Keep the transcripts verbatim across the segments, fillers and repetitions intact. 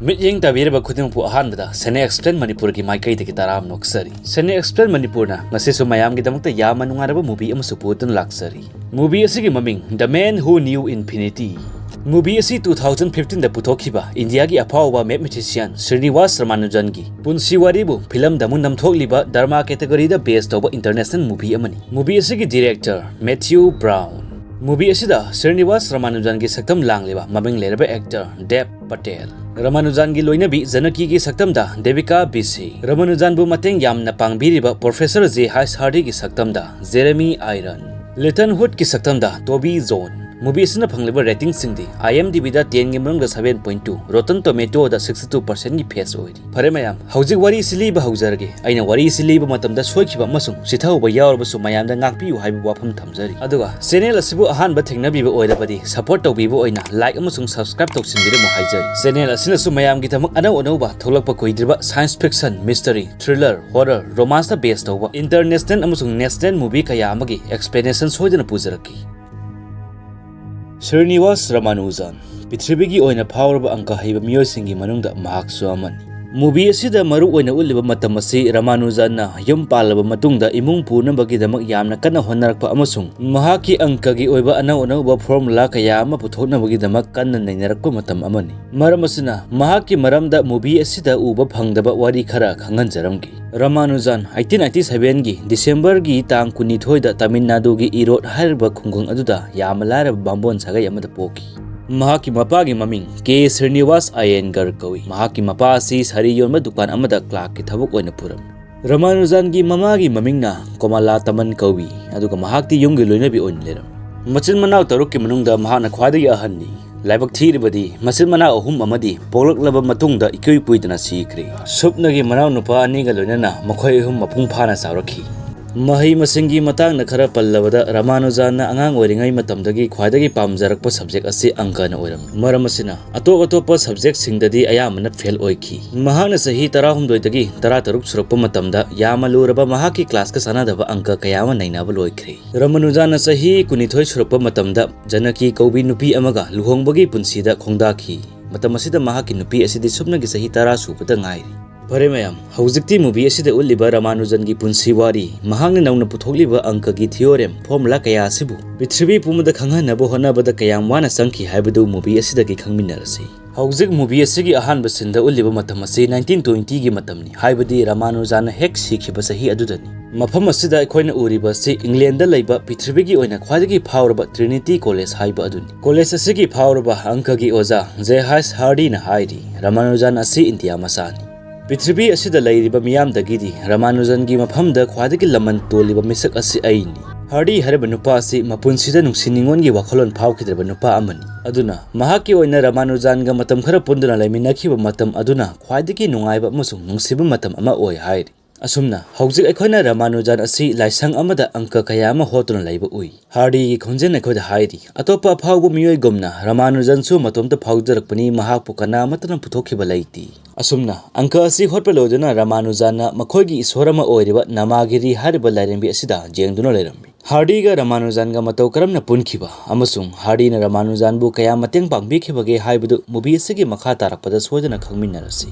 ꯃꯤꯠꯌꯦꯡ ꯇꯥꯕꯤꯔꯤꯕ ꯈꯨꯗꯤꯡꯃꯛꯄꯨ ꯑꯍꯥꯟꯕꯗ ꯁꯦꯅꯦ ꯑꯦꯛꯁꯄ꯭ꯂꯦꯟ ꯃꯅꯤꯄꯨꯔꯒꯤ ꯃꯥꯏꯀꯩꯗꯒꯤ ꯇꯔꯥꯝꯅ ꯑꯣꯛꯆꯔꯤ꯫ ꯁꯦꯅꯦ ꯑꯦꯛꯁꯄ꯭ꯂꯦꯟ ꯃꯅꯤꯄꯨꯔꯅ ꯉꯁꯤꯁꯨ ꯃꯌꯥꯝꯒꯤꯗꯃꯛꯇ ꯌꯥꯝꯅ ꯅꯨꯡꯉꯥꯏꯔꯕ movie ꯑꯃꯁꯨ ꯄꯨꯗꯨꯅ ꯂꯥꯛꯆꯔꯤ꯫ Movie ꯑꯁꯤꯒꯤ ꯃꯃꯤꯡ The Man Who Knew Infinity꯫ Movie ꯑꯁꯤ two thousand fifteen ꯗ ꯄꯨꯊꯣꯛꯈꯤꯕ ꯏꯟꯗꯤꯌꯥꯒꯤ ꯑꯐꯥꯎꯕ mathematician ꯁ꯭ꯔꯤꯅꯤꯋꯥꯁ ꯔꯃꯥꯅꯨꯖꯟꯒꯤ ꯄꯨꯟꯁꯤ ꯋꯥꯔꯤꯕꯨ ꯐꯤꯂꯝꯗ ꯑꯃꯨꯛ ꯅꯝꯊꯣꯛꯂꯤꯕ ꯗꯔꯃꯥ category ꯗ base ꯇꯧꯕ international movie ꯑꯃꯅꯤ꯫ Movie ꯑꯁꯤꯒꯤ director Matthew Vaughn꯫ Movie ꯑꯁꯤꯗ ꯁ꯭ꯔꯤꯅꯤꯋꯥꯁ ꯔꯃꯥꯅꯨꯖꯟꯒꯤ ꯁꯛꯇꯝ ꯂꯥꯡꯂꯤꯕ ꯃꯃꯤꯡ ꯂꯩꯔꯕ actor ꯗꯦꯕ ꯄꯇꯦꯜ, ꯔꯃꯥꯅꯨꯖꯥꯟꯒꯤ ꯂꯣꯏꯅꯕꯤ ꯖꯅꯀꯤꯒꯤ ꯁꯛꯇꯝꯗ ꯗꯦꯕꯤꯀꯥ ꯕꯤꯁꯤ, ꯔꯃꯥꯅꯨꯖꯥꯟꯕꯨ ꯃꯇꯦꯡ ꯌꯥꯝꯅ ꯄꯥꯡꯕꯤꯔꯤꯕ Professor ꯖꯦ ꯍꯥꯏꯁ ꯍꯥꯔꯗꯤꯒꯤ ꯁꯛꯇꯝꯗ ꯖꯦꯔꯦꯃꯤ ꯑꯥꯏꯔꯟ, ꯂꯤꯇꯟ ꯍꯨꯗꯀꯤ ꯁꯛꯇꯝꯗ ꯇꯣꯕꯤ ꯖꯣꯟ꯫ Movie ꯑꯁꯤꯅ ꯐꯪꯂꯤꯕ rating ꯁꯤꯡꯗꯤ IMDb ꯗ ten ꯒꯤ ꯃꯅꯨꯡꯗ seven point two, Rotten Tomato ꯗ sixty two percent ꯒꯤ pass ꯑꯣꯏꯔꯤ꯫ ꯐꯔꯦ ꯃꯌꯥꯝ, ꯍꯧꯖꯤꯛ ꯋꯥꯔꯤ ꯑꯁꯤ ꯂꯤꯕ ꯍꯧꯖꯔꯒꯦ꯫ ꯑꯩꯅ ꯋꯥꯔꯤ ꯑꯁꯤ ꯂꯤꯕ ꯃꯇꯝꯗ ꯁꯣꯏꯈꯤꯕ ꯑꯃꯁꯨꯡ ꯆꯤꯊꯍꯧꯕ ꯌꯥꯎꯔꯕꯁꯨ ꯃꯌꯥꯝꯗ ꯉꯥꯛꯄꯤꯌꯨ ꯍꯥꯏꯕ ꯋꯥꯐꯝ ꯊꯝꯖꯔꯤ꯫ ꯑꯗꯨꯒ channel ꯑꯁꯤꯕꯨ ꯑꯍꯥꯟꯕ ꯊꯦꯡꯅꯕꯤꯕ ꯑꯣꯏꯔꯕꯗꯤ support ꯇꯧꯕꯤꯕ ꯑꯣꯏꯅ like ꯑꯃꯁꯨꯡ subscribe ꯇꯧꯁꯤꯟꯕꯤꯔꯝꯃꯨ ꯍꯥꯏꯖꯔꯤ꯫ Channel ꯑꯁꯤꯅꯁꯨ ꯃꯌꯥꯝꯒꯤꯗꯃꯛ ꯑꯅꯧ ꯑꯅꯧꯕ ꯊꯣꯛꯂꯛꯄ ꯀꯨꯏꯗ꯭ꯔꯤꯕ science fiction, mystery, thriller, horror, romance ꯇ base ꯇꯧꯕ international ꯑꯃꯁꯨꯡ national movie ꯀꯌꯥ ꯑꯃꯒꯤ explanation ꯁꯣꯏꯗꯅ ꯄꯨꯖꯔꯛꯈꯤ꯫ ꯁ꯭ꯔꯤꯅꯤꯋꯥꯁ ꯔꯃꯥꯅꯨꯖꯟ, ꯄ꯭ꯔꯤꯊꯤꯕꯤꯒꯤ ꯑꯣꯏꯅ ꯐꯥꯎꯔꯕ ꯑꯪꯀ ꯍꯩꯕ ꯃꯤꯑꯣꯏꯁꯤꯡꯒꯤ ꯃꯅꯨꯡꯗ ꯃꯍꯥꯛꯁꯨ ꯑꯃꯅꯤ꯫ Movie ꯑꯁꯤꯗ ꯃꯔꯨ ꯑꯣꯏꯅ ꯎꯠꯂꯤꯕ ꯃꯇꯝ ꯑꯁꯤ ꯔꯃꯥꯅꯨꯖꯟꯅ ꯌꯨꯝ ꯄꯥꯜꯂꯕ ꯃꯇꯨꯡꯗ ꯏꯃꯨꯡ ꯄꯨꯅꯕꯒꯤꯗꯃꯛ ꯌꯥꯝꯅ ꯀꯟꯅ ꯍꯣꯠꯅꯔꯛꯄ ꯑꯃꯁꯨꯡ ꯃꯍꯥꯛꯀꯤ ꯑꯪꯀꯒꯤ ꯑꯣꯏꯕ ꯑꯅꯧ ꯑꯅꯧꯕ formula ꯀꯌꯥ ꯑꯃ ꯄꯨꯊꯣꯛꯅꯕꯒꯤꯗꯃꯛ ꯀꯟꯅ ꯅꯩꯅꯔꯛꯄ ꯃꯇꯝ ꯑꯃꯅꯤ꯫ ꯃꯔꯝ ꯑꯁꯤꯅ ꯃꯍꯥꯛꯀꯤ ꯃꯔꯝꯗ movie ꯑꯁꯤꯗ ꯎꯕ ꯐꯪꯗꯕ ꯋꯥꯔꯤ ꯈꯔ ꯈꯪꯍꯟꯖꯔꯝꯒꯦ꯫ ꯔꯃꯥꯅꯨꯖꯟ eighteen ninety seven ꯒꯤ December ꯒꯤ ꯇꯥꯡ ꯀꯨꯟꯅꯤꯊꯣꯏꯗ ꯇꯥꯃꯤꯜ ꯅꯥꯗꯨꯒꯤ ꯏꯔꯣꯗ ꯍꯥꯏꯔꯤꯕ ꯈꯨꯡꯒꯪ ꯑꯗꯨꯗ ꯌꯥꯝꯅ ꯂꯥꯏꯔꯕ ꯕꯥꯝꯕꯣꯟ ꯁꯥꯒꯩ ꯑꯃꯗ ꯄꯣꯛꯈꯤ꯫ ꯃꯍꯥꯛꯀꯤ ꯃꯄꯥꯒꯤ ꯃꯃꯤꯡ ꯀꯦ ꯁ꯭ꯔꯤꯅꯤꯋꯥꯁ ꯑꯌꯦꯟꯒꯔ ꯀꯧꯏ꯫ ꯃꯍꯥꯛꯀꯤ ꯃꯄꯥ ꯑꯁꯤ ꯁꯥꯔꯤ ꯌꯣꯟꯕ ꯗꯨꯀꯥꯟ ꯑꯃꯗ clerk ꯀꯤ ꯊꯕꯛ ꯑꯣꯏꯅ ꯄꯨꯔꯝꯃꯤ꯫ ꯔꯃꯥꯅꯨꯖꯟꯒꯤ ꯃꯃꯥꯒꯤ ꯃꯃꯤꯡꯅ ꯀꯣꯃꯂꯥ ꯇꯃꯟ ꯀꯧꯏ, ꯑꯗꯨꯒ ꯃꯍꯥꯛꯇꯤ ꯌꯨꯝꯒꯤ ꯂꯣꯏꯅꯕꯤ ꯑꯣꯏꯅ ꯂꯩꯔꯝꯃꯤ꯫ ꯃꯆꯤꯟ ꯃꯅꯥꯎ ꯇꯔꯨꯛꯀꯤ ꯃꯅꯨꯡꯗ ꯃꯍꯥꯛꯅ ꯈ꯭ꯋꯥꯏꯗꯒꯤ ꯑꯍꯟꯅꯤ꯫ ꯂꯥꯏꯕꯛ ꯊꯤꯔꯤꯕꯗꯤ, ꯃꯆꯤꯟ ꯃꯅꯥꯎ ꯑꯍꯨꯝ ꯑꯃꯗꯤ ꯄꯣꯛꯂꯛꯂꯕ ꯃꯇꯨꯡꯗ ꯏꯀꯨꯏ ꯀꯨꯏꯗꯅ ꯁꯤꯈ꯭ꯔꯦ꯫ ꯁꯨꯞꯅꯒꯤ ꯃꯅꯥꯎꯅꯨꯄꯥ ꯑꯅꯤꯒ ꯂꯣꯏꯅꯅ ꯃꯈꯣꯏ ꯑꯍꯨꯝ ꯃꯄꯨꯡ ꯐꯥꯅ ꯆꯥꯎꯔꯛꯈꯤ꯫ ꯃꯍꯩ ꯃꯁꯤꯡꯒꯤ ꯃꯇꯥꯡꯗ ꯈꯔ ꯄꯜꯂꯕꯗ, ꯔꯃꯥꯅꯨꯖꯟꯅ ꯑꯉꯥꯡ ꯑꯣꯏꯔꯤꯉꯩ ꯃꯇꯝꯗꯒꯤ ꯈ꯭ꯋꯥꯏꯗꯒꯤ ꯄꯥꯝꯖꯔꯛꯄ subject ꯑꯁꯤ ꯑꯪꯀꯅ ꯑꯣꯏꯔꯝꯃꯤ꯫ ꯃꯔꯝ ꯑꯁꯤꯅ, ꯑꯇꯣꯞ ꯑꯇꯣꯞꯄ subject ꯁꯤꯡꯗꯗꯤ ꯑꯌꯥꯝꯕꯅ fail ꯑꯣꯏꯈꯤ꯫ ꯃꯍꯥꯛꯅ ꯆꯍꯤ ꯇꯔꯥꯍꯨꯝꯗꯣꯏꯗꯒꯤ ꯇꯔꯥꯇꯔꯨꯛ ꯁꯨꯔꯛꯄ ꯃꯇꯝꯗ ꯌꯥꯝꯅ ꯂꯨꯔꯕ ꯃꯍꯥꯛꯀꯤ class ꯀ ꯆꯥꯟꯅꯗꯕ ꯑꯪꯀ ꯀꯌꯥ ꯑꯃ ꯅꯩꯅꯕ ꯂꯣꯏꯈ꯭ꯔꯦ꯫ ꯔꯃꯥꯅꯨꯖꯟꯅ ꯆꯍꯤ ꯀꯨꯟꯅꯤꯊꯣꯏ ꯁꯨꯔꯛꯄ ꯃꯇꯝꯗ ꯖꯅꯀꯤ ꯀꯧꯕꯤ ꯅꯨꯄꯤ ꯑꯃꯒ ꯂꯨꯍꯣꯡꯕꯒꯤ ꯄꯨꯟꯁꯤꯗ ꯈꯣꯡꯗꯥꯈꯤ꯫ ꯃꯇꯝ ꯑꯁꯤꯗ ꯃꯍꯥꯛꯀꯤ ꯅꯨꯄꯤ ꯑꯁꯤꯗꯤ ꯁꯨꯞꯅꯒꯤ ꯆꯍꯤ ꯇꯔꯥ ꯁꯨꯕꯗ ꯉꯥꯏꯔꯤ꯫ ꯐꯔꯦ ꯃꯌꯥꯝ, ꯍꯧꯖꯤꯛꯇꯤ movie ꯑꯁꯤꯗ ꯎꯠꯂꯤꯕ ꯔꯃꯥꯅꯨꯖꯟꯒꯤ ꯄꯨꯟꯁꯤ ꯋꯥꯔꯤ, ꯃꯍꯥꯛꯅ ꯅꯧꯅ ꯄꯨꯊꯣꯛꯂꯤꯕ ꯑꯪꯀꯒꯤ theorem, formula ꯀꯌꯥ ꯑꯁꯤꯕꯨ ꯄ꯭ꯔꯤꯊꯤꯕꯤ ꯄꯨꯝꯕꯗ ꯈꯪꯍꯟꯅꯕ ꯍꯣꯠꯅꯕꯗ ꯀꯌꯥꯝ ꯋꯥꯅ ꯆꯪꯈꯤ ꯍꯥꯏꯕꯗꯨ movie ꯑꯁꯤꯗꯒꯤ ꯈꯪꯃꯤꯟꯅꯔꯁꯤ꯫ ꯍꯧꯖꯤꯛ movie ꯑꯁꯤꯒꯤ ꯑꯍꯥꯟꯕ sceneꯗ ꯎꯠꯂꯤꯕ ꯃꯇꯝ ꯑꯁꯤ nineteen twentyꯒꯤ ꯃꯇꯝꯅꯤ, ꯍꯥꯏꯕꯗꯤ ꯔꯃꯥꯅꯨꯖꯟꯅ ꯍꯦꯛ ꯁꯤꯈꯤꯕ ꯆꯍꯤ ꯑꯗꯨꯗꯅꯤ꯫ ꯃꯐꯝ ꯑꯁꯤꯗ ꯑꯩꯈꯣꯏꯅ ꯎꯔꯤꯕ ꯑꯁꯤ ꯏꯪꯂꯦꯟꯗꯗ ꯂꯩꯕ ꯄ꯭ꯔꯤꯊꯤꯕꯤꯒꯤ ꯑꯣꯏꯅ ꯈ꯭ꯋꯥꯏꯗꯒꯤ ꯐꯥꯎꯔꯕ Trinity College ꯍꯥꯏꯕ ꯑꯗꯨꯅꯤ꯫ College ꯑꯁꯤꯒꯤ ꯐꯥꯎꯔꯕ ꯑꯪꯀꯒꯤ ꯑꯣꯖꯥ J H Hardyꯅ ꯍꯥꯏꯔꯤ, ꯔꯃꯥꯅꯨꯖꯟ ꯑꯁꯤ ꯏꯟꯗꯤꯌꯥ ꯃꯆꯥꯅꯤ꯫ ꯄ꯭ꯔꯤꯊꯤꯕꯤ ꯑꯁꯤꯗ ꯂꯩꯔꯤꯕ ꯃꯤꯌꯥꯝꯗꯒꯤꯗꯤ ꯔꯃꯥꯅꯨꯖꯟꯒꯤ ꯃꯐꯝꯗ ꯈ꯭ꯋꯥꯏꯗꯒꯤ ꯂꯃꯟ ꯇꯣꯜꯂꯤꯕ ꯃꯤꯁꯛ ꯑꯁꯤ ꯑꯩꯅꯤ꯫ ꯍꯥꯔꯗꯤ ꯍꯥꯏꯔꯤꯕ ꯅꯨꯄꯥ ꯑꯁꯤ ꯃꯄꯨꯟꯁꯤꯗ ꯅꯨꯡꯁꯤ ꯅꯤꯉꯣꯟꯒꯤ ꯋꯥꯈꯜꯂꯣꯟ ꯐꯥꯎꯈꯤꯗ꯭ꯔꯕ ꯅꯨꯄꯥ ꯑꯃꯅꯤ꯫ ꯑꯗꯨꯅ ꯃꯍꯥꯛꯀꯤ ꯑꯣꯏꯅ ꯔꯃꯥꯅꯨꯖꯟꯒ ꯃꯇꯝ ꯈꯔ ꯄꯨꯟꯗꯨꯅ ꯂꯩꯃꯤꯟꯅꯈꯤꯕ ꯃꯇꯝ ꯑꯗꯨꯅ ꯈ꯭ꯋꯥꯏꯗꯒꯤ ꯅꯨꯡꯉꯥꯏꯕ ꯑꯃꯁꯨꯡ ꯅꯨꯡꯁꯤꯕ ꯃꯇꯝ ꯑꯃ ꯑꯣꯏ ꯍꯥꯏꯔꯤ꯫ ꯑꯁꯨꯝꯅ ꯍꯧꯖꯤꯛ ꯑꯩꯈꯣꯏꯅ ꯔꯃꯥꯅꯨꯖꯟ ꯑꯁꯤ ꯂꯥꯏꯁꯪ ꯑꯃꯗ ꯑꯪꯀ ꯀꯌꯥ ꯑꯃ ꯍꯣꯠꯇꯨꯅ ꯂꯩꯕ ꯎꯏ꯫ ꯍꯥꯔꯗꯤꯒꯤ ꯈꯣꯟꯖꯦꯜ ꯑꯩꯈꯣꯏꯗ ꯍꯥꯏꯔꯤ, ꯑꯇꯣꯞꯄ ꯑꯐꯥꯎꯕ ꯃꯤꯑꯣꯏꯒꯨꯝꯅ ꯔꯃꯥꯅꯨꯖꯟꯁꯨ ꯃꯇꯣꯝꯇ ꯐꯥꯎꯖꯔꯛꯄꯅꯤ, ꯃꯍꯥꯛꯄꯨ ꯀꯅꯥ ꯑꯃꯠꯇꯅ ꯄꯨꯊꯣꯛꯈꯤꯕ ꯂꯩꯇꯦ꯫ ꯑꯁꯨꯝꯅ ꯑꯪꯀ ꯑꯁꯤ ꯍꯣꯠꯄ ꯂꯣꯏꯗꯨꯅ ꯔꯃꯥꯅꯨꯖꯟꯅ ꯃꯈꯣꯏꯒꯤ ꯏꯁꯣꯔ ꯑꯃ ꯑꯣꯏꯔꯤꯕ ꯅꯃꯥꯒꯤꯔꯤ ꯍꯥꯏꯔꯤꯕ ꯂꯥꯏꯔꯦꯝꯕꯤ ꯑꯁꯤꯗ ꯌꯦꯡꯗꯨꯅ ꯂꯩꯔꯝꯃꯤ꯫ ꯍꯥꯔꯗꯤꯒ ꯔꯃꯥꯅꯨꯖꯟꯒ ꯃꯇꯧ ꯀꯔꯝꯅ ꯄꯨꯟꯈꯤꯕ ꯑꯃꯁꯨꯡ ꯍꯥꯔꯗꯤꯅ ꯔꯃꯥꯅꯨꯖꯟꯕꯨ ꯀꯌꯥ ꯃꯇꯦꯡ ꯄꯥꯡꯕꯤꯈꯤꯕꯒꯦ ꯍꯥꯏꯕꯗꯨ movie ꯑꯁꯤꯒꯤ ꯃꯈꯥ ꯇꯥꯔꯛꯄꯗ ꯁꯣꯏꯗꯅ ꯈꯪꯃꯤꯟꯅꯔꯁꯤ꯫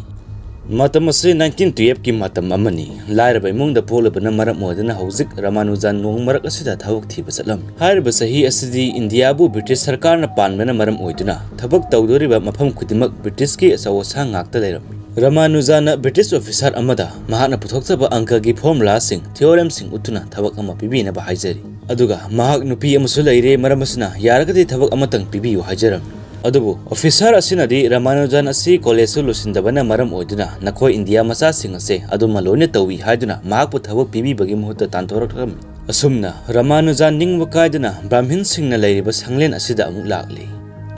ꯃꯇꯝ ꯑꯁꯤ nineteen twelveꯀꯤ ꯃꯇꯝ ꯑꯃꯅꯤ꯫ ꯂꯥꯏꯔꯕ ꯏꯃꯨꯡꯗ ꯄꯣꯛꯂꯨꯕꯅ ꯃꯔꯝ ꯑꯣꯏꯗꯨꯅ ꯍꯧꯖꯤꯛ ꯔꯃꯥꯅꯨꯖꯟ ꯅꯣꯡ ꯃꯔꯛ ꯑꯁꯤꯗ ꯊꯕꯛ ꯊꯤꯕ ꯆꯠꯂꯝꯃꯤ꯫ ꯍꯥꯏꯔꯤꯕ ꯆꯍꯤ ꯑꯁꯤꯗꯤ ꯏꯟꯗꯤꯌꯥꯕꯨ ꯕ꯭ꯔꯤꯇꯤꯁ ꯁꯔꯀꯥꯔꯅ ꯄꯥꯟꯕꯅ ꯃꯔꯝ ꯑꯣꯏꯗꯨꯅ ꯊꯕꯛ ꯇꯧꯗꯣꯔꯤꯕ ꯃꯐꯝ ꯈꯨꯗꯤꯡꯃꯛ ꯕ꯭ꯔꯤꯇꯤꯁꯀꯤ ꯑꯆꯧ ꯑꯁꯥꯡ ꯉꯥꯛꯇ ꯂꯩꯔꯝꯃꯤ꯫ ꯔꯃꯥꯅꯨꯖꯟꯅ ꯕ꯭ꯔꯤꯇꯤꯁ officer ꯑꯃꯗ ꯃꯍꯥꯛꯅ ꯄꯨꯊꯣꯛꯆꯕ ꯑꯪꯀꯒꯤ formulaꯁꯤꯡ, theoremꯁꯤꯡ ꯎꯠꯇꯨꯅ ꯊꯕꯛ ꯑꯃ ꯄꯤꯕꯤꯅꯕ ꯍꯥꯏꯖꯔꯤ꯫ ꯑꯗꯨꯒ ꯃꯍꯥꯛ ꯅꯨꯄꯤ ꯑꯃꯁꯨ ꯂꯩꯔꯦ, ꯃꯔꯝ ꯑꯁꯤꯅ ꯌꯥꯔꯒꯗꯤ ꯊꯕꯛ ꯑꯃꯇꯪ ꯄꯤꯕꯤꯌꯨ ꯍꯥꯏꯖꯔꯝꯃꯤ꯫ ꯑꯗꯨꯕꯨ officer ꯑꯁꯤꯅꯗꯤ ꯔꯃꯥꯅꯨꯖꯟ ꯑꯁꯤ collegeꯁꯨ ꯂꯣꯏꯁꯤꯟꯗꯕꯅ ꯃꯔꯝ ꯑꯣꯏꯗꯨꯅ ꯅꯈꯣꯏ ꯏꯟꯗꯤꯌꯥ ꯃꯆꯥꯁꯤꯡ ꯑꯁꯦ ꯑꯗꯨꯝꯅ ꯂꯣꯏꯅ ꯇꯧꯏ ꯍꯥꯏꯗꯨꯅ ꯃꯍꯥꯛꯄꯨ ꯊꯕꯛ ꯄꯤꯕꯤꯕꯒꯤ ꯃꯍꯨꯠꯇ ꯇꯥꯟꯊꯣꯔꯛꯂꯝꯃꯤ꯫ ꯑꯁꯨꯝꯅ ꯔꯃꯥꯅꯨꯖꯟ ꯅꯤꯡꯕ ꯀꯥꯏꯗꯨꯅ ꯕ꯭ꯔꯥꯍꯃꯤꯟꯁꯤꯡꯅ ꯂꯩꯔꯤꯕ ꯁꯪꯂꯦꯟ ꯑꯁꯤꯗ ꯑꯃꯨꯛ ꯂꯥꯛꯂꯤ꯫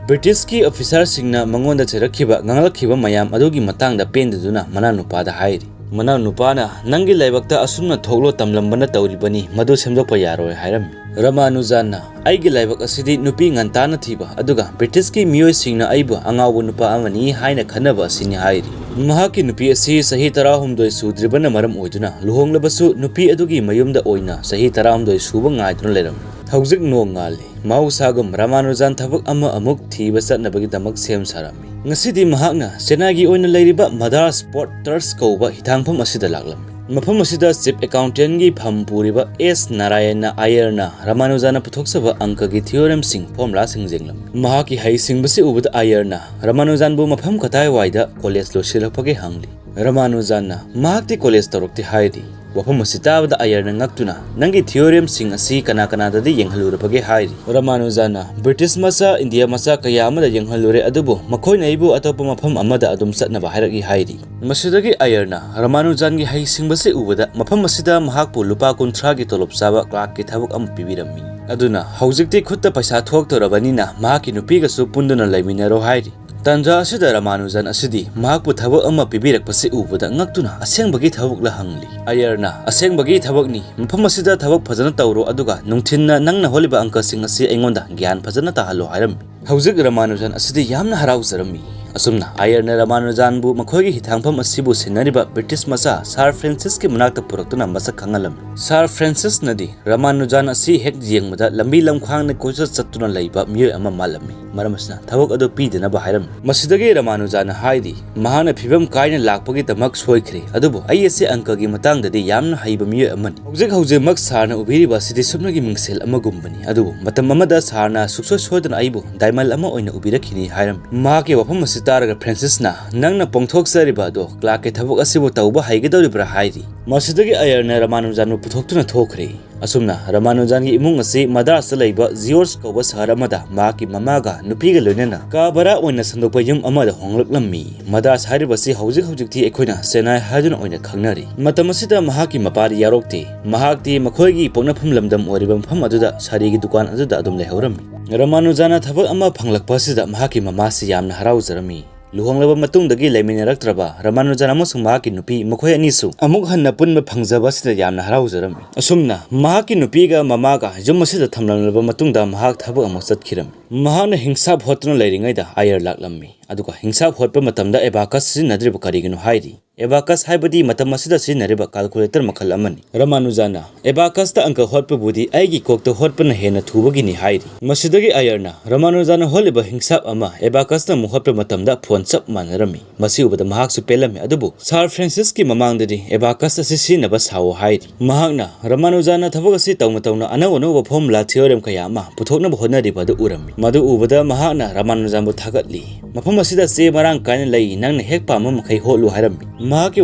ꯕ꯭ꯔꯤꯇꯤꯁꯀꯤ officerꯁꯤꯡꯅ ꯃꯉꯣꯟꯗ ꯆꯩꯔꯛꯈꯤꯕ, ꯉꯥꯡꯂꯛꯈꯤꯕ ꯃꯌꯥꯝ ꯑꯗꯨꯒꯤ ꯃꯇꯥꯡꯗ ꯄꯦꯟꯗꯗꯨꯅ ꯃꯅꯥꯎꯅꯨꯄꯥꯗ ꯍꯥꯏꯔꯤ꯫ ꯃꯅꯥꯎꯅꯨꯄꯥꯅ, "ꯅꯪꯒꯤ ꯂꯥꯏꯕꯛꯇ ꯑꯁꯨꯝꯅ ꯊꯣꯛꯂꯣ ꯇꯝꯂꯝꯕꯅ ꯇꯧꯔꯤꯕꯅꯤ, ꯃꯗꯨ ꯁꯦꯝꯗꯣꯛꯄ ꯌꯥꯔꯣꯏ" ꯍꯥꯏꯔꯝꯃꯤ꯫ ꯔꯃꯥꯅꯨꯖꯟꯅ, "ꯑꯩꯒꯤ ꯂꯥꯏꯕꯛ ꯑꯁꯤꯗꯤ ꯅꯨꯄꯤ ꯉꯟꯇꯥꯅ ꯊꯤꯕ, ꯑꯗꯨꯒ ꯕ꯭ꯔꯤꯇꯤꯁꯀꯤ ꯃꯤꯑꯣꯏꯁꯤꯡꯅ ꯑꯩꯕꯨ ꯑꯉꯥꯎꯕ ꯅꯨꯄꯥ ꯑꯃꯅꯤ ꯍꯥꯏꯅ ꯈꯟꯅꯕ ꯑꯁꯤꯅꯤ" ꯍꯥꯏꯔꯤ꯫ ꯃꯍꯥꯛꯀꯤ ꯅꯨꯄꯤ ꯑꯁꯤ ꯆꯍꯤ ꯇꯔꯥꯍꯨꯝꯗꯣꯏ ꯁꯨꯗ꯭ꯔꯤꯕꯅ ꯃꯔꯝ ꯑꯣꯏꯗꯨꯅ ꯂꯨꯍꯣꯡꯂꯕꯁꯨ ꯅꯨꯄꯤ ꯑꯗꯨꯒꯤ ꯃꯌꯨꯝꯗ ꯑꯣꯏꯅ ꯆꯍꯤ ꯇꯔꯥꯍꯨꯝꯗꯣꯏ ꯁꯨꯕ ꯉꯥꯏꯗꯨꯅ ꯂꯩꯔꯝꯃꯤ꯫ ꯍꯧꯖꯤꯛ ꯅꯣꯡ ꯉꯥꯜꯂꯤ꯫ ꯃꯍꯧꯁꯥꯒꯨꯝ ꯔꯥꯃꯥꯅꯨꯖꯥꯟ ꯊꯕꯛ ꯑꯃ ꯑꯃꯨꯛ ꯊꯤꯕ ꯆꯠꯅꯕꯒꯤꯗꯃꯛ ꯁꯦꯝ ꯁꯥꯔꯝꯃꯤ꯫ ꯉꯁꯤꯗꯤ ꯃꯍꯥꯛꯅ ꯆꯦꯟꯅꯥꯏꯒꯤ ꯑꯣꯏꯅ ꯂꯩꯔꯤꯕ ꯃꯗꯥꯔꯁ ꯄꯣꯔꯠ ꯇ꯭ꯔꯁ ꯀꯧꯕ ꯍꯤꯊꯥꯡꯐꯝ ꯑꯁꯤꯗ ꯂꯥꯛꯂꯝꯃꯤ꯫ ꯃꯐꯝ ꯑꯁꯤꯗ ꯆꯤꯐ ꯑꯦꯀꯥꯎꯟꯇꯦꯟꯒꯤ ꯐꯝ ꯄꯨꯔꯤꯕ ꯑꯦꯁ ꯅꯥꯔꯥꯌꯟꯅ ꯑꯥꯌꯔꯅ ꯔꯥꯃꯥꯅꯨꯖꯥꯟꯅ ꯄꯨꯊꯣꯛꯆꯕ ꯑꯪꯀꯒꯤ ꯊꯤꯑꯣꯔꯦꯝꯁꯤꯡ, ꯐꯣꯔꯃꯨꯂꯥꯁꯤꯡ ꯌꯦꯡꯂꯝꯃꯤ꯫ ꯃꯍꯥꯛꯀꯤ ꯍꯩꯁꯤꯡꯕꯁꯤ ꯎꯕꯗ ꯑꯥꯌꯔꯅ ꯔꯥꯃꯥꯅꯨꯖꯥꯟꯕꯨ ꯃꯐꯝ ꯀꯗꯥꯏꯋꯥꯏꯗ ꯀꯣꯂꯦꯖ ꯂꯣꯏꯁꯤꯜꯂꯛꯄꯒꯦ ꯍꯪꯂꯤ꯫ ꯔꯥꯃꯥꯅꯨꯖꯥꯟꯅ ꯃꯍꯥꯛꯇꯤ ꯀꯣꯂꯦꯖ ꯇꯧꯔꯛꯇꯦ ꯍꯥꯏꯔꯤ꯫ ꯋꯥꯐꯝ ꯑꯁꯤ ꯇꯥꯕꯗ ꯑꯥꯌꯔꯅ ꯉꯛꯇꯨꯅ, "ꯅꯪꯒꯤ ꯊꯤꯑꯣꯔꯦꯝꯁꯤꯡ ꯑꯁꯤ ꯀꯅꯥ ꯀꯅꯥꯗꯗꯤ ꯌꯦꯡꯍꯜꯂꯨꯔꯕꯒꯦ?" ꯍꯥꯏꯔꯤ꯫ ꯔꯥꯃꯥꯅꯨꯖꯥꯟꯅ, "ꯕ꯭ꯔꯤꯇꯤꯁ ꯃꯆꯥ, ꯏꯟꯗꯤꯌꯥ ꯃꯆꯥ ꯀꯌꯥ ꯑꯃꯗ ꯌꯦꯡꯍꯜꯂꯨꯔꯦ, ꯑꯗꯨꯕꯨ ꯃꯈꯣꯏꯅ ꯑꯩꯕꯨ ꯑꯇꯣꯞꯄ ꯃꯐꯝ ꯑꯃꯗ ꯑꯗꯨꯝ ꯆꯠꯅꯕ ꯍꯥꯏꯔꯛꯏ" ꯍꯥꯏꯔꯤ꯫ ꯃꯁꯤꯗꯒꯤ ꯑꯥꯌꯔꯅ ꯔꯥꯃꯥꯅꯨꯖꯥꯟꯒꯤ ꯍꯩꯁꯤꯡꯕꯁꯤ ꯎꯕꯗ ꯃꯐꯝ ꯑꯁꯤꯗ ꯃꯍꯥꯛꯄꯨ ꯂꯨꯄꯥ ꯀꯨꯟꯊ꯭ꯔꯥꯒꯤ ꯇꯣꯂꯣꯞ ꯆꯥꯕ ꯀ꯭ꯂꯥꯔꯛꯀꯤ ꯊꯕꯛ ꯑꯃ ꯄꯤꯕꯤꯔꯝꯃꯤ꯫ ꯑꯗꯨꯅ ꯍꯧꯖꯤꯛꯇꯤ ꯈꯨꯠꯇ ꯄꯩꯁꯥ ꯊꯣꯛꯇꯧꯔꯕꯅꯤꯅ ꯃꯍꯥꯛꯀꯤ ꯅꯨꯄꯤꯒꯁꯨ ꯄꯨꯟꯗꯨꯅ ꯂꯩꯃꯤꯟꯅꯔꯣ ꯍꯥꯏꯔꯤ꯫ ꯇꯥꯟꯖꯥ ꯑꯁꯤꯗ ꯔꯥꯃꯥꯅꯨꯖꯟ ꯑꯁꯤꯗꯤ ꯃꯍꯥꯛꯄꯨ ꯊꯕꯛ ꯑꯃ ꯄꯤꯕꯤꯔꯛꯄꯁꯤ ꯎꯕꯗ ꯉꯛꯇꯨꯅ ꯑꯁꯦꯡꯕꯒꯤ ꯊꯕꯛꯂ ꯍꯪꯂꯤ꯫ ꯑꯥꯌꯔꯅ, "ꯑꯁꯦꯡꯕꯒꯤ ꯊꯕꯛꯅꯤ, ꯃꯐꯝ ꯑꯁꯤꯗ ꯊꯕꯛ ꯐꯖꯅ ꯇꯧꯔꯣ, ꯑꯗꯨꯒ ꯅꯨꯡꯊꯤꯟꯅ ꯅꯪꯅ ꯍꯣꯠꯂꯤꯕ ꯑꯪꯀꯁꯤꯡ ꯑꯁꯤ ꯑꯩꯉꯣꯟꯗ ꯒ꯭ꯌꯥꯟ ꯐꯖꯅ ꯇꯥꯍꯜꯂꯣ" ꯍꯥꯏꯔꯝꯃꯤ꯫ ꯍꯧꯖꯤꯛ ꯔꯥꯃꯥꯅꯨꯖꯟ ꯑꯁꯤꯗꯤ ꯌꯥꯝꯅ ꯍꯔꯥꯎꯖꯔꯝꯃꯤ꯫ ꯑꯁꯨꯝꯅ ꯑꯥꯌꯔꯅ ꯔꯥꯃꯥꯅꯨꯖꯥꯟꯕꯨ ꯃꯈꯣꯏꯒꯤ ꯍꯤꯊꯥꯡꯐꯝ ꯑꯁꯤꯕꯨ ꯁꯤꯟꯅꯔꯤꯕ ꯕ꯭ꯔꯤꯇꯤꯁ ꯃꯆꯥ ꯁꯥꯔ ꯐ꯭ꯔꯦꯟꯁꯤꯁꯀꯤ ꯃꯅꯥꯛꯇ ꯄꯨꯔꯛꯇꯨꯅ ꯃꯁꯛ ꯈꯪꯍꯜꯂꯝꯃꯤ꯫ ꯁꯥꯔ ꯐ꯭ꯔꯦꯟꯁꯤꯁꯅꯗꯤ ꯔꯥꯃꯥꯅꯨꯖꯥꯟ ꯑꯁꯤ ꯍꯦꯛ ꯌꯦꯡꯕꯗ ꯂꯝꯕꯤ ꯂꯝꯈꯥꯡꯗ ꯀꯣꯏꯆꯠ ꯆꯠꯇꯨꯅ ꯂꯩꯕ ꯃꯤꯑꯣꯏ ꯑꯃ ꯃꯥꯜꯂꯝꯃꯤ꯫ ꯃꯔꯝ ꯑꯁꯤꯅ ꯊꯕꯛ ꯑꯗꯨ ꯄꯤꯗꯅꯕ ꯍꯥꯏꯔꯝꯃꯤ꯫ ꯃꯁꯤꯗꯒꯤ ꯔꯥꯃꯥꯅꯨꯖꯥꯟꯅ ꯍꯥꯏꯔꯤ, "ꯃꯍꯥꯛꯅ ꯐꯤꯕꯝ ꯀꯥꯏꯅ ꯂꯥꯛꯄꯒꯤꯗꯃꯛ ꯁꯣꯏꯈ꯭ꯔꯦ, ꯑꯗꯨꯕꯨ ꯑꯩ ꯑꯁꯤ ꯑꯪꯀꯒꯤ ꯃꯇꯥꯡꯗꯗꯤ ꯌꯥꯝꯅ ꯍꯩꯕ ꯃꯤꯑꯣꯏ ꯑꯃꯅꯤ꯫ ꯍꯧꯖꯤꯛ ꯍꯧꯖꯤꯛꯃꯛ ꯁꯥꯔꯅ ꯎꯕꯤꯔꯤꯕ ꯑꯁꯤꯗꯤ ꯁꯨꯞꯅꯒꯤ ꯃꯤꯡꯁꯦꯜ ꯑꯃꯒꯨꯝꯕꯅꯤ, ꯑꯗꯨꯕꯨ ꯃꯇꯝ ꯑꯃꯗ ꯁꯥꯔꯅ ꯁꯨꯛꯁꯣꯏ ꯁꯣꯏꯗꯅ ꯑꯩꯕꯨ ꯗꯥꯏꯃꯟ ꯑꯃ ꯑꯣꯏꯅ ꯎꯕꯤꯔꯛꯈꯤꯅꯤ" ꯍꯥꯏꯔꯝꯃꯤ꯫ ꯃꯍꯥꯛꯀꯤ ꯋꯥꯐꯝ ꯑꯁꯤ ꯇꯥꯔꯒ ꯐ꯭ꯔꯦꯟꯁꯤꯁꯅ, "ꯅꯪꯅ ꯄꯣꯡꯊꯣꯛꯆꯔꯤꯕ ꯑꯗꯣ ꯀ꯭ꯂꯥꯔꯛꯀꯤ ꯊꯕꯛ ꯑꯁꯤꯕꯨ ꯇꯧꯕ ꯍꯩꯒꯗꯧꯔꯤꯕ꯭ꯔꯥ?" ꯍꯥꯏꯔꯤ꯫ ꯃꯁꯤꯗꯒꯤ ꯑꯥꯌꯔꯅ ꯔꯥꯃꯥꯅꯨꯖꯥꯟꯕꯨ ꯄꯨꯊꯣꯛꯇꯨꯅ ꯊꯣꯛꯈ꯭ꯔꯦ꯫ ꯑꯁꯨꯝꯅ ꯔꯥꯃꯥꯅꯨꯖꯥꯟꯒꯤ ꯏꯃꯨꯡ ꯑꯁꯤ ꯃꯗ꯭ꯔꯥꯁꯇ ꯂꯩꯕ ꯖꯤꯑꯣꯔꯖ ꯀꯧꯕ ꯁꯍꯔ ꯑꯃꯗ ꯃꯍꯥꯛꯀꯤ ꯃꯃꯥꯒ ꯅꯨꯄꯤꯒ ꯂꯣꯏꯅꯅ ꯀꯥ ꯚꯔꯥ ꯑꯣꯏꯅ ꯁꯟꯗꯣꯛꯄ ꯌꯨꯝ ꯑꯃꯗ ꯍꯣꯡꯂꯛꯂꯝꯃꯤ꯫ ꯃꯗ꯭ꯔꯥꯁ ꯍꯥꯏꯔꯤꯕꯁꯤ ꯍꯧꯖꯤꯛ ꯍꯧꯖꯤꯛꯇꯤ ꯑꯩꯈꯣꯏꯅ ꯆꯦꯟꯅꯥꯏ ꯍꯥꯏꯗꯨꯅ ꯑꯣꯏꯅ ꯈꯪꯅꯔꯤ꯫ ꯃꯇꯝ ꯑꯁꯤꯗ ꯃꯍꯥꯛꯀꯤ ꯃꯄꯥꯗꯤ ꯌꯥꯎꯔꯛꯇꯦ꯫ ꯃꯍꯥꯛꯇꯤ ꯃꯈꯣꯏꯒꯤ ꯄꯣꯛꯅꯐꯝ ꯂꯝꯗꯝ ꯑꯣꯏꯔꯤꯕ ꯃꯐꯝ ꯑꯗꯨꯗ ꯁꯥꯔꯤꯒꯤ ꯗꯨꯀꯥꯟ ꯑꯗꯨꯗ ꯑꯗꯨꯝ ꯂꯩꯍꯧꯔꯝꯃꯤ꯫ ꯔꯥꯃꯥꯅꯨꯖꯥꯟꯅ ꯊꯕꯛ ꯑꯃ ꯐꯪꯂꯛꯄ ꯑꯁꯤꯗ ꯃꯍꯥꯛꯀꯤ ꯃꯃꯥꯁꯤ ꯌꯥꯝꯅ ꯍꯔꯥꯎꯖꯔꯝꯃꯤ꯫ ꯂꯨꯍꯣꯡꯂꯕ ꯃꯇꯨꯡꯗꯒꯤ ꯂꯩꯃꯤꯟꯅꯔꯛꯇ꯭ꯔꯕ ꯔꯥꯃꯥꯅꯨꯖꯟ ꯑꯃꯁꯨꯡ ꯃꯍꯥꯛꯀꯤ ꯅꯨꯄꯤ ꯃꯈꯣꯏ ꯑꯅꯤꯁꯨ ꯑꯃꯨꯛ ꯍꯟꯅ ꯄꯨꯟꯕ ꯐꯪꯖꯕ ꯑꯁꯤꯗ ꯌꯥꯝꯅ ꯍꯔꯥꯎꯖꯔꯝꯃꯤ꯫ ꯑꯁꯨꯝꯅ ꯃꯍꯥꯛꯀꯤ ꯅꯨꯄꯤꯒ ꯃꯃꯥꯒ ꯌꯨꯝ ꯑꯁꯤꯗ ꯊꯝꯂꯝꯂꯕ ꯃꯇꯨꯡꯗ ꯃꯍꯥꯛ ꯊꯕꯛ ꯑꯃꯨꯛ ꯆꯠꯈꯤꯔꯝꯃꯤ꯫ ꯃꯍꯥꯛꯅ ꯍꯤꯡꯁꯥꯞ ꯍꯣꯠꯇꯨꯅ ꯂꯩꯔꯤꯉꯩꯗ ꯑꯥꯌꯔ ꯂꯥꯛꯂꯝꯃꯤ, ꯑꯗꯨꯒ ꯍꯤꯡꯁꯥꯞ ꯍꯣꯠꯄ ꯃꯇꯝꯗ ꯑꯦꯕꯥꯀꯁ ꯁꯤꯖꯤꯟꯅꯗ꯭ꯔꯤꯕ ꯀꯔꯤꯒꯤꯅꯣ ꯍꯥꯏꯔꯤ꯫ Abacus ꯍꯥꯏꯕꯗꯤ ꯃꯇꯝ ꯑꯁꯤꯗ ꯁꯤꯖꯤꯟꯅꯔꯤꯕ calculator ꯃꯈꯜ ꯑꯃꯅꯤ꯫ ꯔꯃꯥꯅꯨꯖꯥꯅ, "Abacusꯇ ꯑꯪꯀ ꯍꯣꯠꯄꯕꯨꯗꯤ ꯑꯩꯒꯤ ꯀꯣꯛꯇ ꯍꯣꯠꯄꯅ ꯍꯦꯟꯅ ꯊꯨꯕꯒꯤꯅꯤ" ꯍꯥꯏꯔꯤ꯫ ꯃꯁꯤꯗꯒꯤ ꯑꯥꯌꯔꯅ ꯔꯃꯥꯅꯨꯖꯥꯅ ꯍꯣꯠꯂꯤꯕ ꯍꯤꯡꯁꯥꯞ ꯑꯃ Abacusꯅ ꯑꯃꯨꯛ ꯍꯣꯠꯄ ꯃꯇꯝꯗ ꯐꯣꯟ ꯆꯞ ꯃꯥꯟꯅꯔꯝꯃꯤ꯫ ꯃꯁꯤ ꯎꯕꯗ ꯃꯍꯥꯛꯁꯨ ꯄꯦꯜꯂꯝꯃꯤ, ꯑꯗꯨꯕꯨ ꯁꯥꯔ ꯐ꯭ꯔꯦꯟꯁꯤꯁꯀꯤ ꯃꯃꯥꯡꯗꯗꯤ Abacus ꯑꯁꯤ ꯁꯤꯖꯤꯟꯅꯕ ꯁꯥꯎꯑꯣ ꯍꯥꯏꯔꯤ꯫ ꯃꯍꯥꯛꯅ ꯔꯃꯥꯅꯨꯖꯥꯅ ꯊꯕꯛ ꯑꯁꯤ ꯇꯧꯅ ꯇꯧꯅ ꯑꯅꯧ ꯑꯅꯧꯕ formula theorem ꯀꯌꯥ ꯑꯃ ꯄꯨꯊꯣꯛꯅꯕ ꯍꯣꯠꯅꯔꯤꯕ ꯑꯗꯨ ꯎꯔꯝꯃꯤ꯫ ꯃꯗꯨ ꯎꯕꯗ ꯃꯍꯥꯛꯅ ꯔꯃꯥꯅꯨꯖꯥꯟꯕꯨ ꯊꯥꯒꯠꯂꯤ꯫ "ꯃꯐꯝ ꯑꯁꯤꯗ ꯆꯦ ꯃꯔꯥꯡ ꯀꯥꯏꯅ ꯂꯩ, ꯅꯪꯅ ꯍꯦꯛ ꯄꯥꯝꯕ ꯃꯈꯩ ꯍꯣꯠꯂꯨ" ꯍꯥꯏꯔꯝꯃꯤ꯫ ꯃꯍꯥꯛꯀꯤ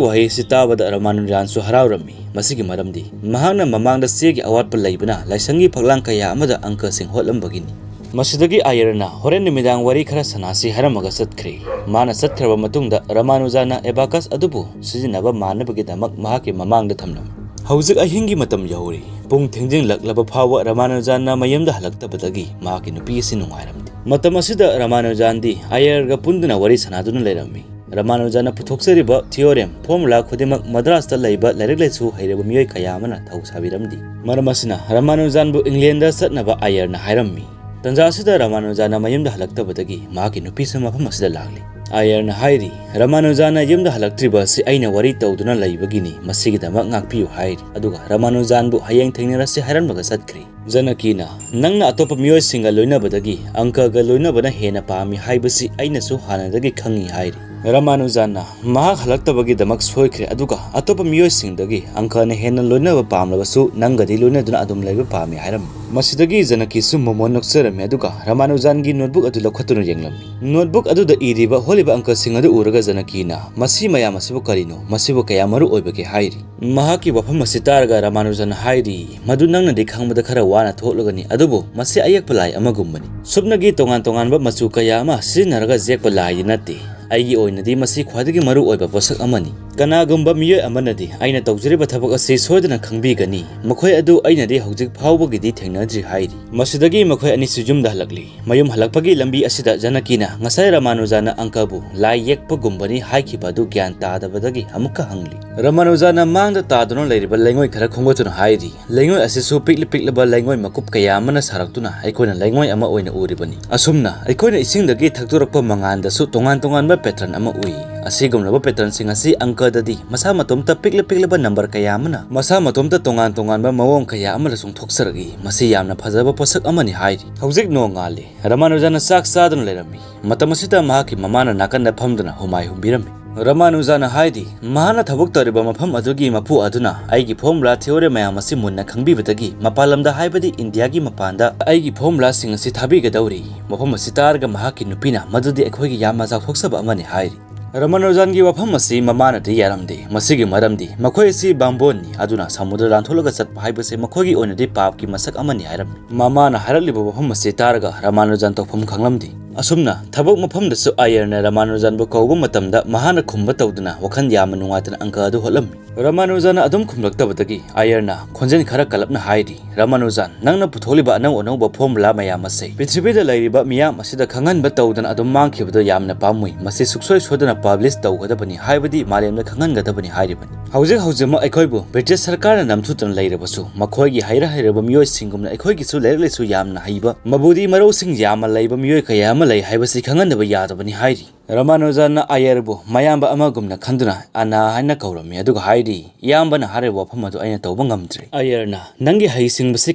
ꯋꯥꯍꯩ ꯑꯁꯤ ꯇꯥꯕꯗ ꯔꯃꯥꯅꯨꯖꯥꯟꯁꯨ ꯍꯔꯥꯎꯔꯝꯃꯤ꯫ ꯃꯁꯤꯒꯤ ꯃꯔꯝꯗꯤ ꯃꯍꯥꯛꯅ ꯃꯃꯥꯡꯗ ꯆꯦꯒꯤ ꯑꯋꯥꯠꯄ ꯂꯩꯕꯅ ꯂꯥꯏꯁꯪꯒꯤ ꯐꯛꯂꯥꯡ ꯀꯌꯥ ꯑꯃꯗ ꯑꯪꯀꯁꯤꯡ ꯍꯣꯠꯂꯝꯕꯒꯤꯅꯤ꯫ ꯃꯁꯤꯗꯒꯤ ꯑꯥꯌꯔꯅ ꯍꯣꯔꯦꯟ ꯅꯨꯃꯤꯗꯥꯡ ꯋꯥꯔꯤ ꯈꯔ ꯁꯥꯟꯅꯁꯤ ꯍꯥꯏꯔꯝꯃꯒ ꯆꯠꯈ꯭ꯔꯦ꯫ ꯃꯥꯅ ꯆꯠꯈ꯭ꯔꯕ ꯃꯇꯨꯡꯗ ꯔꯃꯥꯅꯨꯖꯥꯅ Abacus ꯑꯗꯨꯕꯨ ꯁꯤꯖꯤꯟꯅꯕ ꯃꯥꯟꯅꯕꯒꯤꯗꯃꯛ ꯃꯍꯥꯛꯀꯤ ꯃꯃꯥꯡꯗ ꯊꯝꯂꯝꯃꯤ꯫ ꯍꯧꯖꯤꯛ ꯑꯍꯤꯡꯒꯤ ꯃꯇꯝ ꯌꯧꯔꯦ꯫ ꯄꯨꯡ ꯊꯦꯡꯖꯤꯜꯂꯛꯂꯕ ꯐꯥꯎꯕ ꯔꯃꯥꯅꯨꯖꯥꯟꯅ ꯃꯌꯨꯝꯗ ꯍꯜꯂꯛꯇꯕꯗꯒꯤ ꯃꯍꯥꯛꯀꯤ ꯅꯨꯄꯤ ꯑꯁꯤ ꯅꯨꯡꯉꯥꯏꯔꯝꯗꯦ꯫ ꯃꯇꯝ ꯑꯁꯤꯗ ꯔꯃꯥꯅꯨꯖꯥꯟꯗꯤ ꯑꯥꯌꯔꯒ ꯄꯨꯟꯗꯨꯅ ꯋꯥꯔꯤ ꯁꯥꯟꯅꯗꯨꯅ ꯂꯩꯔꯝꯃꯤ꯫ ꯔꯃꯥꯅꯨꯖꯥꯟꯅ ꯄꯨꯊꯣꯛꯆꯔꯤꯕ theorem, formula ꯈꯨꯗꯤꯡꯃꯛ ꯃꯗ꯭ꯔꯥꯁꯇ ꯂꯩꯕ ꯂꯥꯏꯔꯤꯛ ꯂꯥꯏꯁꯨ ꯍꯩꯔꯕ ꯃꯤꯑꯣꯏ ꯀꯌꯥ ꯑꯃꯅ ꯊꯧ ꯁꯥꯕꯤꯔꯝꯗꯦ꯫ ꯃꯔꯝ ꯑꯁꯤꯅ ꯔꯃꯥꯅꯨꯖꯥꯟꯕꯨ ꯏꯪꯂꯦꯟꯗ ꯆꯠꯅꯕ ꯑꯥꯌꯔꯅ ꯍꯥꯏꯔꯝꯃꯤ꯫ ꯇꯟꯖꯥ ꯑꯁꯤꯗ ꯔꯃꯥꯅꯨꯖꯥꯟꯅ ꯃꯌꯨꯝꯗ ꯍꯜꯂꯛꯇꯕꯗꯒꯤ ꯃꯍꯥꯛꯀꯤ ꯅꯨꯄꯤꯁꯨ ꯃꯐꯝ ꯑꯁꯤꯗ ꯂꯥꯛꯂꯤ꯫ ꯑꯥꯌꯔꯅ ꯍꯥꯏꯔꯤ, "ꯔꯃꯥꯅꯨꯖꯥꯟꯅ ꯌꯨꯝꯗ ꯍꯜꯂꯛꯇ꯭ꯔꯤꯕ ꯑꯁꯤ ꯑꯩꯅ ꯋꯥꯔꯤ ꯇꯧꯗꯨꯅ ꯂꯩꯕꯒꯤꯅꯤ, ꯃꯁꯤꯒꯤꯗꯃꯛ ꯉꯥꯛꯄꯤꯌꯨ" ꯍꯥꯏꯔꯤ꯫ ꯑꯗꯨꯒ ꯔꯃꯥꯅꯨꯖꯥꯟꯕꯨ "ꯍꯌꯦꯡ ꯊꯦꯡꯅꯔꯁꯤ" ꯍꯥꯏꯔꯝꯂꯒ ꯆꯠꯈ꯭ꯔꯤ꯫ ꯖꯅꯀꯤꯅ, "ꯅꯪꯅ ꯑꯇꯣꯞꯄ ꯃꯤꯑꯣꯏꯁꯤꯡꯒ ꯂꯣꯏꯅꯕꯗꯒꯤ ꯑꯪꯀꯒ ꯂꯣꯏꯅꯕꯅ ꯍꯦꯟꯅ ꯄꯥꯝꯃꯤ ꯍꯥꯏꯕꯁꯤ ꯑꯩꯅꯁꯨ ꯍꯥꯟꯅꯗꯒꯤ ꯈꯪꯉꯤ" ꯍꯥꯏꯔꯤ꯫ ꯔꯃꯥꯅꯨꯖꯥꯟꯅ ꯃꯍꯥꯛ ꯍꯜꯂꯛꯇꯕꯒꯤꯗꯃꯛ ꯁꯣꯏꯈ꯭ꯔꯦ, ꯑꯗꯨꯒ ꯑꯇꯣꯞꯄ ꯃꯤꯑꯣꯏꯁꯤꯡꯗꯒꯤ ꯑꯪꯀꯅ ꯍꯦꯟꯅ ꯂꯣꯏꯅꯕ ꯄꯥꯝꯂꯕꯁꯨ ꯅꯪꯒꯗꯤ ꯂꯣꯏꯅꯗꯨꯅ ꯑꯗꯨꯝ ꯂꯩꯕ ꯄꯥꯝꯃꯤ ꯍꯥꯏꯔꯝꯃꯤ꯫ ꯃꯁꯤꯗꯒꯤ ꯖꯅꯀꯤꯁꯨ ꯃꯣꯃꯣꯟ ꯅꯣꯛꯆꯔꯝꯃꯤ, ꯑꯗꯨꯒ ꯔꯃꯥꯅꯨꯖꯥꯟꯒꯤ notebook ꯑꯗꯨ ꯂꯧꯈꯠꯇꯨꯅ ꯌꯦꯡꯂꯝꯃꯤ꯫ Notebook ꯑꯗꯨꯗ ꯏꯔꯤꯕ ꯍꯣꯠꯂꯤꯕ ꯑꯪꯀꯁꯤꯡ ꯑꯗꯨ ꯎꯔꯒ ꯖꯅꯀꯤꯅ, "ꯃꯁꯤ ꯃꯌꯥꯝ ꯑꯁꯤꯕꯨ ꯀꯔꯤꯅꯣ? ꯃꯁꯤꯕꯨ ꯀꯌꯥ ꯃꯔꯨ ꯑꯣꯏꯕꯒꯦ?" ꯍꯥꯏꯔꯤ꯫ ꯃꯍꯥꯛꯀꯤ ꯋꯥꯐꯝ ꯑꯁꯤ ꯇꯥꯔꯒ ꯔꯃꯥꯅꯨꯖꯟ ꯍꯥꯏꯔꯤ, "ꯃꯗꯨ ꯅꯪꯅꯗꯤ ꯈꯪꯕꯗ ꯈꯔ ꯋꯥꯅ ꯊꯣꯛꯂꯒꯅꯤ, ꯑꯗꯨꯕꯨ ꯃꯁꯤ ꯑꯌꯦꯛꯄ ꯂꯥꯏ ꯑꯃꯒꯨꯝꯕꯅꯤ꯫ ꯁꯨꯞꯅꯒꯤ ꯇꯣꯉꯥꯟ ꯇꯣꯉꯥꯟꯕ ꯃꯆꯨ ꯀꯌꯥ ꯑꯃ ꯁꯤꯖꯤꯟꯅꯔꯒ ꯌꯦꯛꯄ ꯂꯥꯏꯗꯤ ꯅꯠꯇꯦ꯫ ꯑꯩꯒꯤ ꯑꯣꯏꯅꯗꯤ ꯃꯁꯤ ꯈ꯭ꯋꯥꯏꯗꯒꯤ ꯃꯔꯨ ꯑꯣꯏꯕ ꯄꯣꯠꯁꯛ ꯑꯃꯅꯤ꯫ ꯀꯅꯥꯒꯨꯝꯕ ꯃꯤꯑꯣꯏ ꯑꯃꯅꯗꯤ ꯑꯩꯅ ꯇꯧꯖꯔꯤꯕ ꯊꯕꯛ ꯑꯁꯤ ꯁꯣꯏꯗꯅ ꯈꯪꯕꯤꯒꯅꯤ꯫ ꯃꯈꯣꯏ ꯑꯗꯨ ꯑꯩꯅꯗꯤ ꯍꯧꯖꯤꯛ ꯐꯥꯎꯕꯒꯤꯗꯤ ꯊꯦꯡꯅꯗ꯭ꯔꯤ" ꯍꯥꯏꯔꯤ꯫ ꯃꯁꯤꯗꯒꯤ ꯃꯈꯣꯏ ꯑꯅꯤꯁꯨ ꯌꯨꯝꯗ ꯍꯜꯂꯛꯂꯤ꯫ ꯃꯌꯨꯝ ꯍꯜꯂꯛꯄꯒꯤ ꯂꯝꯕꯤ ꯑꯁꯤꯗ ꯖꯅꯀꯤꯅ ꯉꯁꯥꯏ ꯔꯃꯥꯅꯨꯖꯥꯅ ꯑꯪꯀꯕꯨ ꯂꯥꯏ ꯌꯦꯛꯄꯒꯨꯝꯕꯅꯤ ꯍꯥꯏꯈꯤꯕ ꯑꯗꯨ ꯒ꯭ꯌꯥꯟ ꯇꯥꯗꯕꯗꯒꯤ ꯑꯃꯨꯛꯀ ꯍꯪꯂꯤ꯫ ꯔꯃꯥꯅꯨꯖꯥꯅ ꯃꯥꯡꯗ ꯇꯥꯗꯨꯅ ꯂꯩꯔꯤꯕ ꯂꯩꯉꯣꯏ ꯈꯔ ꯈꯣꯝꯒꯠꯇꯨꯅ ꯍꯥꯏꯔꯤ, "ꯂꯩꯉꯣꯏ ꯑꯁꯤꯁꯨ ꯄꯤꯛꯂ ꯄꯤꯛꯂꯕ ꯂꯩꯉꯣꯏ ꯃꯀꯨꯞ ꯀꯌꯥ ꯑꯃꯅ ꯁꯥꯔꯛꯇꯨꯅ ꯑꯩꯈꯣꯏꯅ ꯂꯩꯉꯣꯏ ꯑꯃ ꯑꯣꯏꯅ ꯎꯔꯤꯕꯅꯤ꯫ ꯑꯁꯨꯝꯅ ꯑꯩꯈꯣꯏꯅ ꯏꯁꯤꯡꯗꯒꯤ ꯊꯛꯇꯣꯔꯛꯄ ꯃꯉꯥꯟꯗꯁꯨ ꯇꯣꯉꯥꯟ ꯇꯣꯉꯥꯟꯕ pattern ꯑꯃ ꯎꯏ꯫ ꯑꯁꯤꯒꯨꯝꯂꯕ patternꯁꯤꯡ ꯑꯁꯤ ꯑꯪꯀꯗꯗꯤ ꯃꯁꯥ ꯃꯇꯣꯝꯇ ꯄꯤꯛꯂ ꯄꯤꯛꯂꯕ number ꯀꯌꯥ ꯑꯃꯅ ꯃꯁꯥ ꯃꯇꯣꯝꯇ ꯇꯣꯉꯥꯟ ꯇꯣꯉꯥꯟꯕ ꯃꯑꯣꯡ ꯀꯌꯥ ꯑꯃꯗ ꯆꯣꯡꯊꯣꯛꯆꯔꯛꯏ꯫ ꯃꯁꯤ ꯌꯥꯝꯅ ꯐꯖꯕ ꯄꯣꯠꯁꯛ ꯑꯃꯅꯤ ꯍꯥꯏꯔꯤ꯫ ꯍꯧꯖꯤꯛ ꯅꯣꯡꯉꯥꯜꯂꯤ꯫ ꯔꯃꯥꯅꯨꯖꯟꯅ ꯆꯥꯛ ꯆꯥꯗꯨꯅ ꯂꯩꯔꯝꯃꯤ꯫ ꯃꯇꯝ ꯑꯁꯤꯗ ꯃꯍꯥꯛꯀꯤ ꯃꯃꯥꯅ ꯅꯥꯀꯟꯗ ꯐꯝꯗꯨꯅ ꯍꯨꯃꯥꯏ ꯍꯨꯝꯕꯤꯔꯝꯃꯤ꯫ ꯔꯃꯥꯅꯨꯖꯟꯅ ꯍꯥꯏꯔꯤ, ꯃꯍꯥꯛꯅ ꯊꯕꯛ ꯇꯧꯔꯤꯕ ꯃꯐꯝ ꯑꯗꯨꯒꯤ ꯃꯄꯨ ꯑꯗꯨꯅ ꯑꯩꯒꯤ formula theory ꯃꯌꯥꯝ ꯑꯁꯤ ꯃꯨꯟꯅ ꯈꯪꯕꯤꯕꯗꯒꯤ ꯃꯄꯥꯟ ꯂꯝꯗ, ꯍꯥꯏꯕꯗꯤ ꯏꯟꯗꯤꯌꯥꯒꯤ ꯃꯄꯥꯟꯗ ꯑꯩꯒꯤ formulaꯁꯤꯡ ꯑꯁꯤ ꯊꯥꯕꯤꯒꯗꯧꯔꯤ꯫ ꯃꯐꯝ ꯑꯁꯤ ꯇꯥꯔꯒ ꯃꯍꯥꯛꯀꯤ ꯅꯨꯄꯤꯅ, "ꯃꯗꯨꯗꯤ ꯑꯩꯈꯣꯏꯒꯤ ꯌꯥꯝꯅ ꯆꯥꯎꯊꯣꯛꯆꯕ ꯑꯃꯅꯤ" ꯍꯥꯏꯔꯤ꯫ ꯔꯃꯥꯅꯨꯖꯟꯒꯤ ꯋꯥꯐꯝ ꯑꯁꯤ ꯃꯃꯥꯅꯗꯤ ꯌꯥꯔꯝꯗꯦ꯫ ꯃꯁꯤꯒꯤ ꯃꯔꯝꯗꯤ ꯃꯈꯣꯏ ꯑꯁꯤ ꯕꯥꯝꯕꯣꯟꯅꯤ, ꯑꯗꯨꯅ ꯁꯃꯨꯗ꯭ꯔ ꯂꯥꯟꯊꯣꯛꯂꯒ ꯆꯠꯄ ꯍꯥꯏꯕꯁꯤ ꯃꯈꯣꯏꯒꯤ ꯑꯣꯏꯅꯗꯤ ꯄꯥꯞꯀꯤ ꯃꯁꯛ ꯑꯃꯅꯤ ꯍꯥꯏꯔꯝꯃꯤ꯫ ꯃꯃꯥꯅ ꯍꯥꯏꯔꯛꯂꯤꯕ ꯋꯥꯐꯝ ꯑꯁꯤ ꯇꯥꯔꯒ ꯔꯃꯥꯅꯨꯖꯟ ꯇꯧꯐꯝ ꯈꯪꯂꯝꯗꯦ꯫ ꯑꯁꯨꯝꯅ ꯊꯕꯛ ꯃꯐꯝꯗꯁꯨ ꯑꯥꯌꯔꯅ ꯔꯃꯥꯅꯨꯖꯟꯕꯨ ꯀꯧꯕ ꯃꯇꯝꯗ ꯃꯍꯥꯛꯅ ꯈꯨꯝꯕ ꯇꯧꯗꯨꯅ ꯋꯥꯈꯜ ꯌꯥꯝꯅ ꯅꯨꯡꯉꯥꯏꯇꯅ ꯑꯪꯀ ꯑꯗꯨ ꯍꯣꯠꯂꯝꯃꯤ꯫ ꯔꯃꯥꯅꯨꯖꯟꯅ ꯑꯗꯨꯝ ꯈꯨꯝꯂꯛꯇꯕꯗꯒꯤ ꯑꯥꯌꯔꯅ ꯈꯣꯟꯖꯦꯜ ꯈꯔ ꯀꯜꯂꯞꯅ ꯍꯥꯏꯔꯤ, "ꯔꯃꯥꯅꯨꯖꯟ, ꯅꯪꯅ ꯄꯨꯊꯣꯛꯂꯤꯕ ꯑꯅꯧ ꯑꯅꯧꯕ formula ꯃꯌꯥꯝ ꯑꯁꯤ ꯄ꯭ꯔꯤꯊꯤꯕꯤꯗ ꯂꯩꯔꯤꯕ ꯃꯤꯌꯥꯝ ꯑꯁꯤꯗ ꯈꯪꯍꯟꯕ ꯇꯧꯗꯅ ꯑꯗꯨꯝ ꯃꯥꯡꯈꯤꯕꯗꯨ ꯌꯥꯝꯅ ꯄꯥꯝꯃꯨꯏ꯫ ꯃꯁꯤ ꯁꯨꯛꯁꯣꯏ ꯁꯣꯏꯗꯅ publish ꯇꯧꯒꯗꯕꯅꯤ, ꯍꯥꯏꯕꯗꯤ ꯃꯥꯂꯦꯝꯗ ꯈꯪꯍꯟꯒꯗꯕꯅꯤ" ꯍꯥꯏꯔꯤꯕꯅꯤ꯫ ꯍꯧꯖꯤꯛ ꯍꯧꯖꯤꯛꯃꯛ ꯑꯩꯈꯣꯏꯕꯨ ꯕ꯭ꯔꯤꯇꯤꯁ ꯁꯔꯀꯥꯔꯅ ꯅꯝꯊꯨꯗꯅ ꯂꯩꯔꯕꯁꯨ, ꯃꯈꯣꯏꯒꯤ ꯍꯩꯔ ꯍꯩꯔꯕ ꯃꯤꯑꯣꯏꯁꯤꯡꯒꯨꯝꯅ ꯑꯩꯈꯣꯏꯒꯤꯁꯨ ꯂꯥꯏꯔꯤꯛ ꯂꯥꯏꯁꯨ ꯌꯥꯝꯅ ꯍꯩꯕ ꯃꯕꯨꯗꯤ ꯃꯔꯧꯁꯤꯡ ꯌꯥꯝꯅ ꯂꯩꯕ ꯃꯤꯑꯣꯏ ꯀꯌꯥ ꯑꯃ ꯂꯩ ꯍꯥꯏꯕꯁꯤ ꯈꯪꯍꯟꯗꯕ ꯌꯥꯗꯕꯅꯤ ꯍꯥꯏꯔꯤ꯫ ꯔꯃꯥꯅꯨꯖꯟꯅ ꯑꯥꯌꯔꯕꯨ ꯃꯌꯥꯝꯕ ꯑꯃꯒꯨꯝꯅ ꯈꯟꯗꯨꯅ ꯑꯅꯥ ꯍꯥꯏꯅ ꯀꯧꯔꯝꯃꯤ, ꯑꯗꯨꯒ ꯍꯥꯏꯔꯤ, "ꯏꯌꯥꯝꯕꯅ ꯍꯥꯏꯔꯤꯕ ꯋꯥꯐꯝ ꯑꯗꯨ ꯑꯩꯅ ꯇꯧꯕ ꯉꯝꯗ꯭ꯔꯦ꯫" ꯑꯥꯌꯔꯅ, "ꯅꯪꯒꯤ ꯍꯩꯁꯤꯡꯕꯁꯤ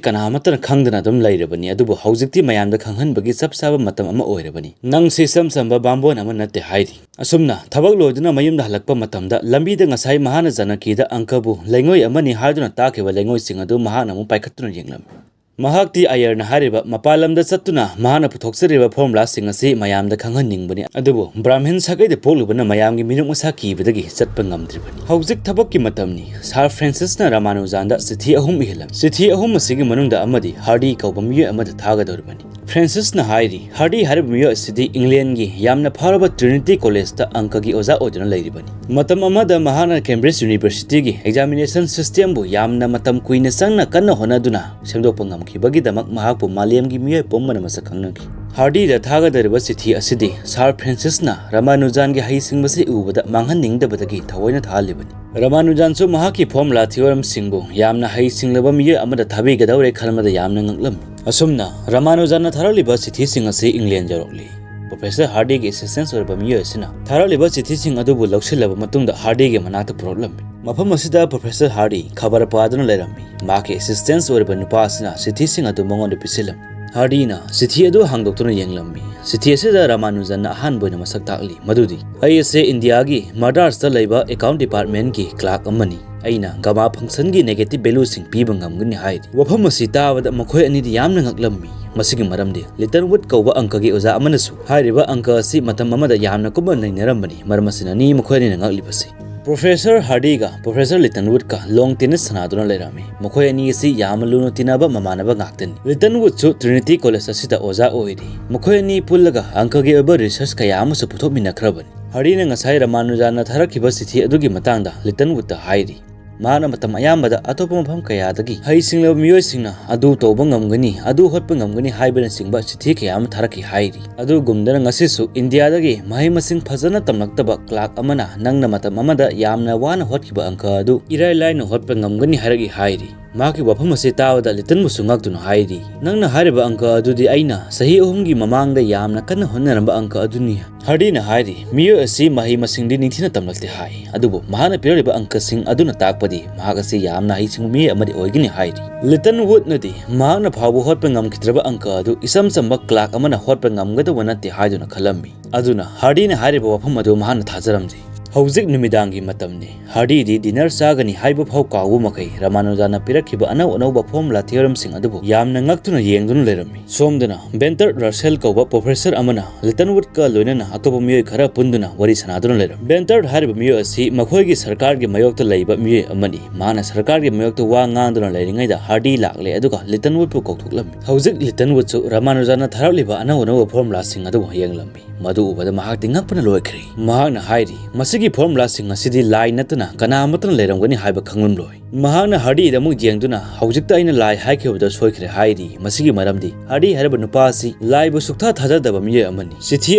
ꯀꯅꯥ ꯑꯃꯠꯇꯅ ꯈꯪꯗꯅ ꯑꯗꯨꯝ ꯂꯩꯔꯕꯅꯤ, ꯑꯗꯨꯕꯨ ꯍꯧꯖꯤꯛꯇꯤ ꯃꯌꯥꯝꯗ ꯈꯪꯍꯟꯕꯒꯤ ꯆꯞ ꯆꯥꯕ ꯃꯇꯝ ꯑꯃ ꯑꯣꯏꯔꯕꯅꯤ꯫ ꯅꯪꯁꯤ ꯏꯆꯝ ꯆꯝꯕ ꯕꯥꯝꯕꯣꯟ ꯑꯃ ꯅꯠꯇꯦ" ꯍꯥꯏꯔꯤ꯫ ꯑꯁꯨꯝꯅ ꯊꯕꯛ ꯂꯣꯏꯗꯨꯅ ꯃꯌꯨꯝꯗ ꯍꯜꯂꯛꯄ ꯃꯇꯝꯗ ꯂꯝꯕꯤꯗ ꯉꯁꯥꯏ ꯃꯍꯥꯛꯅ ꯖꯥꯅꯀꯤꯗ ꯑꯪꯀꯕꯨ ꯂꯩꯉꯣꯏ ꯑꯃꯅꯤ ꯍꯥꯏꯗꯨꯅ ꯇꯥꯛꯈꯤꯕ ꯂꯩꯉꯣꯏꯁꯤꯡ ꯑꯗꯨ ꯃꯍꯥꯛꯅ ꯑꯃꯨꯛ ꯄꯥꯏꯈꯠꯇꯨꯅ ꯌꯦꯡꯂꯝꯃꯤ꯫ ꯃꯍꯥꯛꯇꯤ ꯑꯥꯌꯔꯅ ꯍꯥꯏꯔꯤꯕ ꯃꯄꯥꯟ ꯂꯝꯗ ꯆꯠꯇꯨꯅ ꯃꯍꯥꯛꯅ ꯄꯨꯊꯣꯛꯆꯔꯤꯕ formulaꯁꯤꯡ ꯑꯁꯤ ꯃꯌꯥꯝꯗ ꯈꯪꯍꯟꯅꯤꯡꯕꯅꯤ, ꯑꯗꯨꯕꯨ ꯕ꯭ꯔꯥꯍꯃꯤꯟ ꯁꯥꯒꯩꯗ ꯄꯣꯛꯂꯨꯕꯅ ꯃꯌꯥꯝꯒꯤ ꯃꯤꯅꯣꯛ ꯃꯩꯁꯥ ꯀꯤꯕꯗꯒꯤ ꯆꯠꯄ ꯉꯝꯗ꯭ꯔꯤꯕꯅꯤ꯫ ꯍꯧꯖꯤꯛ ꯊꯕꯛꯀꯤ ꯃꯇꯝꯅꯤ꯫ ꯁꯥꯔ ꯐ꯭ꯔꯦꯟꯁꯤꯁꯅ ꯔꯃꯥꯅꯨꯖꯥꯟꯗ ꯆꯤꯊꯤ ꯑꯍꯨꯝ ꯏꯍꯜꯂꯝꯃꯤ꯫ ꯆꯤꯊꯤ ꯑꯍꯨꯝ ꯑꯁꯤꯒꯤ ꯃꯅꯨꯡꯗ ꯑꯃꯗꯤ ꯍꯥꯔꯗꯤ ꯀꯧꯕ ꯃꯤꯑꯣꯏ ꯑꯃꯗ ꯊꯥꯒꯗꯧꯔꯤꯕꯅꯤ꯫ ꯐ꯭ꯔꯦꯟꯁꯤꯁꯅ ꯍꯥꯏꯔꯤ, ꯍꯥꯔꯗꯤ ꯍꯥꯏꯔꯤꯕ ꯃꯤꯑꯣꯏ ꯑꯁꯤꯗꯤ ꯏꯪꯂꯦꯟꯒꯤ ꯌꯥꯝꯅ ꯐꯥꯎꯔꯕ ꯇ꯭ꯔꯤꯅꯤꯇꯤ ꯀꯣꯂꯦꯖꯇ ꯑꯪꯀꯒꯤ ꯑꯣꯖꯥ ꯑꯣꯏꯗꯨꯅ ꯂꯩꯔꯤꯕꯅꯤ꯫ ꯃꯇꯝ ꯑꯃꯗ ꯃꯍꯥꯛꯅ ꯀꯦꯝꯕ꯭ꯔꯤꯖ ꯌꯨꯅꯤꯚꯔꯁꯤꯇꯤꯒꯤ examination systemꯕꯨ ꯌꯥꯝꯅ ꯃꯇꯝ ꯀꯨꯏꯅ ꯆꯪꯅ ꯀꯟꯅ ꯍꯣꯠꯅꯗꯨꯅ ꯁꯦꯝꯗꯣꯛꯄ ꯉꯝꯈꯤꯕꯒꯤꯗꯃꯛ ꯃꯍꯥꯛꯄꯨ ꯃꯥꯂꯦꯝꯒꯤ ꯃꯤꯑꯣꯏ ꯄꯨꯝꯕꯅ ꯃꯁꯛ ꯈꯪꯅꯈꯤ꯫ ꯍꯥꯔꯗꯤꯗ ꯊꯥꯒꯗꯧꯔꯤꯕ ꯆꯤꯊꯤ ꯑꯁꯤꯗꯤ ꯁꯥꯔ ꯐ꯭ꯔꯦꯟꯁꯤꯁꯅ ꯔꯃꯥꯅꯨꯖꯥꯟꯒꯤ ꯍꯩꯁꯤꯡꯕꯁꯤ ꯎꯕꯗ ꯃꯥꯡꯍꯟꯅꯤꯡꯗꯕꯗꯒꯤ ꯊꯑꯣꯏꯅ ꯊꯥꯍꯜꯂꯤꯕꯅꯤ꯫ ꯔꯃꯥꯅꯨꯖꯥꯟꯁꯨ ꯃꯍꯥꯛꯀꯤ formula theoremꯁꯤꯡꯕꯨ ꯌꯥꯝꯅ ꯍꯩꯁꯤꯡꯂꯕ ꯃꯤꯑꯣꯏ ꯑꯃꯗ ꯊꯥꯕꯤꯒꯗꯧꯔꯦ ꯈꯟꯕꯗ ꯌꯥꯝꯅ ꯉꯛꯂꯝꯃꯤ꯫ ꯑꯁꯨꯝꯅ ꯔꯃꯥꯅꯨꯖꯥꯟꯅ ꯊꯥꯔꯛꯂꯤꯕ ꯆꯤꯊꯤꯁꯤꯡ ꯑꯁꯤ ꯏꯪꯂꯦꯟ ꯌꯧꯔꯛꯂꯤ꯫ ꯄ꯭ꯔꯣꯐꯦꯁꯔ ꯍꯥꯔꯗꯤꯒꯤ ꯑꯦꯁꯤꯁꯇꯦꯟꯁ ꯑꯣꯏꯔꯤꯕ ꯃꯤꯑꯣꯏ ꯑꯁꯤꯅ ꯊꯥꯔꯛꯂꯤꯕ ꯆꯤꯊꯤꯁꯤꯡ ꯑꯗꯨꯕꯨ ꯂꯧꯁꯤꯜꯂꯕ ꯃꯇꯨꯡꯗ ꯍꯥꯔꯗꯤꯒꯤ ꯃꯅꯥꯛꯇ ꯄꯨꯔꯛꯂꯝꯃꯤ꯫ ꯃꯐꯝ ꯑꯁꯤꯗ ꯄ꯭ꯔꯣꯐꯦꯁꯔ ꯍꯥꯔꯗꯤ ꯈꯕꯔ ꯄꯥꯗꯨꯅ ꯂꯩꯔꯝꯃꯤ꯫ ꯃꯍꯥꯛꯀꯤ ꯑꯦꯁꯤꯁꯇꯦꯟꯁ ꯑꯣꯏꯔꯤꯕ ꯅꯨꯄꯥ ꯑꯁꯤꯅ ꯆꯤꯊꯤꯁꯤꯡ ꯑꯗꯨ ꯃꯉꯣꯟꯗ ꯄꯤꯁꯤꯜꯂꯝꯃꯤ꯫ ꯍꯥꯔꯗꯤꯅ ꯆꯤꯊꯤ ꯑꯗꯨ ꯍꯥꯡꯗꯣꯛꯇꯨꯅ ꯌꯦꯡꯂꯝꯃꯤ꯫ ꯆꯤꯊꯤ ꯑꯁꯤꯗ ꯔꯥꯃꯥꯅꯨꯖꯟꯅ ꯑꯍꯥꯟꯕ ꯑꯣꯏꯅ ꯃꯁꯛ ꯇꯥꯛꯂꯤ, ꯃꯗꯨꯗꯤ, "ꯑꯩ ꯑꯁꯤ ꯏꯟꯗꯤꯌꯥꯒꯤ ꯃꯗ꯭ꯔꯥꯁꯇ ꯂꯩꯕ ꯑꯦꯀꯥꯎꯟ ꯗꯤꯄꯥꯔꯠꯃꯦꯟꯒꯤ ꯀ꯭ꯂꯥꯔꯛ ꯑꯃꯅꯤ꯫ ꯑꯩꯅ ꯒꯃꯥ ꯐꯪꯁꯟꯒꯤ ꯅꯦꯒꯦꯇꯤꯚ ꯚꯦꯂꯨꯁꯤꯡ ꯄꯤꯕ ꯉꯝꯒꯅꯤ" ꯍꯥꯏꯔꯤ꯫ ꯋꯥꯐꯝ ꯑꯁꯤ ꯇꯥꯕꯗ ꯃꯈꯣꯏ ꯑꯅꯤꯗꯤ ꯌꯥꯝꯅ ꯉꯛꯂꯝꯃꯤ꯫ ꯃꯁꯤꯒꯤ ꯃꯔꯝꯗꯤ ꯂꯤꯇꯟꯋꯨꯗ ꯀꯧꯕ ꯑꯪꯀꯒꯤ ꯑꯣꯖꯥ ꯑꯃꯅꯁꯨ ꯍꯥꯏꯔꯤꯕ ꯑꯪꯀ ꯑꯁꯤ ꯃꯇꯝ ꯑꯃꯗ ꯌꯥꯝꯅ ꯀꯨꯞꯅ ꯅꯩꯅꯔꯝꯕꯅꯤ꯫ ꯃꯔꯝ ꯑꯁꯤꯅꯅꯤ ꯃꯈꯣꯏ ꯑꯅꯤꯅ ꯉꯛꯂꯤꯕꯁꯤ꯫ ꯄ꯭ꯔꯣꯐꯦꯁꯔ ꯍꯥꯔꯗꯤꯒ ꯄ꯭ꯔꯣꯐꯦꯁꯔ ꯂꯤꯇꯟꯋꯨꯗꯀ ꯂꯣꯟ ꯇꯦꯅꯤꯁ ꯁꯥꯟꯅꯗꯨꯅ ꯂꯩꯔꯝꯃꯤ꯫ ꯃꯈꯣꯏ ꯑꯅꯤ ꯑꯁꯤ ꯌꯥꯝꯅ ꯂꯨꯅ ꯇꯤꯟꯅꯕ ꯃꯃꯥꯟꯅꯕ ꯉꯥꯛꯇꯅꯤ꯫ ꯂꯤꯇꯟꯋꯨꯗꯁꯨ ꯇ꯭ꯔꯤꯅꯤꯇꯤ ꯀꯣꯂꯦꯖ ꯑꯁꯤꯗ ꯑꯣꯖꯥ ꯑꯣꯏꯔꯤ꯫ ꯃꯈꯣꯏ ꯑꯅꯤ ꯄꯨꯜꯂꯒ ꯑꯪꯀꯒꯤ ꯑꯣꯏꯕ ꯔꯤꯁꯔꯆ ꯀꯌꯥ ꯑꯃꯁꯨ ꯄꯨꯊꯣꯛꯃꯤꯟꯅꯈ꯭ꯔꯕꯅꯤ꯫ ꯍꯥꯔꯗꯤꯅ ꯉꯁꯥꯏ ꯔꯥꯃꯥꯅꯨꯖꯥꯟꯅ ꯊꯥꯔꯛꯈꯤꯕ ꯆꯤꯊꯤ ꯑꯗꯨꯒꯤ ꯃꯇꯥꯡꯗ ꯂꯤꯇꯟꯋꯨꯗꯇ ꯍꯥꯏꯔꯤ꯫ ꯃꯍꯥꯛꯅ ꯃꯇꯝ ꯑꯌꯥꯝꯕꯗ ꯑꯇꯣꯞꯄ ꯃꯐꯝ ꯀꯌꯥꯗꯒꯤ ꯍꯩꯁꯤꯡꯂꯕ ꯃꯤꯑꯣꯏꯁꯤꯡꯅ ꯑꯗꯨ ꯇꯧꯕ ꯉꯝꯒꯅꯤ, ꯑꯗꯨ ꯍꯣꯠꯄ ꯉꯝꯒꯅꯤ ꯍꯥꯏꯕꯅꯆꯤꯡꯕ ꯆꯤꯊꯤ ꯀꯌꯥ ꯑꯃ ꯊꯥꯔꯛꯈꯤ ꯍꯥꯏꯔꯤ꯫ ꯑꯗꯨꯒꯨꯝꯗꯅ ꯉꯁꯤꯁꯨ ꯏꯟꯗꯤꯌꯥꯗꯒꯤ ꯃꯍꯩ ꯃꯁꯤꯡ ꯐꯖꯅ ꯇꯝꯂꯛꯇꯕ ꯀ꯭ꯂꯥꯔꯛ ꯑꯃꯅ ꯅꯪꯅ ꯃꯇꯝ ꯑꯃꯗ ꯌꯥꯝꯅ ꯋꯥꯅ ꯍꯣꯠꯈꯤꯕ ꯑꯪꯀ ꯑꯗꯨ ꯏꯔꯥꯏ ꯂꯥꯏꯅ ꯍꯣꯠꯄ ꯉꯝꯒꯅꯤ ꯍꯥꯏꯔꯛꯏ ꯍꯥꯏꯔꯤ꯫ ꯃꯍꯥꯛꯀꯤ ꯋꯥꯐꯝ ꯑꯁꯤ ꯇꯥꯕꯗ ꯂꯤꯇꯟꯕꯨꯁꯨ ꯉꯛꯇꯨꯅ ꯍꯥꯏꯔꯤ, "ꯅꯪꯅ ꯍꯥꯏꯔꯤꯕ ꯑꯪꯀ ꯑꯗꯨꯗꯤ ꯑꯩꯅ ꯆꯍꯤ ꯑꯍꯨꯝꯒꯤ ꯃꯃꯥꯡꯗ ꯌꯥꯝꯅ ꯀꯟꯅ ꯍꯣꯠꯅꯔꯝꯕ ꯑꯪꯀ ꯑꯗꯨꯅꯤ"꯫ ꯍꯥꯔꯗꯤꯅ ꯍꯥꯏꯔꯤ, "ꯃꯤꯑꯣꯏ ꯑꯁꯤ ꯃꯍꯩ ꯃꯁꯤꯡꯗꯤ ꯅꯤꯡꯊꯤꯅ ꯇꯝꯂꯛꯇꯦ ꯍꯥꯏ, ꯑꯗꯨꯕꯨ ꯃꯍꯥꯛꯅ ꯄꯤꯔꯛꯂꯤꯕ ꯑꯪꯀꯁꯤꯡ ꯑꯗꯨꯅ ꯇꯥꯛꯄꯗꯤ ꯃꯍꯥꯛ ꯑꯁꯤ ꯌꯥꯝꯅ ꯍꯩꯁꯤꯡꯕ ꯃꯤꯑꯣꯏ ꯑꯃꯗꯤ ꯑꯣꯏꯒꯅꯤ" ꯍꯥꯏꯔꯤ꯫ ꯂꯤꯇꯟꯋꯨꯗꯅꯗꯤ ꯃꯍꯥꯛꯅ ꯐꯥꯎꯕ ꯍꯣꯠꯄ ꯉꯝꯈꯤꯗ꯭ꯔꯕ ꯑꯪꯀ ꯑꯗꯨ ꯏꯆꯝ ꯆꯝꯕ ꯀ꯭ꯂꯥꯔꯛ ꯑꯃꯅ ꯍꯣꯠꯄ ꯉꯝꯒꯗꯧꯕ ꯅꯠꯇꯦ ꯍꯥꯏꯗꯨꯅ ꯈꯜꯂꯝꯃꯤ꯫ ꯑꯗꯨꯅ ꯍꯥꯔꯗꯤꯅ ꯍꯥꯏꯔꯤꯕ ꯋꯥꯐꯝ ꯑꯗꯨ ꯃꯍꯥꯛꯅ ꯊꯥꯖꯔꯝꯗꯦ꯫ ꯍꯧꯖꯤꯛ ꯅꯨꯃꯤꯗꯥꯡꯒꯤ ꯃꯇꯝꯅꯤ꯫ ꯍꯥꯔꯗꯤꯗꯤ ꯗꯤꯅꯔ ꯆꯥꯒꯅꯤ ꯍꯥꯏꯕ ꯐꯥꯎ ꯀꯥꯎꯕ ꯃꯈꯩ ꯔꯥꯃꯥꯅꯨꯖꯥꯅ ꯄꯤꯔꯛꯈꯤꯕ ꯑꯅꯧ ꯑꯅꯧꯕ ꯐꯣꯔꯃꯨꯂꯥ ꯊꯤꯑꯣꯔꯝꯁꯤꯡ ꯑꯗꯨꯕꯨ ꯌꯥꯝꯅ ꯉꯛꯇꯨꯅ ꯌꯦꯡꯗꯨꯅ ꯂꯩꯔꯝꯃꯤ꯫ ꯁꯣꯝꯗꯅ ꯕꯦꯟꯇꯔ ꯔꯁꯦꯜ ꯀꯧꯕ ꯄ꯭ꯔꯣꯐꯦꯁꯔ ꯑꯃꯅ ꯂꯤꯇꯟꯋꯨꯗꯀ ꯂꯣꯏꯅꯅ ꯑꯇꯣꯞꯄ ꯃꯤꯑꯣꯏ ꯈꯔ ꯄꯨꯟꯗꯨꯅ ꯋꯥꯔꯤ ꯁꯥꯟꯅꯗꯨꯅ ꯂꯩꯔꯝꯃꯤ꯫ ꯕꯦꯟꯇꯔ ꯍꯥꯏꯔꯤꯕ ꯃꯤꯑꯣꯏ ꯑꯁꯤ ꯃꯈꯣꯏꯒꯤ ꯁꯔꯀꯥꯔꯒꯤ ꯃꯥꯌꯣꯛꯇ ꯂꯩꯕ ꯃꯤꯑꯣꯏ ꯑꯃꯅꯤ꯫ ꯃꯍꯥꯛꯅ ꯁꯔꯀꯥꯔꯒꯤ ꯃꯥꯌꯣꯛꯇ ꯋꯥ ꯉꯥꯡꯗꯨꯅ ꯂꯩꯔꯤꯉꯩꯗ ꯍꯥꯔꯗꯤ ꯂꯥꯛꯂꯦ, ꯑꯗꯨꯒ ꯂꯤꯇꯟꯋꯨꯗꯄꯨ ꯀꯧꯊꯣꯛꯂꯝꯃꯤ꯫ ꯍꯧꯖꯤꯛ ꯂꯤꯇꯟꯋꯨꯗꯁꯨ ꯔꯥꯃꯥꯅꯨꯖꯥꯅ ꯊꯥꯔꯛꯂꯤꯕ ꯑꯅꯧ ꯑꯅꯧꯕ ꯐꯣꯔꯃꯨꯂꯥꯁꯤꯡ ꯑꯗꯨꯕꯨ ꯌꯦꯡꯂꯝꯃꯤ꯫ ꯃꯗꯨ ꯎꯕꯗ ꯃꯍꯥꯛꯇꯤ ꯉꯛꯄꯅ ꯂꯣꯏꯈ꯭ꯔꯦ꯫ ꯃꯍꯥꯛꯅ ꯍꯥꯏꯔꯤ, "ꯃꯁꯤꯒꯤ ꯐꯣꯔꯃꯨꯂꯥꯁꯤꯡ ꯑꯁꯤꯗꯤ ꯂꯥꯏ ꯅꯠꯇꯅ ꯀꯅꯥ ꯑꯃꯠꯇꯅ ꯂꯩꯔꯝꯒꯅꯤ ꯍꯥꯏꯕ ꯈꯪꯂꯝꯂꯣꯏ"꯫ ꯃꯍꯥꯛꯅ ꯍꯥꯔꯗꯤꯗ ꯑꯃꯨꯛ ꯌꯦꯡꯗꯨꯅ, "ꯍꯧꯖꯤꯛꯇ ꯑꯩꯅ ꯂꯥꯏ ꯍꯥꯏꯈꯤꯕꯗ ꯁꯣꯏꯈ꯭ꯔꯦ" ꯍꯥꯏꯔꯤ꯫ ꯃꯁꯤꯒꯤ ꯃꯔꯝꯗꯤ ꯍꯥꯔꯗꯤ ꯍꯥꯏꯔꯤꯕ ꯅꯨꯄꯥ ꯑꯁꯤ ꯂꯥꯏꯕꯨ ꯁꯨꯛꯊꯥ ꯊꯥꯖꯗꯕ ꯃꯤꯑꯣꯏ ꯑꯃꯅꯤ꯫ ꯆꯤꯊꯤ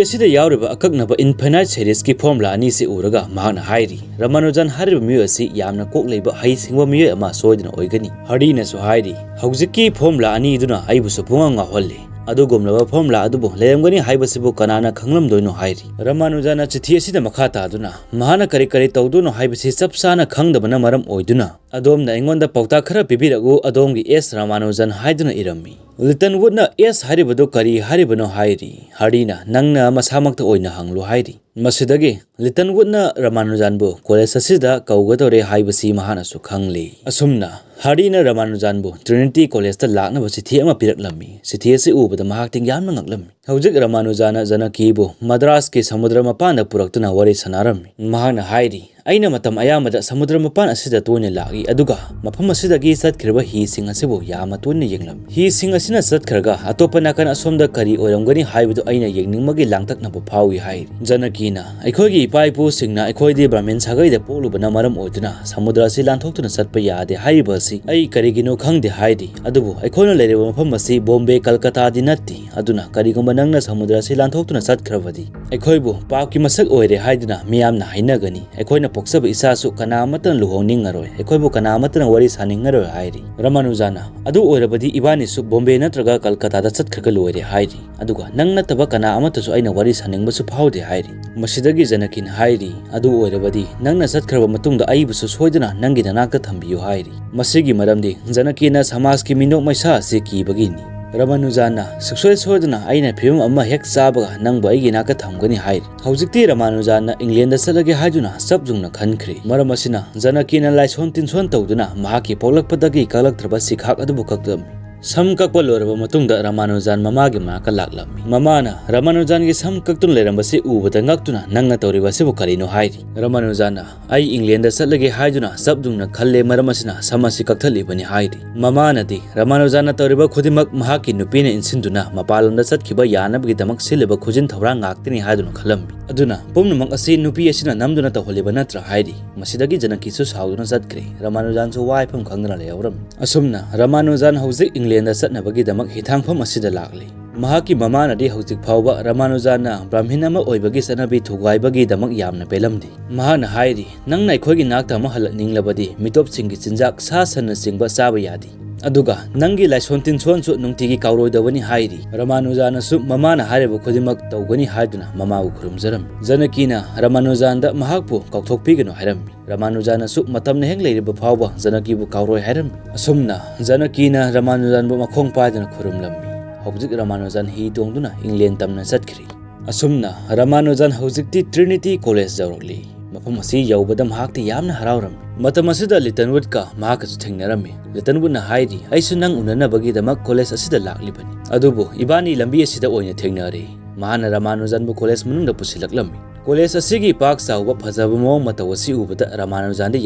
ꯑꯁꯤꯗ ꯌꯥꯎꯔꯤꯕ ꯑꯀꯛꯅꯕ ꯏꯟꯐꯥꯏꯅꯥꯏꯠ ꯁꯦꯔꯤꯁꯀꯤ ꯐꯣꯔꯃꯨꯂꯥ ꯑꯅꯤꯁꯤ ꯎꯔꯒ ꯃꯍꯥꯛꯅ ꯍꯥꯏꯔꯤ, "ꯔꯥꯃꯥꯅꯨꯖꯟ ꯍꯥꯏꯔꯤꯕ ꯃꯤꯑꯣꯏ ꯑꯁꯤ ꯌꯥꯝꯅ ꯀꯣꯛ ꯂꯩꯕ, ꯍꯩꯁꯤꯡꯕ ꯃꯤꯑꯣꯏ ꯑꯃ ꯁꯣꯏꯗꯅ ꯑꯣꯏꯒꯅꯤ"꯫ ꯍꯥꯔꯗꯤꯅꯁꯨ ꯍꯥꯏꯔꯤ, "ꯍꯧꯖꯤꯛꯀꯤ ꯐꯣꯔꯃꯨꯂꯥ ꯑꯅꯤꯗꯨꯅ ꯑꯩꯕꯨꯁꯨ ꯄꯨꯡꯉꯥꯎ ꯉꯥꯎꯍꯜꯂꯤ"꯫ ꯑꯗꯨꯒꯨꯝꯂꯕ ꯐꯣꯔꯃꯨꯂꯥ ꯑꯗꯨꯕꯨ ꯂꯩꯔꯝꯒꯅꯤ ꯍꯥꯏꯕꯁꯤꯕꯨ ꯀꯅꯥꯅ ꯈꯪꯂꯝꯗꯣꯏꯅꯣ ꯍꯥꯏꯔꯤ꯫ ꯔꯃꯥꯅꯨꯖꯥꯅ ꯆꯤꯊꯤ ꯑꯁꯤꯗ ꯃꯈꯥ ꯇꯥꯗꯨꯅ ꯃꯍꯥꯛꯅ ꯀꯔꯤ ꯀꯔꯤ ꯇꯧꯗꯣꯏꯅꯣ ꯍꯥꯏꯕꯁꯤ ꯆꯞ ꯆꯥꯅ ꯈꯪꯗꯕꯅ ꯃꯔꯝ ꯑꯣꯏꯗꯨꯅ ꯑꯗꯣꯝꯅ ꯑꯩꯉꯣꯟꯗ ꯄꯥꯎꯇꯥꯛ ꯈꯔ ꯄꯤꯕꯤꯔꯛꯎ, ꯑꯗꯣꯝꯒꯤ ꯑꯦꯁ ꯔꯃꯥꯅꯨꯖꯟ ꯍꯥꯏꯗꯨꯅ ꯏꯔꯝꯃꯤ꯫ ꯂꯤꯇꯟ ꯋꯨꯗꯅ ꯑꯦꯁ ꯍꯥꯏꯔꯤꯕꯗꯨ ꯀꯔꯤ ꯍꯥꯏꯔꯤꯕꯅꯣ ꯍꯥꯏꯔꯤ꯫ ꯍꯥꯔꯗꯤꯅ ꯅꯪꯅ ꯃꯁꯥꯃꯛꯇ ꯑꯣꯏꯅ ꯍꯪꯂꯨ ꯍꯥꯏꯔꯤ꯫ ꯃꯁꯤꯗꯒꯤ ꯂꯤꯇꯟ ꯋꯨꯗꯅ ꯔꯃꯥꯅꯨꯖꯥꯟꯕꯨ ꯀꯣꯂꯦꯖ ꯑꯁꯤꯗ ꯀꯧꯒꯗꯧꯔꯦ ꯍꯥꯏꯕꯁꯤ ꯃꯍꯥꯛꯅꯁꯨ ꯈꯪꯂꯤ꯫ ꯑꯁꯨꯝꯅ ꯍꯥꯔꯗꯤꯅ ꯔꯃꯥꯅꯨꯖꯥꯟꯕꯨ ꯇ꯭ꯔꯤꯅꯤꯇꯤ ꯀꯣꯂꯦꯖꯇ ꯂꯥꯛꯅꯕ ꯆꯤꯊꯤ ꯑꯃ ꯄꯤꯔꯛꯂꯝꯃꯤ꯫ ꯆꯤꯊꯤ ꯑꯁꯤ ꯎꯕꯗ ꯃꯍꯥꯛꯇꯤ ꯌꯥꯝꯅ ꯉꯛꯂꯝꯃꯤ꯫ ꯍꯧꯖꯤꯛ ꯔꯃꯥꯅꯨꯖꯥꯅ ꯖꯅꯀꯤꯕꯨ ꯃꯗ꯭ꯔꯥꯁꯀꯤ ꯁꯃꯨꯗ꯭ꯔ ꯃꯄꯥꯟꯗ ꯄꯨꯔꯛꯇꯨꯅ ꯋꯥꯔꯤ ꯁꯥꯟꯅꯔꯝꯃꯤ꯫ ꯃꯍꯥꯛꯅ ꯍꯥꯏꯔꯤ, "ꯑꯩꯅ ꯃꯇꯝ ꯑꯌꯥꯝꯕꯗ ꯁꯃꯨꯗ꯭ꯔ ꯃꯄꯥꯟ ꯑꯁꯤꯗ ꯇꯣꯏꯅ ꯂꯥꯛꯏ, ꯑꯗꯨꯒ ꯃꯐꯝ ꯑꯁꯤꯗꯒꯤ ꯆꯠꯈ꯭ꯔꯤꯕ ꯍꯤꯁꯤꯡ ꯑꯁꯤꯕꯨ ꯌꯥꯝꯅ ꯇꯣꯏꯅ ꯌꯦꯡꯂꯝꯃꯤ꯫ ꯍꯤꯁꯤꯡ ꯑꯁꯤꯅ ꯆꯠꯈ꯭ꯔꯒ ꯑꯇꯣꯞꯄ ꯅꯥꯀꯟ ꯑꯁꯣꯝꯗ ꯀꯔꯤ ꯑꯣꯏꯔꯝꯒꯅꯤ ꯍꯥꯏꯕꯗꯨ ꯑꯩꯅ ꯌꯦꯡꯅꯤꯡꯕꯒꯤ ꯂꯥꯡꯇꯛꯅꯕ ꯐꯥꯎꯏ" ꯍꯥꯏꯔꯤ꯫ ꯖꯅꯀꯤꯅ, "ꯑꯩꯈꯣꯏꯒꯤ ꯏꯄꯥ ꯏꯄꯨꯁꯤꯡꯅ ꯑꯩꯈꯣꯏꯗꯤ ꯕ꯭ꯔꯥꯍꯃꯤꯟ ꯁꯥꯒꯩꯗ ꯄꯣꯛꯂꯨꯕꯅ ꯃꯔꯝ ꯑꯣꯏꯗꯨꯅ ꯁꯃꯨꯗ꯭ꯔ ꯑꯁꯤ ꯂꯥꯟꯊꯣꯛꯇꯨꯅ ꯆꯠꯄ ꯌꯥꯗꯦ ꯍꯥꯏꯔꯤꯕ ꯑꯁꯤ ꯑꯩ ꯀꯔꯤꯒꯤꯅꯣ ꯈꯪꯗꯦ" ꯍꯥꯏꯔꯤ꯫ ꯑꯗꯨꯕꯨ ꯑꯩꯈꯣꯏꯅ ꯂꯩꯔꯤꯕ ꯃꯐꯝ ꯑꯁꯤ ꯕꯣꯝꯕꯦ, ꯀꯜꯀꯇꯥꯗꯤ ꯅꯠꯇꯦ, ꯑꯗꯨꯅ ꯀꯔꯤꯒꯨꯝꯕ ꯅꯪꯅ ꯁꯃꯨꯗ꯭ꯔ ꯑꯁꯤ ꯂꯥꯟꯊꯣꯛꯇꯨꯅ ꯆꯠꯈ꯭ꯔꯕꯗꯤ ꯑꯩꯈꯣꯏꯕꯨ ꯄꯥꯞꯀꯤ ꯃꯁꯛ ꯑꯣꯏꯔꯦ ꯍꯥꯏꯗꯨꯅ ꯃꯤꯌꯥꯝꯅ ꯍꯥꯏꯅꯒꯅꯤ꯫ ꯑꯩꯈꯣꯏꯅ ꯄꯣꯛꯆꯕ ꯏꯆꯥꯁꯨ ꯀꯅꯥ ꯑꯃꯠꯇꯅ ꯂꯨꯍꯣꯡꯅꯤꯡꯉꯔꯣꯏ, ꯑꯩꯈꯣꯏꯕꯨ ꯀꯅꯥ ꯑꯃꯠꯇꯅ ꯋꯥꯔꯤ ꯁꯥꯅꯤꯡꯉꯔꯣꯏ ꯍꯥꯏꯔꯤ꯫ ꯔꯃꯥꯅꯨꯖꯥꯅ, "ꯑꯗꯨ ꯑꯣꯏꯔꯕꯗꯤ ꯏꯕꯥꯅꯤꯁꯨ ꯕꯣꯝꯕꯦ ꯅꯠꯇ꯭ꯔꯒ ꯀꯜꯀꯇꯥꯗ ꯆꯠꯈ꯭ꯔꯒ ꯂꯣꯏꯔꯦ" ꯍꯥꯏꯔꯤ꯫ ꯑꯗꯨꯒ ꯅꯪ ꯅꯠꯇꯕ ꯀꯅꯥ ꯑꯃꯠꯇꯁꯨ ꯑꯩꯅ ꯋꯥꯔꯤ ꯁꯥꯅꯤꯡꯕꯁꯨ ꯐꯥꯎꯗꯦ ꯍꯥꯏꯔꯤ꯫ ꯃꯁꯤꯗꯒꯤ ꯖꯅꯀꯤꯅ ꯍꯥꯏꯔꯤ, "ꯑꯗꯨ ꯑꯣꯏꯔꯕꯗꯤ ꯅꯪꯅ ꯆꯠꯈ꯭ꯔꯕ ꯃꯇꯨꯡꯗ ꯑꯩꯕꯨꯁꯨ ꯁꯣꯏꯗꯅ ꯅꯪꯒꯤ ꯅꯅꯥꯛꯇ ꯊꯝꯕꯤꯌꯨ" ꯍꯥꯏꯔꯤ꯫ ꯃꯁꯤꯒꯤ ꯃꯔꯝꯗꯤ ꯖꯅꯀꯤꯅ ꯁꯃꯥꯖꯀꯤ ꯃꯤꯅꯣꯛ ꯃꯩꯁꯥ ꯑꯁꯤ ꯀꯤꯕꯒꯤꯅꯤ꯫ ꯔꯃꯥꯅꯨꯖꯥꯅ, "ꯁꯨꯡꯁꯣꯏ ꯁꯣꯏꯗꯅ ꯑꯩꯅ ꯐꯤꯕꯝ ꯑꯃ ꯍꯦꯛ ꯆꯥꯕꯒ ꯅꯪꯕꯨ ꯑꯩꯒꯤ ꯅꯥꯛꯇ ꯊꯝꯒꯅꯤ" ꯍꯥꯏꯔꯤ꯫ ꯍꯧꯖꯤꯛꯇꯤ ꯔꯃꯥꯅꯨꯖꯥꯅ ꯏꯪꯂꯦꯟꯗ ꯆꯠꯂꯒꯦ ꯍꯥꯏꯗꯨꯅ ꯆꯞ ꯌꯨꯡꯅ ꯈꯟꯈ꯭ꯔꯦ꯫ ꯃꯔꯝ ꯑꯁꯤꯅ ꯖꯅꯀꯤꯅ ꯂꯥꯏꯁꯣꯟ ꯇꯤꯟꯁꯣꯟ ꯇꯧꯗꯨꯅ ꯃꯍꯥꯛꯀꯤ ꯄꯣꯛꯂꯛꯄꯗꯒꯤ ꯀꯛꯂꯛꯇ꯭ꯔꯕ ꯁꯤꯈꯥꯛ ꯑꯗꯨꯕꯨ ꯀꯛꯂꯝꯃꯤ꯫ ꯁꯝ ꯀꯛꯄ ꯂꯣꯏꯔꯕ ꯃꯇꯨꯡꯗ ꯔꯃꯥꯅꯨꯖꯥꯟ ꯃꯃꯥꯒꯤ ꯃꯅꯥꯛꯇ ꯂꯥꯛꯂꯝꯃꯤ꯫ ꯃꯃꯥꯅ ꯔꯃꯥꯅꯨꯖꯥꯟꯒꯤ ꯁꯝ ꯀꯛꯇꯨꯅ ꯂꯩꯔꯝꯕꯁꯤ ꯎꯕꯗ ꯉꯛꯇꯨꯅ, "ꯅꯪꯅ ꯇꯧꯔꯤꯕ ꯑꯁꯤꯕꯨ ꯀꯔꯤꯅꯣ?" ꯍꯥꯏꯔꯤ꯫ ꯔꯃꯥꯅꯨꯖꯥꯅ, "ꯑꯩ ꯏꯪꯂꯦꯟꯗ ꯆꯠꯂꯒꯦ ꯍꯥꯏꯗꯨꯅ ꯆꯞ ꯌꯨꯡꯅ ꯈꯜꯂꯦ, ꯃꯔꯝ ꯑꯁꯤꯅ ꯁꯝ ꯑꯁꯤ ꯀꯛꯊꯠꯂꯤꯕꯅꯤ" ꯍꯥꯏꯔꯤ꯫ ꯃꯃꯥꯅꯗꯤ, "ꯔꯃꯥꯅꯨꯖꯥꯅ ꯇꯧꯔꯤꯕ ꯈꯨꯗꯤꯡꯃꯛ ꯃꯍꯥꯛꯀꯤ ꯅꯨꯄꯤꯅ ꯏꯟꯁꯤꯟꯗꯨꯅ ꯃꯄꯥꯟꯂꯣꯝꯗ ꯆꯠꯈꯤꯕ ꯌꯥꯅꯕꯒꯤꯗꯃꯛ ꯁꯤꯜꯂꯤꯕ ꯈꯨꯖꯤꯟ ꯊꯧꯔꯥꯡ ꯉꯥꯛꯇꯅꯤ" ꯍꯥꯏꯗꯨꯅ ꯈꯜꯂꯝꯃꯤ꯫ ꯑꯗꯨꯅ ꯄꯨꯝꯅꯃꯛ ꯑꯁꯤ ꯅꯨꯄꯤ ꯑꯁꯤꯅ ꯅꯝꯗꯨꯅ ꯇꯧꯍꯜꯂꯤꯕ ꯅꯠꯇ꯭ꯔꯥ ꯍꯥꯏꯔꯤ꯫ ꯃꯁꯤꯗꯒꯤ ꯖꯅꯀꯤꯁꯨ ꯁꯥꯎꯗꯨꯅ ꯆꯠꯈ꯭ꯔꯦ꯫ ꯔꯃꯥꯅꯨꯖꯥꯟꯁꯨ ꯋꯥꯏꯐꯝ ꯈꯪꯗꯅ ꯂꯩꯍꯧꯔꯝꯃꯤ꯫ ꯑꯁꯨꯝꯅ ꯔꯃꯥꯅꯨꯖꯥꯟ ꯍꯧꯖꯤꯛ ꯏꯪꯂꯦꯟꯗ ꯆꯠꯅꯕꯒꯤꯗꯃꯛ ꯍꯤꯊꯥꯡꯐꯝ ꯑꯁꯤꯗ ꯂꯥꯛꯂꯤ꯫ ꯃꯍꯥꯛꯀꯤ ꯃꯃꯥꯅꯗꯤ ꯍꯧꯖꯤꯛ ꯐꯥꯎꯕ ꯔꯃꯥꯅꯨꯖꯥꯟꯅ ꯕ꯭ꯔꯥꯍꯃꯤꯟ ꯑꯃ ꯑꯣꯏꯕꯒꯤ ꯆꯠꯅꯕꯤ ꯊꯨꯒꯥꯏꯕꯒꯤꯗꯃꯛ ꯌꯥꯝꯅ ꯄꯦꯜꯂꯝꯗꯦ꯫ ꯃꯍꯥꯛꯅ ꯍꯥꯏꯔꯤ, "ꯅꯪꯅ ꯑꯩꯈꯣꯏꯒꯤ ꯅꯥꯛꯇ ꯑꯃꯨꯛ ꯍꯜꯂꯛꯅꯤꯡꯂꯕꯗꯤ ꯃꯤꯇꯣꯞꯁꯤꯡꯒꯤ ꯆꯤꯟꯖꯥꯛ, ꯁꯥ ꯁꯟꯅꯆꯤꯡꯕ ꯆꯥꯕ ꯌꯥꯗꯦ꯫ ꯑꯗꯨꯒ ꯅꯪꯒꯤ ꯂꯥꯏꯁꯣꯟ ꯇꯤꯟꯁꯣꯟꯁꯨ ꯅꯨꯡꯇꯤꯒꯤ ꯀꯥꯎꯔꯣꯏꯗꯕꯅꯤ ꯍꯥꯏꯔꯤ꯫ ꯔꯃꯥꯅꯨꯖꯥꯅꯁꯨ ꯃꯃꯥꯅ ꯍꯥꯏꯔꯤꯕ ꯈꯨꯗꯤꯡꯃꯛ ꯇꯧꯒꯅꯤ ꯍꯥꯏꯗꯨꯅ ꯃꯃꯥꯕꯨ ꯈꯨꯔꯨꯝꯖꯔꯝꯃꯤ꯫ ꯖꯅꯀꯤꯅ ꯔꯃꯥꯅꯨꯖꯥꯟꯗ ꯃꯍꯥꯛꯄꯨ ꯀꯥꯎꯊꯣꯛꯄꯤꯒꯅꯨ ꯍꯥꯏꯔꯝꯃꯤ꯫ ꯔꯃꯥꯅꯨꯖꯥꯅꯁꯨ ꯃꯇꯝꯅ ꯍꯦꯛ ꯂꯩꯔꯤꯕ ꯐꯥꯎꯕ ꯖꯅꯀꯤꯕꯨ ꯀꯥꯎꯔꯣꯏ ꯍꯥꯏꯔꯝꯃꯤ꯫ ꯑꯁꯨꯝꯅ ꯖꯅꯀꯤꯅ ꯔꯃꯥꯅꯨꯖꯥꯟꯕꯨ ꯃꯈꯣꯡ ꯄꯥꯏꯗꯨꯅ ꯈꯨꯔꯨꯝꯂꯝꯃꯤ꯫ ꯍꯧꯖꯤꯛ ꯔꯃꯥꯅꯨꯖꯥꯟ ꯍꯤ ꯇꯣꯡꯗꯨꯅ ꯏꯪꯂꯦꯟ ꯇꯝꯅ ꯆꯠꯈ꯭ꯔꯤ꯫ ꯑꯁꯨꯝꯅ ꯔꯃꯥꯅꯨꯖꯥꯟ ꯍꯧꯖꯤꯛꯇꯤ ꯇ꯭ꯔꯤꯅꯤꯇꯤ ꯀꯣꯂꯦꯖ ꯌꯧꯔꯛꯂꯤ꯫ ꯃꯐꯝ ꯑꯁꯤ ꯌꯧꯕꯗ ꯃꯍꯥꯛꯇꯤ ꯌꯥꯝꯅ ꯍꯔꯥꯎꯔꯝꯃꯤ꯫ ꯃꯇꯝ ꯑꯁꯤꯗ ꯂꯤꯇꯟꯋꯨꯗꯀ ꯃꯍꯥꯛꯀꯁꯨ ꯊꯦꯡꯅꯔꯝꯃꯤ꯫ ꯂꯤꯇꯟꯋꯨꯗꯅ ꯍꯥꯏꯔꯤ, "ꯑꯩꯁꯨ ꯅꯪ ꯎꯅꯅꯕꯒꯤꯗꯃꯛ ꯀꯣꯂꯦꯖ ꯑꯁꯤꯗ ꯂꯥꯛꯂꯤꯕꯅꯤ꯫ ꯑꯗꯨꯕꯨ ꯏꯕꯥꯅꯤ ꯂꯝꯕꯤ ꯑꯁꯤꯗ ꯑꯣꯏꯅ ꯊꯦꯡꯅꯔꯦ꯫" ꯃꯍꯥꯛꯅ ꯔꯃꯥꯅꯨꯖꯥꯟꯕꯨ ꯀꯣꯂꯦꯖ ꯃꯅꯨꯡꯗ ꯄꯨꯁꯤꯜꯂꯛꯂꯝꯃꯤ꯫ ꯀꯣꯂꯦꯖ ꯑꯁꯤꯒꯤ ꯄꯥꯛ ꯆꯥꯎꯕ ꯐꯖꯕ ꯃꯑꯣꯡ ꯃꯇꯧ ꯑꯁꯤ ꯎꯕꯗ ꯔꯃꯥꯅꯨꯖꯥꯟꯗꯤ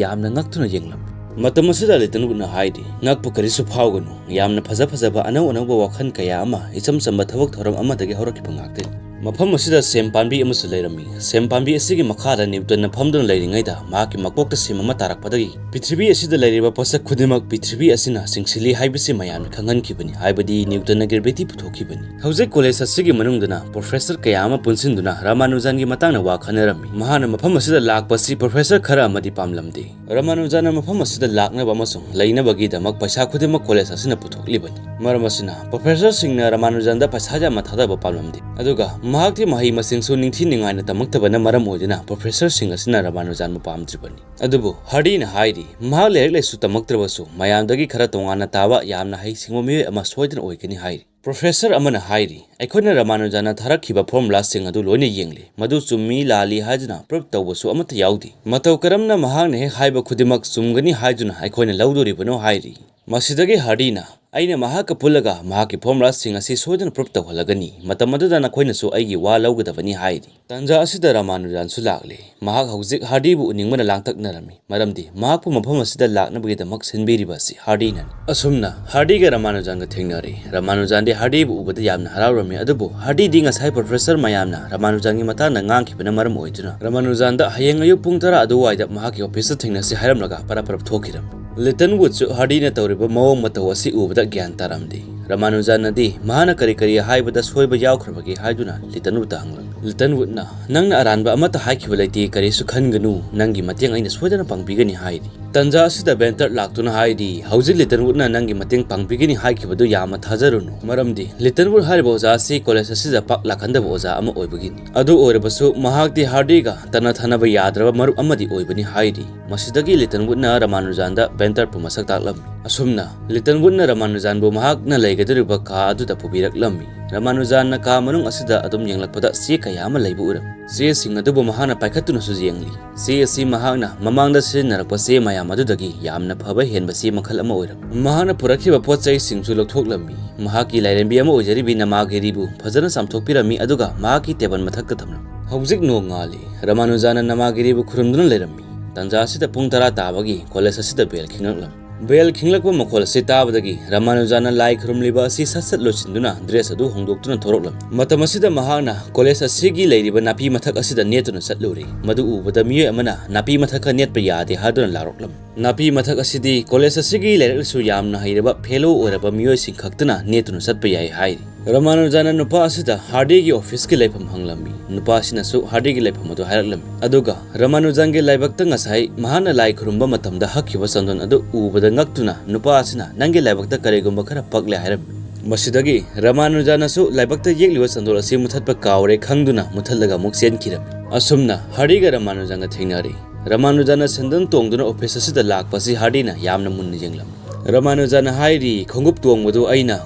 ꯌꯥꯝꯅ ꯉꯛꯇꯨꯅ ꯌꯦꯡꯂꯝꯃꯤ꯫ ꯃꯇꯝ ꯑꯁꯤꯗ ꯂꯤꯇꯟꯋꯨꯗꯅ ꯍꯥꯏꯔꯤ, "ꯉꯛꯄ ꯀꯔꯤꯁꯨ ꯐꯥꯎꯒꯅꯨ꯫ ꯌꯥꯝꯅ ꯐꯖ ꯐꯖꯕ ꯑꯅꯧ ꯑꯅꯧꯕ ꯋꯥꯈꯜ ꯀꯌꯥ ꯑꯃ ꯏꯆꯝ ꯆꯝꯕ ꯊꯕꯛ ꯊꯧꯔꯝ ꯑꯃꯗꯒꯤ ꯍꯧꯔꯛꯈꯤꯕ ꯉꯥꯛꯇꯅꯤ꯫" ꯃꯐꯝ ꯑꯁꯤꯗ ꯁꯦꯝ ꯄꯥꯝꯕꯤ ꯑꯃꯁꯨ ꯂꯩꯔꯝꯃꯤ꯫ ꯁꯦꯝ ꯄꯥꯝꯕꯤ ꯑꯁꯤꯒꯤ ꯃꯈꯥꯗ ꯅ꯭ꯌꯨꯇꯟꯅ ꯐꯝꯗꯨꯅ ꯂꯩꯔꯤꯉꯩꯗ ꯃꯍꯥꯛꯀꯤ ꯃꯀꯣꯛꯇ ꯁꯦꯝ ꯑꯃ ꯇꯥꯔꯛꯄꯗꯒꯤ ꯄ꯭ꯔꯤꯊꯤꯕꯤ ꯑꯁꯤꯗ ꯂꯩꯔꯤꯕ ꯄꯣꯠꯁꯛ ꯈꯨꯗꯤꯡꯃꯛ ꯄ꯭ꯔꯤꯊꯤꯕꯤ ꯑꯁꯤꯅ ꯆꯤꯡꯁꯤꯜꯂꯤ ꯍꯥꯏꯕꯁꯤ ꯃꯌꯥꯝꯅ ꯈꯪꯍꯟꯈꯤꯕꯅꯤ, ꯍꯥꯏꯕꯗꯤ ꯅ꯭ꯌꯨꯇꯟꯅ ꯒ꯭ꯔꯦꯚꯤꯇꯤ ꯄꯨꯊꯣꯛꯈꯤꯕꯅꯤ꯫ ꯍꯧꯖꯤꯛ ꯀꯣꯂꯦꯖ ꯑꯁꯤꯒꯤ ꯃꯅꯨꯡꯗꯅ ꯄ꯭ꯔꯣꯐꯦꯁꯔ ꯀꯌꯥ ꯑꯃ ꯄꯨꯟꯁꯤꯟꯗꯨꯅ ꯔꯃꯥꯅꯨꯖꯥꯟꯒꯤ ꯃꯇꯥꯡꯗ ꯋꯥ ꯈꯟꯅꯔꯝꯃꯤ꯫ ꯃꯍꯥꯛꯅ ꯃꯐꯝ ꯑꯁꯤꯗ ꯂꯥꯛꯄꯁꯤ ꯄ꯭ꯔꯣꯐꯦꯁꯔ ꯈꯔ ꯑꯃꯗꯤ ꯄꯥꯝꯂꯝꯗꯦ꯫ ꯔꯃꯥꯅꯨꯖꯥꯟꯅ ꯃꯐꯝ ꯑꯁꯤꯗ ꯂꯥꯛꯅꯕ ꯑꯃꯁꯨꯡ ꯂꯩꯅꯕꯒꯤꯗꯃꯛ ꯄꯩꯁꯥ ꯈꯨꯗꯤꯡꯃꯛ ꯀꯣꯂꯦꯖ ꯑꯁꯤꯅ ꯄꯨꯊꯣꯛꯂꯤꯕꯅꯤ꯫ ꯃꯔꯝ ꯑꯁꯤꯅ ꯄ꯭ꯔꯣꯐꯦꯁꯔꯁꯤꯡꯅ ꯔꯃꯥꯅꯨꯖꯥꯟꯗ ꯄꯩꯁꯥ ꯌꯥꯝꯅ ꯊꯥꯗꯕ ꯄꯥꯝꯂꯝꯗꯦ꯫ ꯑꯗꯨꯒ ꯃꯍꯥꯛꯇꯤ ꯃꯍꯩ ꯃꯁꯤꯡꯁꯨ ꯅꯤꯡꯊꯤ ꯅꯨꯡꯉꯥꯏꯅ ꯇꯝꯃꯛꯇꯕꯅ ꯃꯔꯝ ꯑꯣꯏꯗꯨꯅ ꯄ꯭ꯔꯣꯐꯦꯁꯔꯁꯤꯡ ꯑꯁꯤꯅ ꯔꯃꯥꯅꯨꯖꯥꯟꯕꯨ ꯄꯥꯝꯗ꯭ꯔꯤꯕꯅꯤ꯫ ꯑꯗꯨꯕꯨ ꯍꯥꯔꯗꯤꯅ ꯍꯥꯏꯔꯤ, ꯃꯍꯥꯛ ꯂꯥꯏꯔꯤꯛ ꯂꯥꯏꯁꯨ ꯇꯝꯃꯛꯇ꯭ꯔꯕꯁꯨ ꯃꯌꯥꯝꯗꯒꯤ ꯈꯔ ꯇꯣꯉꯥꯟꯅ ꯇꯥꯕ ꯌꯥꯝꯅ ꯍꯩꯁꯤꯡꯕ ꯃꯤꯑꯣꯏ ꯑꯃ ꯁꯣꯏꯗꯅ ꯑꯣꯏꯒꯅꯤ ꯍꯥꯏꯔꯤ꯫ ꯄ꯭ꯔꯣꯐꯦꯁꯔ ꯑꯃꯅ ꯍꯥꯏꯔꯤ, "ꯑꯩꯈꯣꯏꯅ ꯔꯃꯥꯅꯨꯖꯥꯅ ꯊꯥꯔꯛꯈꯤꯕ ꯐꯣꯔꯃꯨꯂꯥꯁꯤꯡ ꯑꯗꯨ ꯂꯣꯏꯅ ꯌꯦꯡꯂꯤ꯫ ꯃꯗꯨ ꯆꯨꯝꯃꯤ ꯂꯥꯜꯂꯤ ꯍꯥꯏꯗꯨꯅ ꯄ꯭ꯔꯨꯐ ꯇꯧꯕꯁꯨ ꯑꯃꯠꯇ ꯌꯥꯎꯗꯦ꯫ ꯃꯇꯧ ꯀꯔꯝꯅ ꯃꯍꯥꯛꯅ ꯍꯦꯛ ꯍꯥꯏꯕ ꯈꯨꯗꯤꯡꯃꯛ ꯆꯨꯝꯒꯅꯤ ꯍꯥꯏꯗꯨꯅ ꯑꯩꯈꯣꯏꯅ ꯂꯧꯗꯣꯔꯤꯕꯅꯣ?" ꯍꯥꯏꯔꯤ꯫ ꯃꯁꯤꯗꯒꯤ ꯍꯥꯔꯗꯤꯅ, "ꯑꯩꯅ ꯃꯍꯥꯛꯀ ꯄꯨꯜꯂꯒ ꯃꯍꯥꯛꯀꯤ ꯐꯣꯔꯃꯨꯂꯥꯁꯤꯡ ꯑꯁꯤ ꯁꯣꯏꯗꯅ ꯄ꯭ꯔꯨꯐ ꯇꯧꯍꯜꯂꯒꯅꯤ꯫ ꯃꯇꯝ ꯑꯗꯨꯗ ꯅꯈꯣꯏꯅꯁꯨ ꯑꯩꯒꯤ ꯋꯥ ꯂꯧꯒꯗꯕꯅꯤ" ꯍꯥꯏꯔꯤ꯫ ꯇꯥꯟꯖꯥ ꯑꯁꯤꯗ ꯔꯃꯥꯅꯨꯖꯥꯟꯁꯨ ꯂꯥꯛꯂꯦ꯫ ꯃꯍꯥꯛ ꯍꯧꯖꯤꯛ ꯍꯥꯔꯗꯤꯕꯨ ꯎꯅꯤꯡꯕꯅ ꯂꯥꯡꯇꯛꯅꯔꯝꯃꯤ, ꯃꯔꯝꯗꯤ ꯃꯍꯥꯛꯄꯨ ꯃꯐꯝ ꯑꯁꯤꯗ ꯂꯥꯛꯅꯕꯒꯤꯗꯃꯛ ꯁꯤꯟꯕꯤꯔꯤꯕ ꯑꯁꯤ ꯍꯥꯔꯗꯤꯅꯅꯤ꯫ ꯑꯁꯨꯝꯅ ꯍꯥꯔꯗꯤꯒ ꯔꯃꯥꯅꯨꯖꯥꯟꯒ ꯊꯦꯡꯅꯔꯦ꯫ ꯔꯃꯥꯅꯨꯖꯥꯟꯗꯤ ꯍꯥꯔꯗꯤꯕꯨ ꯎꯕꯗ ꯌꯥꯝꯅ ꯍꯔꯥꯎꯔꯝꯃꯤ, ꯑꯗꯨꯕꯨ ꯍꯥꯔꯗꯤꯗꯤ ꯉꯁꯥꯏ ꯄ꯭ꯔꯣꯐꯦꯁꯔ ꯃꯌꯥꯝꯅ ꯔꯃꯥꯅꯨꯖꯥꯟꯒꯤ ꯃꯇꯥꯡꯗ ꯉꯥꯡꯈꯤꯕꯅ ꯃꯔꯝ ꯑꯣꯏꯗꯨꯅ ꯔꯃꯥꯅꯨꯖꯥꯟꯗ ꯍꯌꯦꯡ ꯑꯌꯨꯛ ꯄꯨꯡ ꯇꯔꯥ ꯑꯗꯨꯋꯥꯏꯗ ꯃꯍꯥꯛꯀꯤ ꯑꯣꯐꯤꯁꯇ ꯊꯦꯡꯅꯁꯤ ꯍꯥꯏꯔꯝꯂꯒ ꯄꯔꯞ ꯄꯔꯞ ꯊꯣꯛꯈꯤꯔꯝꯃꯤ꯫ ꯂꯤꯇꯟꯋꯨꯗꯁꯨ ꯍꯥꯔꯗꯤꯅ ꯇꯧꯔꯤꯕ ꯃꯑꯣꯡ ꯃꯇꯧ ꯑꯁꯤ ꯎꯕꯗ ꯒ꯭ꯌꯥꯟ ꯇꯥꯔꯝꯗꯦ꯫ ꯔꯃꯥꯅꯨꯖꯥꯟꯅꯗꯤ ꯃꯍꯥꯛꯅ ꯀꯔꯤ ꯀꯔꯤ ꯍꯥꯏꯕꯗ ꯁꯣꯏꯕ ꯌꯥꯎꯈ꯭ꯔꯕꯒꯦ ꯍꯥꯏꯗꯨꯅ ꯂꯤꯇꯟꯋꯨꯗꯇ ꯍꯪꯂꯝꯃꯤ꯫ ꯂꯤꯇꯟꯋꯨꯗꯅ, "ꯅꯪꯅ ꯑꯔꯥꯟꯕ ꯑꯃꯠꯇ ꯍꯥꯏꯈꯤꯕ ꯂꯩꯇꯦ, ꯀꯔꯤꯁꯨ ꯈꯟꯒꯅꯨ, ꯅꯪꯒꯤ ꯃꯇꯦꯡ ꯑꯩꯅ ꯁꯣꯏꯗꯅ ꯄꯥꯡꯕꯤꯒꯅꯤ" ꯍꯥꯏꯔꯤ꯫ ꯇꯟꯖꯥ ꯑꯁꯤꯗ ꯕꯦꯟꯇꯔ ꯂꯥꯛꯇꯨꯅ ꯍꯥꯏꯔꯤ, "ꯍꯧꯖꯤꯛ ꯂꯤꯇꯟꯋꯨꯗꯅ ꯅꯪꯒꯤ ꯃꯇꯦꯡ ꯄꯥꯡꯕꯤꯒꯅꯤ ꯍꯥꯏꯈꯤꯕꯗꯨ ꯌꯥꯝꯅ ꯊꯥꯖꯔꯨꯅꯨ, ꯃꯔꯝꯗꯤ ꯂꯤꯇꯟꯋꯨꯗ ꯍꯥꯏꯔꯤꯕ ꯑꯣꯖꯥ ꯑꯁꯤ ꯀꯣꯂꯦꯖ ꯑꯁꯤꯗ ꯄꯥꯛ ꯂꯥꯛꯀꯟꯗꯕ ꯑꯣꯖꯥ ꯑꯃ ꯑꯣꯏꯕꯒꯤꯅꯤ꯫ ꯑꯗꯨ ꯑꯣꯏꯔꯕꯁꯨ ꯃꯍꯥꯛꯇꯤ ꯍꯥꯔꯗꯤꯒ ꯇꯠꯅ ꯊꯥꯅꯕ ꯌꯥꯗ꯭ꯔꯕ ꯃꯔꯨꯞ ꯑꯃꯗꯤ ꯑꯣꯏꯕꯅꯤ" ꯍꯥꯏꯔꯤ꯫ ꯃꯁꯤꯗꯒꯤ ꯂꯤꯇꯟꯋꯨꯗꯅ ꯔꯃꯥꯅꯨꯖꯥꯟꯗ ꯕꯦꯟꯇꯔꯄꯨ ꯃꯁꯛ ꯇꯥꯛꯂꯝꯃꯤ꯫ ꯑꯁꯨꯝꯅ ꯂꯤꯇꯟꯋꯨꯗꯅ ꯔꯃꯥꯅꯨꯖꯥꯟꯕꯨ ꯃꯍꯥꯛꯅ ꯂꯩꯒꯗꯧꯔꯤꯕ ꯀꯥ ꯑꯗꯨꯗ ꯄꯨꯕꯤꯔꯛꯂꯝꯃꯤ꯫ ꯔꯃꯥꯅꯨꯖꯥꯟꯅ ꯀꯥ ꯃꯅꯨꯡ ꯑꯁꯤꯗ ꯑꯗꯨꯝ ꯌꯦꯡꯂꯛꯄꯗ ꯆꯦ ꯀꯌꯥ ꯑꯃ ꯂꯩꯕ ꯎꯔꯝꯃꯤ꯫ ꯆꯦꯁꯤꯡ ꯑꯗꯨꯕꯨ ꯃꯍꯥꯛꯅ ꯄꯥꯏꯈꯠꯇꯨꯅꯁꯨ ꯌꯦꯡꯂꯤ꯫ ꯆꯦ ꯑꯁꯤ ꯃꯍꯥꯛꯅ ꯃꯃꯥꯡꯗ ꯁꯤꯖꯤꯟꯅꯔꯛꯄ ꯆꯦ ꯃꯌꯥꯝ ꯑꯗꯨꯗꯒꯤ ꯌꯥꯝꯅ ꯐꯕ ꯍꯦꯟꯕ ꯆꯦ ꯃꯈꯜ ꯑꯃ ꯑꯣꯏꯔꯝꯃꯤ꯫ ꯃꯍꯥꯛꯅ ꯄꯨꯔꯛꯈꯤꯕ ꯄꯣꯠ ꯆꯩꯁꯤꯡꯁꯨ ꯂꯧꯊꯣꯛꯂꯝꯃꯤ꯫ ꯃꯍꯥꯛꯀꯤ ꯂꯥꯏꯔꯦꯝꯕꯤ ꯑꯑꯃ ꯑꯣꯏꯖꯔꯤꯕꯤ ꯅꯃꯥꯒꯤꯔꯤꯕꯨ ꯐꯖꯅ ꯆꯥꯝꯊꯣꯛꯄꯤꯔꯝꯃꯤ, ꯑꯗꯨꯒ ꯃꯍꯥꯛꯀꯤ ꯇꯦꯕꯜ ꯃꯊꯛꯇ ꯊꯝꯂꯝꯃꯤ꯫ ꯍꯧꯖꯤꯛ ꯅꯣꯡꯉꯥꯜꯂꯤ꯫ ꯔꯃꯥꯅꯨꯖꯥꯅ ꯅꯃꯥꯒꯤꯔꯤꯕꯨ ꯈꯨꯔꯨꯝꯗꯨꯅ ꯂꯩꯔꯝꯃꯤ꯫ ꯇꯟꯖꯥ ꯑꯁꯤꯗ ꯄꯨꯡ ꯇꯔꯥ ꯇꯥꯕꯒꯤ ꯀꯣꯂꯦꯖ ꯑꯁꯤꯗ ꯕꯦꯜ ꯈꯤꯡꯂꯛꯂꯝꯃꯤ꯫ ꯕꯦꯜ ꯈꯤꯡꯂꯛꯄ ꯃꯈꯣꯜ ꯑꯁꯤ ꯇꯥꯕꯗꯒꯤ ꯔꯃꯥꯅꯨꯖꯥꯅ ꯂꯥꯏ ꯈꯨꯔꯨꯝꯂꯤꯕ ꯑꯁꯤ ꯁꯠ ꯁꯠ ꯂꯣꯏꯁꯤꯟꯗꯨꯅ ꯗ꯭ꯔꯦꯁ ꯑꯗꯨ ꯍꯣꯡꯗꯣꯛꯇꯨꯅ ꯊꯣꯔꯛꯂꯝꯃꯤ꯫ ꯃꯇꯝ ꯑꯁꯤꯗ ꯃꯍꯥꯛꯅ ꯀꯣꯂꯦꯖ ꯑꯁꯤꯒꯤ ꯂꯩꯔꯤꯕ ꯅꯥꯄꯤ ꯃꯊꯛ ꯑꯁꯤꯗ ꯅꯦꯠꯇꯨꯅ ꯆꯠꯂꯨꯔꯦ꯫ ꯃꯗꯨ ꯎꯕꯗ ꯃꯤꯑꯣꯏ ꯑꯃꯅ ꯅꯥꯄꯤ ꯃꯊꯛꯇ ꯅꯦꯠꯄ ꯌꯥꯗꯦ ꯍꯥꯏꯗꯨꯅ ꯂꯥꯎꯔꯛꯂꯝꯃꯤ꯫ ꯅꯥꯄꯤ ꯃꯊꯛ ꯑꯁꯤꯗꯤ ꯀꯣꯂꯦꯖ ꯑꯁꯤꯒꯤ ꯂꯥꯏꯔꯤꯛ ꯂꯥꯏꯁꯨ ꯌꯥꯝꯅ ꯍꯩꯔꯕ ꯐꯦꯂꯣ ꯑꯣꯏꯔꯕ ꯃꯤꯑꯣꯏꯁꯤꯡ ꯈꯛꯇꯅ ꯅꯦꯠꯇꯨꯅ ꯆꯠꯄ ꯌꯥꯏ ꯍꯥꯏꯔꯤ꯫ ꯔꯃꯥꯅꯨꯖꯥꯅ ꯅꯨꯄꯥ ꯑꯁꯤꯗ ꯍꯥꯔꯗꯤꯒꯤ ꯑꯣꯐꯤꯁꯀꯤ ꯂꯩꯐꯝ ꯍꯪꯂꯝꯃꯤ꯫ ꯅꯨꯄꯥ ꯑꯁꯤꯅꯁꯨ ꯍꯥꯔꯗꯤꯒꯤ ꯂꯩꯐꯝ ꯑꯗꯨ ꯍꯥꯏꯔꯛꯂꯝꯃꯤ꯫ ꯑꯗꯨꯒ ꯔꯃꯥꯅꯨꯖꯥꯟꯒꯤ ꯂꯥꯏꯕꯛꯇ ꯉꯁꯥꯏ ꯃꯍꯥꯛꯅ ꯂꯥꯏ ꯈꯨꯔꯨꯝꯕ ꯃꯇꯝꯗ ꯍꯛꯈꯤꯕ ꯆꯟꯗꯣꯟ ꯑꯗꯨ ꯎꯕꯗ ꯉꯛꯇꯨꯅ ꯅꯨꯄꯥ ꯑꯁꯤꯅ, "ꯅꯪꯒꯤ ꯂꯥꯏꯕꯛꯇ ꯀꯔꯤꯒꯨꯝꯕ ꯈꯔ ꯄꯛꯂꯦ" ꯍꯥꯏꯔꯝꯃꯤ꯫ ꯃꯁꯤꯗꯒꯤ ꯔꯃꯥꯅꯨꯖꯥꯅꯁꯨ ꯂꯥꯏꯕꯛꯇ ꯌꯦꯛꯂꯤꯕ ꯆꯟꯗꯣꯟ ꯑꯁꯤ ꯃꯨꯊꯠꯄ ꯀꯥꯎꯔꯦ ꯈꯪꯗꯨꯅ ꯃꯨꯊꯠꯂꯒ ꯑꯃꯨꯛ ꯆꯦꯟꯈꯤꯔꯝꯃꯤ꯫ ꯑꯁꯨꯝꯅ ꯍꯥꯔꯗꯤꯒ ꯔꯃꯥꯅꯨꯖꯥꯟꯒ ꯊꯦꯡꯅꯔꯦ꯫ ꯔꯃꯥꯅꯨꯖꯥꯟꯅ ꯁꯦꯟꯗꯜ ꯇꯣꯡꯗꯨꯅ ꯑꯣꯐꯤꯁ ꯑꯁꯤꯗ ꯂꯥꯛꯄꯁꯤ ꯍꯥꯔꯗꯤꯅ ꯌꯥꯝꯅ ꯃꯨꯟꯅ ꯌꯦꯡꯂꯝꯃꯤ꯫ ꯔꯃꯥꯅꯨꯖꯥꯟꯅ ꯍꯥꯏꯔꯤ, "ꯈꯣꯡꯎꯞ ꯇꯣꯡꯕꯗꯨ ꯑꯩꯅ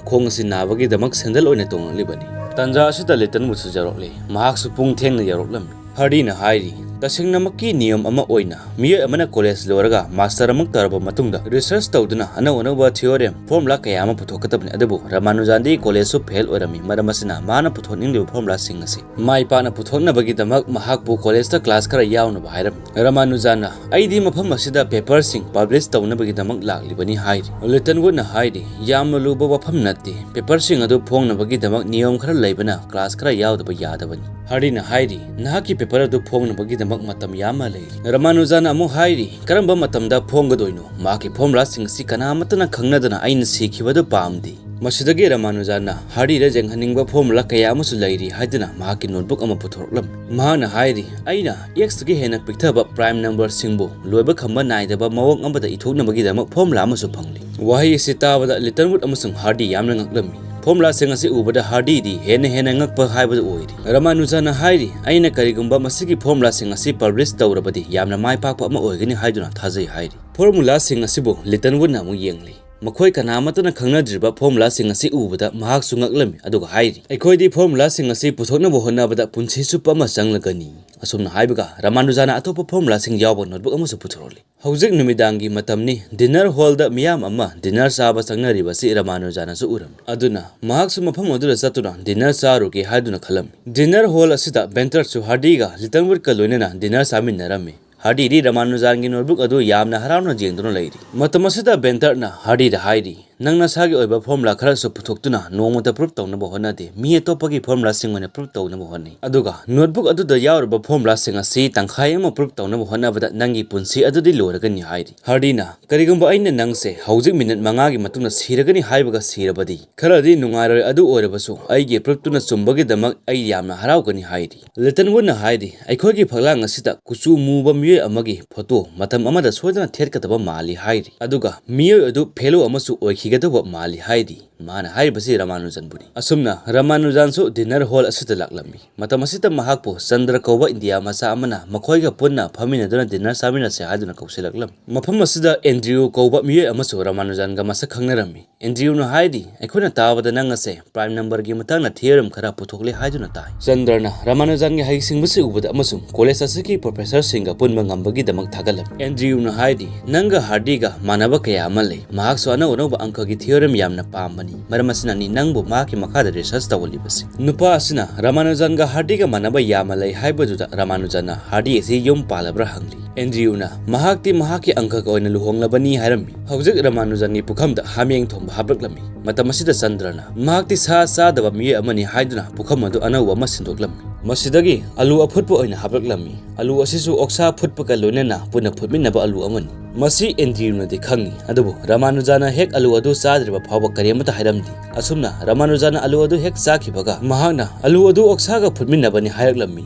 ꯈꯣꯡ ꯑꯁꯤ ꯅꯥꯕꯒꯤꯗꯃꯛ ꯁꯦꯟꯗꯜ ꯑꯣꯏꯅ ꯇꯣꯡꯂꯛꯂꯤꯕꯅꯤ"꯫ ꯇꯟꯖꯥ ꯑꯁꯤꯗ ꯂꯤꯇꯟꯋꯨꯗꯁꯨ ꯌꯧꯔꯛꯂꯦ꯫ ꯃꯍꯥꯛꯁꯨ ꯄꯨꯡ ꯊꯦꯡꯅ ꯌꯧꯔꯛꯂꯝꯃꯤ꯫ ꯍꯥꯔꯗꯤꯅ ꯍꯥꯏꯔꯤ, "ꯇꯁꯦꯡꯅꯃꯛꯀꯤ ꯅꯤꯌꯝ ꯑꯃ ꯑꯣꯏꯅ ꯃꯤꯑꯣꯏ ꯑꯃꯅ ꯀꯣꯂꯦꯖ ꯂꯣꯏꯔꯒ ꯃꯥꯁꯇꯔ ꯑꯃꯨꯛ ꯇꯧꯔꯕ ꯃꯇꯨꯡꯗ ꯔꯤꯁꯔꯁ ꯇꯧꯗꯨꯅ ꯑꯅꯧ ꯑꯅꯧꯕ ꯊꯤꯑꯣꯔꯦꯝ, ꯐꯣꯔꯃꯨꯂꯥ ꯀꯌꯥ ꯑꯃ ꯄꯨꯊꯣꯛꯀꯗꯕꯅꯤ, ꯑꯗꯨꯕꯨ ꯔꯃꯥꯅꯨꯖꯥꯟꯗꯤ ꯀꯣꯂꯦꯖꯁꯨ ꯐꯦꯜ ꯑꯣꯏꯔꯝꯃꯤ, ꯃꯔꯝ ꯑꯁꯤꯅ ꯃꯍꯥꯛꯅ ꯄꯨꯊꯣꯛꯅꯤꯡꯂꯤꯕ ꯐꯣꯔꯃꯨꯂꯥꯁꯤꯡ ꯑꯁꯤ ꯃꯥꯏ ꯄꯥꯛꯅ ꯄꯨꯊꯣꯛꯅꯕꯒꯤꯗꯃꯛ ꯃꯍꯥꯛꯄꯨ ꯀꯣꯂꯦꯖꯇ ꯀ꯭ꯂꯥꯁ ꯈꯔ ꯌꯥꯎꯅꯕ ꯍꯥꯏꯔꯝꯃꯤ"꯫ ꯔꯃꯥꯅꯨꯖꯥꯟꯅ, "ꯑꯩꯗꯤ ꯃꯐꯝ ꯑꯁꯤꯗ ꯄꯦꯄꯔꯁꯤꯡ ꯄꯕ꯭ꯂꯤꯁ ꯇꯧꯅꯕꯒꯤꯗꯃꯛ ꯂꯥꯛꯂꯤꯕꯅꯤ" ꯍꯥꯏꯔꯤ꯫ ꯂꯤꯇꯟꯋꯨꯗꯅ ꯍꯥꯏꯔꯤ, "ꯌꯥꯝꯅ ꯂꯨꯕ ꯋꯥꯐꯝ ꯅꯠꯇꯦ꯫ ꯄꯦꯄꯔꯁꯤꯡ ꯑꯗꯨ ꯐꯣꯡꯅꯕꯒꯤꯗꯃꯛ ꯅꯤꯌꯣꯝ ꯈꯔ ꯂꯩꯕꯅ ꯀ꯭ꯂꯥꯁ ꯈꯔ ꯌꯥꯎꯗꯕ ꯌꯥꯗꯕꯅꯤ"꯫ ꯍꯥꯔꯗꯤꯅ ꯍꯥꯏꯔꯤ, "ꯅꯍꯥꯛꯀꯤ ꯄꯦꯄꯔ ꯑꯗꯨ ꯐꯣꯡꯅꯕꯒꯤꯗꯃꯛ ꯃꯇꯝ ꯌꯥꯝꯅ ꯂꯩꯔꯤ"꯫ ꯔꯃꯥꯅꯨꯖꯥꯟꯅ ꯑꯃꯨꯛ ꯍꯥꯏꯔꯤ, "ꯀꯔꯝꯕ ꯃꯇꯝꯗ ꯐꯣꯡꯒꯗꯣꯏꯅꯣ? ꯃꯍꯥꯛꯀꯤ ꯐꯣꯔꯃꯨꯂꯥꯁꯤꯡ ꯑꯁꯤ ꯀꯅꯥꯃꯠꯇꯅ ꯈꯪꯅꯗꯅ ꯑꯩꯅ ꯁꯤꯈꯤꯕꯗꯨ ꯄꯥꯝꯗꯦ"꯫ ꯃꯁꯤꯗꯒꯤ ꯔꯃꯥꯅꯨꯖꯥꯟꯅ ꯍꯥꯔꯗꯤꯗ ꯌꯦꯡꯍꯟꯅꯤꯡꯕ ꯐꯣꯔꯃꯨꯂꯥ ꯀꯌꯥ ꯑꯃꯁꯨ ꯂꯩꯔꯤ ꯍꯥꯏꯗꯨꯅ ꯃꯍꯥꯛꯀꯤ ꯅꯣꯠꯕꯨꯛ ꯑꯃ ꯄꯨꯊꯣꯔꯛꯂꯝꯃꯤ꯫ ꯃꯍꯥꯛꯅ ꯍꯥꯏꯔꯤ, "ꯑꯩꯅ ꯑꯦꯛꯁꯇꯒꯤ ꯍꯦꯟꯅ ꯄꯤꯛꯊꯕ ꯄ꯭ꯔꯥꯏꯝ ꯅꯝꯕꯔꯁꯤꯡꯕꯨ ꯂꯣꯏꯕ ꯈꯝꯕ ꯅꯥꯏꯗꯕ ꯃꯑꯣꯡ ꯑꯃꯗ ꯏꯊꯣꯛꯅꯕꯒꯤꯗꯃꯛ ꯐꯣꯔꯃꯨꯂꯥ ꯑꯃꯁꯨ ꯐꯪꯂꯤ"꯫ ꯋꯥꯍꯩ ꯑꯁꯤ ꯇꯥꯕꯗ ꯂꯤꯇꯟꯋꯨꯗ ꯑꯃꯁꯨꯡ ꯍꯥꯔꯗꯤ ꯌꯥꯝꯅ ꯉꯛꯂꯝꯃꯤ꯫ ꯐꯣꯔꯃꯨꯂꯥꯁꯤꯡ ꯑꯁꯤ ꯎꯕꯗ ꯍꯥꯔꯗꯤꯗꯤ ꯍꯦꯟꯅ ꯍꯦꯟꯅ ꯉꯛꯄ ꯍꯥꯏꯕꯗꯨ ꯑꯣꯏꯔꯤ꯫ ꯔꯃꯥꯅꯨꯖꯥꯟꯅ ꯍꯥꯏꯔꯤ, "ꯑꯩꯅ ꯀꯔꯤꯒꯨꯝꯕ ꯃꯁꯤꯒꯤ ꯐꯣꯔꯃꯨꯂꯥꯁꯤꯡ ꯑꯁꯤ ꯄꯕ꯭ꯂꯤꯁ ꯇꯧꯔꯕꯗꯤ ꯌꯥꯝꯅ ꯃꯥꯏ ꯄꯥꯛꯄ ꯑꯃ ꯑꯣꯏꯒꯅꯤ ꯍꯥꯏꯗꯨꯅ ꯊꯥꯖꯩ" ꯍꯥꯏꯔꯤ꯫ ꯐꯣꯔꯃꯨꯂꯥꯁꯤꯡ ꯑꯁꯤꯕꯨ ꯂꯤꯇꯟꯋꯨꯗꯅ ꯑꯃꯨꯛ ꯌꯦꯡꯂꯤ꯫ ꯃꯈꯣꯏ ꯀꯅꯥꯃꯠꯇꯅ ꯈꯪꯅꯗ꯭ꯔꯤꯕ ꯐꯣꯔꯃꯨꯂꯥꯁꯤꯡ ꯑꯁꯤ ꯎꯕꯗ ꯃꯍꯥꯛꯁꯨ ꯉꯛꯂꯝꯃꯤ, ꯑꯗꯨꯒ ꯍꯥꯏꯔꯤ, "ꯑꯩꯈꯣꯏꯗꯤ ꯐꯣꯔꯃꯨꯂꯥꯁꯤꯡ ꯑꯁꯤ ꯄꯨꯊꯣꯛꯅꯕ ꯍꯣꯠꯅꯕꯗ ꯄꯨꯟꯁꯤ ꯆꯨꯞꯄ ꯑꯃ ꯆꯪꯂꯒꯅꯤ"꯫ ꯑꯁꯨꯝꯅ ꯍꯥꯏꯕꯒ ꯔꯃꯥꯅꯨꯖꯥꯟꯅ ꯑꯇꯣꯞꯄ ꯐꯣꯔꯃꯨꯂꯥꯁꯤꯡ ꯌꯥꯎꯕ ꯅꯣꯠꯕꯨꯛ ꯑꯃꯁꯨ ꯄꯨꯊꯣꯔꯛꯂꯤ꯫ ꯍꯧꯖꯤꯛ ꯅꯨꯃꯤꯗꯥꯡꯒꯤ ꯃꯇꯝꯅꯤ꯫ ꯗꯤꯟꯅꯔ ꯍꯣꯜꯗ ꯃꯤꯌꯥꯝ ꯑꯃ ꯗꯤꯟꯅꯔ ꯆꯥꯕ ꯆꯪꯅꯔꯤꯕꯁꯤ ꯔꯃꯥꯅꯨꯖꯥꯟꯅꯁꯨ ꯎꯔꯝꯃꯤ꯫ ꯑꯗꯨꯅ ꯃꯍꯥꯛꯁꯨ ꯃꯐꯝ ꯑꯗꯨꯗ ꯆꯠꯇꯨꯅ ꯗꯤꯟꯅꯔ ꯆꯥꯔꯨꯒꯦ ꯍꯥꯏꯗꯨꯅ ꯈꯜꯂꯝꯃꯤ꯫ ꯗꯤꯟꯅꯔ ꯍꯣꯜ ꯑꯁꯤꯗ ꯕꯦꯟꯇꯔꯁꯨ ꯍꯥꯔꯗꯤꯒ ꯂꯤꯇꯟꯋꯨꯗꯀ ꯂꯣꯏꯅꯅ ꯗꯤꯟꯅꯔ ꯆꯥꯃꯤꯟꯅꯔꯝꯃꯤ꯫ ꯍꯥꯔꯗꯤꯗꯤ ꯔꯃꯥꯅꯨꯖꯥꯟꯒꯤ ꯅꯣꯠꯕꯨꯛ ꯑꯗꯨ ꯌꯥꯝꯅ ꯍꯔꯥꯎꯅ ꯌꯦꯡꯗꯨꯅ ꯂꯩꯔꯤ꯫ ꯃꯇꯝ ꯑꯁꯤꯗ ꯕꯦꯟꯇꯔꯅ ꯍꯥꯔꯗꯤꯗ ꯍꯥꯏꯔꯤ, "ꯅꯪ ꯅꯁꯥꯒꯤ ꯑꯣꯏꯕ ꯐꯣꯔꯃꯨꯂꯥ ꯈꯔꯁꯨ ꯄꯨꯊꯣꯛꯇꯨꯅ ꯅꯣꯡꯃꯇ ꯄ꯭ꯔꯨꯐ ꯇꯧꯅꯕ ꯍꯣꯠꯅꯗꯦ꯫ ꯃꯤ ꯑꯇꯣꯞꯄꯒꯤ ꯐꯣꯔꯃꯨꯂꯥꯁꯤꯡ ꯑꯣꯏꯅ ꯄ꯭ꯔꯨꯐ ꯇꯧꯅꯕ ꯍꯣꯠꯅꯩ꯫ ꯑꯗꯨꯒ ꯅꯣꯠꯕꯨꯛ ꯑꯗꯨꯗ ꯌꯥꯎꯔꯤꯕ ꯐꯣꯔꯃꯨꯂꯥꯁꯤꯡ ꯑꯁꯤ ꯇꯪꯈꯥꯏ ꯑꯃ ꯄ꯭ꯔꯨꯐ ꯇꯧꯅꯕ ꯍꯣꯠꯅꯕꯗ ꯅꯪꯒꯤ ꯄꯨꯟꯁꯤ ꯑꯗꯨꯗꯤ ꯂꯣꯏꯔꯒꯅꯤ" ꯍꯥꯏꯔꯤ꯫ ꯍꯥꯔꯗꯤꯅ, "ꯀꯔꯤꯒꯨꯝꯕ ꯑꯩꯅ ꯅꯪꯁꯦ ꯍꯧꯖꯤꯛ ꯃꯤꯅꯤꯠ ꯃꯉꯥꯒꯤ ꯃꯇꯨꯡꯗ ꯁꯤꯔꯒꯅꯤ ꯍꯥꯏꯕꯒ ꯁꯤꯔꯕꯗꯤ? ꯈꯔꯗꯤ ꯅꯨꯡꯉꯥꯏꯔꯣꯏ, ꯑꯗꯨ ꯑꯣꯏꯔꯕꯁꯨ ꯑꯩꯒꯤ ꯄ꯭ꯔꯨꯐꯇꯨꯅ ꯆꯨꯝꯕꯒꯤꯗꯃꯛ ꯑꯩ ꯌꯥꯝꯅ ꯍꯔꯥꯎꯒꯅꯤ" ꯍꯥꯏꯔꯤ꯫ ꯂꯤꯇꯟꯋꯨꯗꯅ ꯍꯥꯏꯔꯤ, "ꯑꯩꯈꯣꯏꯒꯤ ꯐꯛꯂꯥꯡ ꯑꯁꯤꯗ ꯀꯨꯆꯨ ꯃꯨꯕ ꯃꯤꯑꯣꯏ ꯑꯃꯒꯤ ꯐꯣꯇꯣ ꯃꯇꯝ ꯑꯃꯗ ꯁꯣꯏꯗꯅ ꯊꯦꯠꯀꯗꯕ ꯃꯥꯜꯂꯤ" ꯍꯥꯏꯔꯤ꯫ ꯑꯗꯨꯒ ꯃꯤꯑꯣꯏ ꯑꯗꯨ ꯐꯦꯂꯣ ꯑꯃꯁꯨ ꯑꯣꯏꯈꯤꯒꯗꯧꯕ ꯃꯥꯜꯂꯤ ꯍꯥꯏꯔꯤ꯫ ꯃꯥꯅ ꯍꯥꯏꯔꯤꯕꯁꯤ ꯔꯃꯥꯅꯨꯖꯟꯕꯨꯅꯤ꯫ ꯑꯁꯨꯝꯅ ꯔꯃꯥꯅꯨꯖꯟꯁꯨ ꯗꯤꯟꯅꯔ ꯍꯣꯜ ꯑꯁꯤꯗ ꯂꯥꯛꯂꯝꯃꯤ꯫ ꯃꯇꯝ ꯑꯁꯤꯗ ꯃꯍꯥꯛꯄꯨ ꯆꯟꯗ꯭ꯔ ꯀꯧꯕ ꯏꯟꯗꯤꯌꯥ ꯃꯆꯥ ꯑꯃꯅ ꯃꯈꯣꯏꯒ ꯄꯨꯟꯅ ꯐꯝꯃꯤꯟꯅꯗꯨꯅ ꯗꯤꯟꯅꯔ ꯆꯥꯃꯤꯟꯅꯁꯦ ꯍꯥꯏꯗꯨꯅ ꯀꯧꯁꯤꯜꯂꯛꯂꯝꯃꯤ꯫ ꯃꯐꯝ ꯑꯁꯤꯗ ꯑꯦꯟꯗ꯭ꯔꯤꯌꯨ ꯀꯧꯕ ꯃꯤꯑꯣꯏ ꯑꯃꯁꯨ ꯔꯃꯥꯅꯨꯖꯟꯒ ꯃꯁꯛ ꯈꯪꯅꯔꯝꯃꯤ꯫ ꯑꯦꯟꯗ꯭ꯔꯤꯌꯨꯅ ꯍꯥꯏꯔꯤ, "ꯑꯩꯈꯣꯏꯅ ꯇꯥꯕꯗ ꯅꯪ ꯑꯁꯦ ꯄ꯭ꯔꯥꯏꯝ ꯅꯝꯕꯔꯒꯤ ꯃꯇꯥꯡꯗ ꯊꯤꯑꯣꯔꯝ ꯈꯔ ꯄꯨꯊꯣꯛꯂꯦ ꯍꯥꯏꯗꯨꯅ ꯇꯥꯏ꯫" ꯆꯟꯗ꯭ꯔꯅ ꯔꯃꯥꯅꯨꯖꯟꯒꯤ ꯍꯩꯁꯤꯡꯕꯁꯤ ꯎꯕꯗ ꯑꯃꯁꯨꯡ ꯀꯣꯂꯦꯖ ꯑꯁꯤꯒꯤ ꯄ꯭ꯔꯣꯐꯦꯁꯔꯁꯤꯡꯒ ꯄꯨꯟꯕ ꯉꯝꯕꯒꯤꯗꯃꯛ ꯊꯥꯒꯠꯂꯝꯃꯤ꯫ ꯑꯦꯟꯗ꯭ꯔꯤꯌꯨꯅ ꯍꯥꯏꯔꯤ, "ꯅꯪꯒ ꯍꯥꯔꯗꯤꯒ ꯃꯥꯟꯅꯕ ꯀꯌꯥ ꯑꯃ ꯂꯩ꯫ ꯃꯍꯥꯛꯁꯨ ꯑꯅꯧ ꯑꯅꯧꯕ ꯑꯪꯀꯒꯤ ꯊꯤꯑꯣꯔꯝ ꯌꯥꯝꯅ ꯄꯥꯝꯕꯅꯤ꯫ ꯃꯔꯝ ꯑꯁꯤꯅꯅꯤ ꯅꯪꯕꯨ ꯃꯍꯥꯛꯀꯤ ꯃꯈꯥꯗ ꯔꯤꯁꯔꯆ ꯇꯧꯍꯜꯂꯤꯕꯁꯤ꯫" ꯅꯨꯄꯥ ꯑꯁꯤꯅ ꯔꯃꯥꯅꯨꯖꯟꯒ ꯍꯥꯔꯗꯤꯒ ꯃꯥꯟꯅꯕ ꯌꯥꯝꯅ ꯂꯩ ꯍꯥꯏꯕꯗꯨꯗ ꯔꯃꯥꯅꯨꯖꯟꯅ ꯍꯥꯔꯗꯤ ꯑꯁꯤ ꯌꯨꯝ ꯄꯥꯜꯂꯕ꯭ꯔꯥ ꯍꯪꯂꯤ꯫ ꯑꯦꯟꯗ꯭ꯔꯤꯌꯨꯅ, "ꯃꯍꯥꯛꯇꯤ ꯃꯍꯥꯛꯀꯤ ꯑꯪꯀꯒ ꯑꯣꯏꯅ ꯂꯨꯍꯣꯡꯂꯕꯅꯤ" ꯍꯥꯏꯔꯝꯃꯤ꯫ ꯍꯧꯖꯤꯛ ꯔꯃꯥꯅꯨꯖꯟꯒꯤ ꯄꯨꯈꯝꯗ ꯍꯥꯃꯦꯡ ꯊꯣꯡꯕ ꯍꯥꯞꯂꯛꯂꯝꯃꯤ꯫ ꯃꯇꯝ ꯑꯁꯤꯗ ꯆꯟꯗ꯭ꯔꯅ, "ꯃꯍꯥꯛꯇꯤ ꯁꯥ ꯆꯥꯗꯕ ꯃꯤꯑꯣꯏ ꯑꯃꯅꯤ" ꯍꯥꯏꯗꯨꯅ ꯄꯨꯈꯝ ꯑꯗꯨ ꯑꯅꯧꯕ ꯑꯃ ꯁꯤꯟꯗꯣꯛꯂꯝꯃꯤ꯫ ꯃꯁꯤꯗꯒꯤ ꯑꯂꯨ ꯑꯐꯨꯠꯄ ꯑꯣꯏꯅ ꯍꯥꯞꯂꯛꯂꯝꯃꯤ꯫ ꯑꯂꯨ ꯑꯁꯤꯁꯨ ꯑꯣꯛꯁꯥ ꯐꯨꯠꯄꯒ ꯂꯣꯏꯅꯅ ꯄꯨꯟꯅ ꯐꯨꯠꯃꯤꯟꯅꯕ ꯑꯂꯨ ꯑꯃꯅꯤ꯫ ꯃꯁꯤ ꯑꯦꯟꯗ꯭ꯔꯤꯌꯨꯅꯗꯤ ꯈꯪꯏ, ꯑꯗꯨꯕꯨ ꯔꯃꯥꯅꯨꯖꯥꯅ ꯍꯦꯛ ꯑꯂꯨ ꯑꯗꯨ ꯆꯥꯗ꯭ꯔꯤꯕ ꯐꯥꯎꯕ ꯀꯔꯤꯃꯠꯇ ꯍꯥꯏꯔꯝꯗꯦ꯫ ꯑꯁꯨꯝꯅ ꯔꯃꯥꯅꯨꯖꯥꯅ ꯑꯂꯨ ꯑꯗꯨ ꯍꯦꯛ ꯆꯥꯈꯤꯕꯒ ꯃꯍꯥꯛꯅ ꯑꯂꯨ ꯑꯗꯨ ꯑꯣꯛꯁꯥꯒ ꯐꯨꯠꯃꯤꯟꯅꯕꯅꯤ ꯍꯥꯏꯔꯛꯂꯝꯃꯤ꯫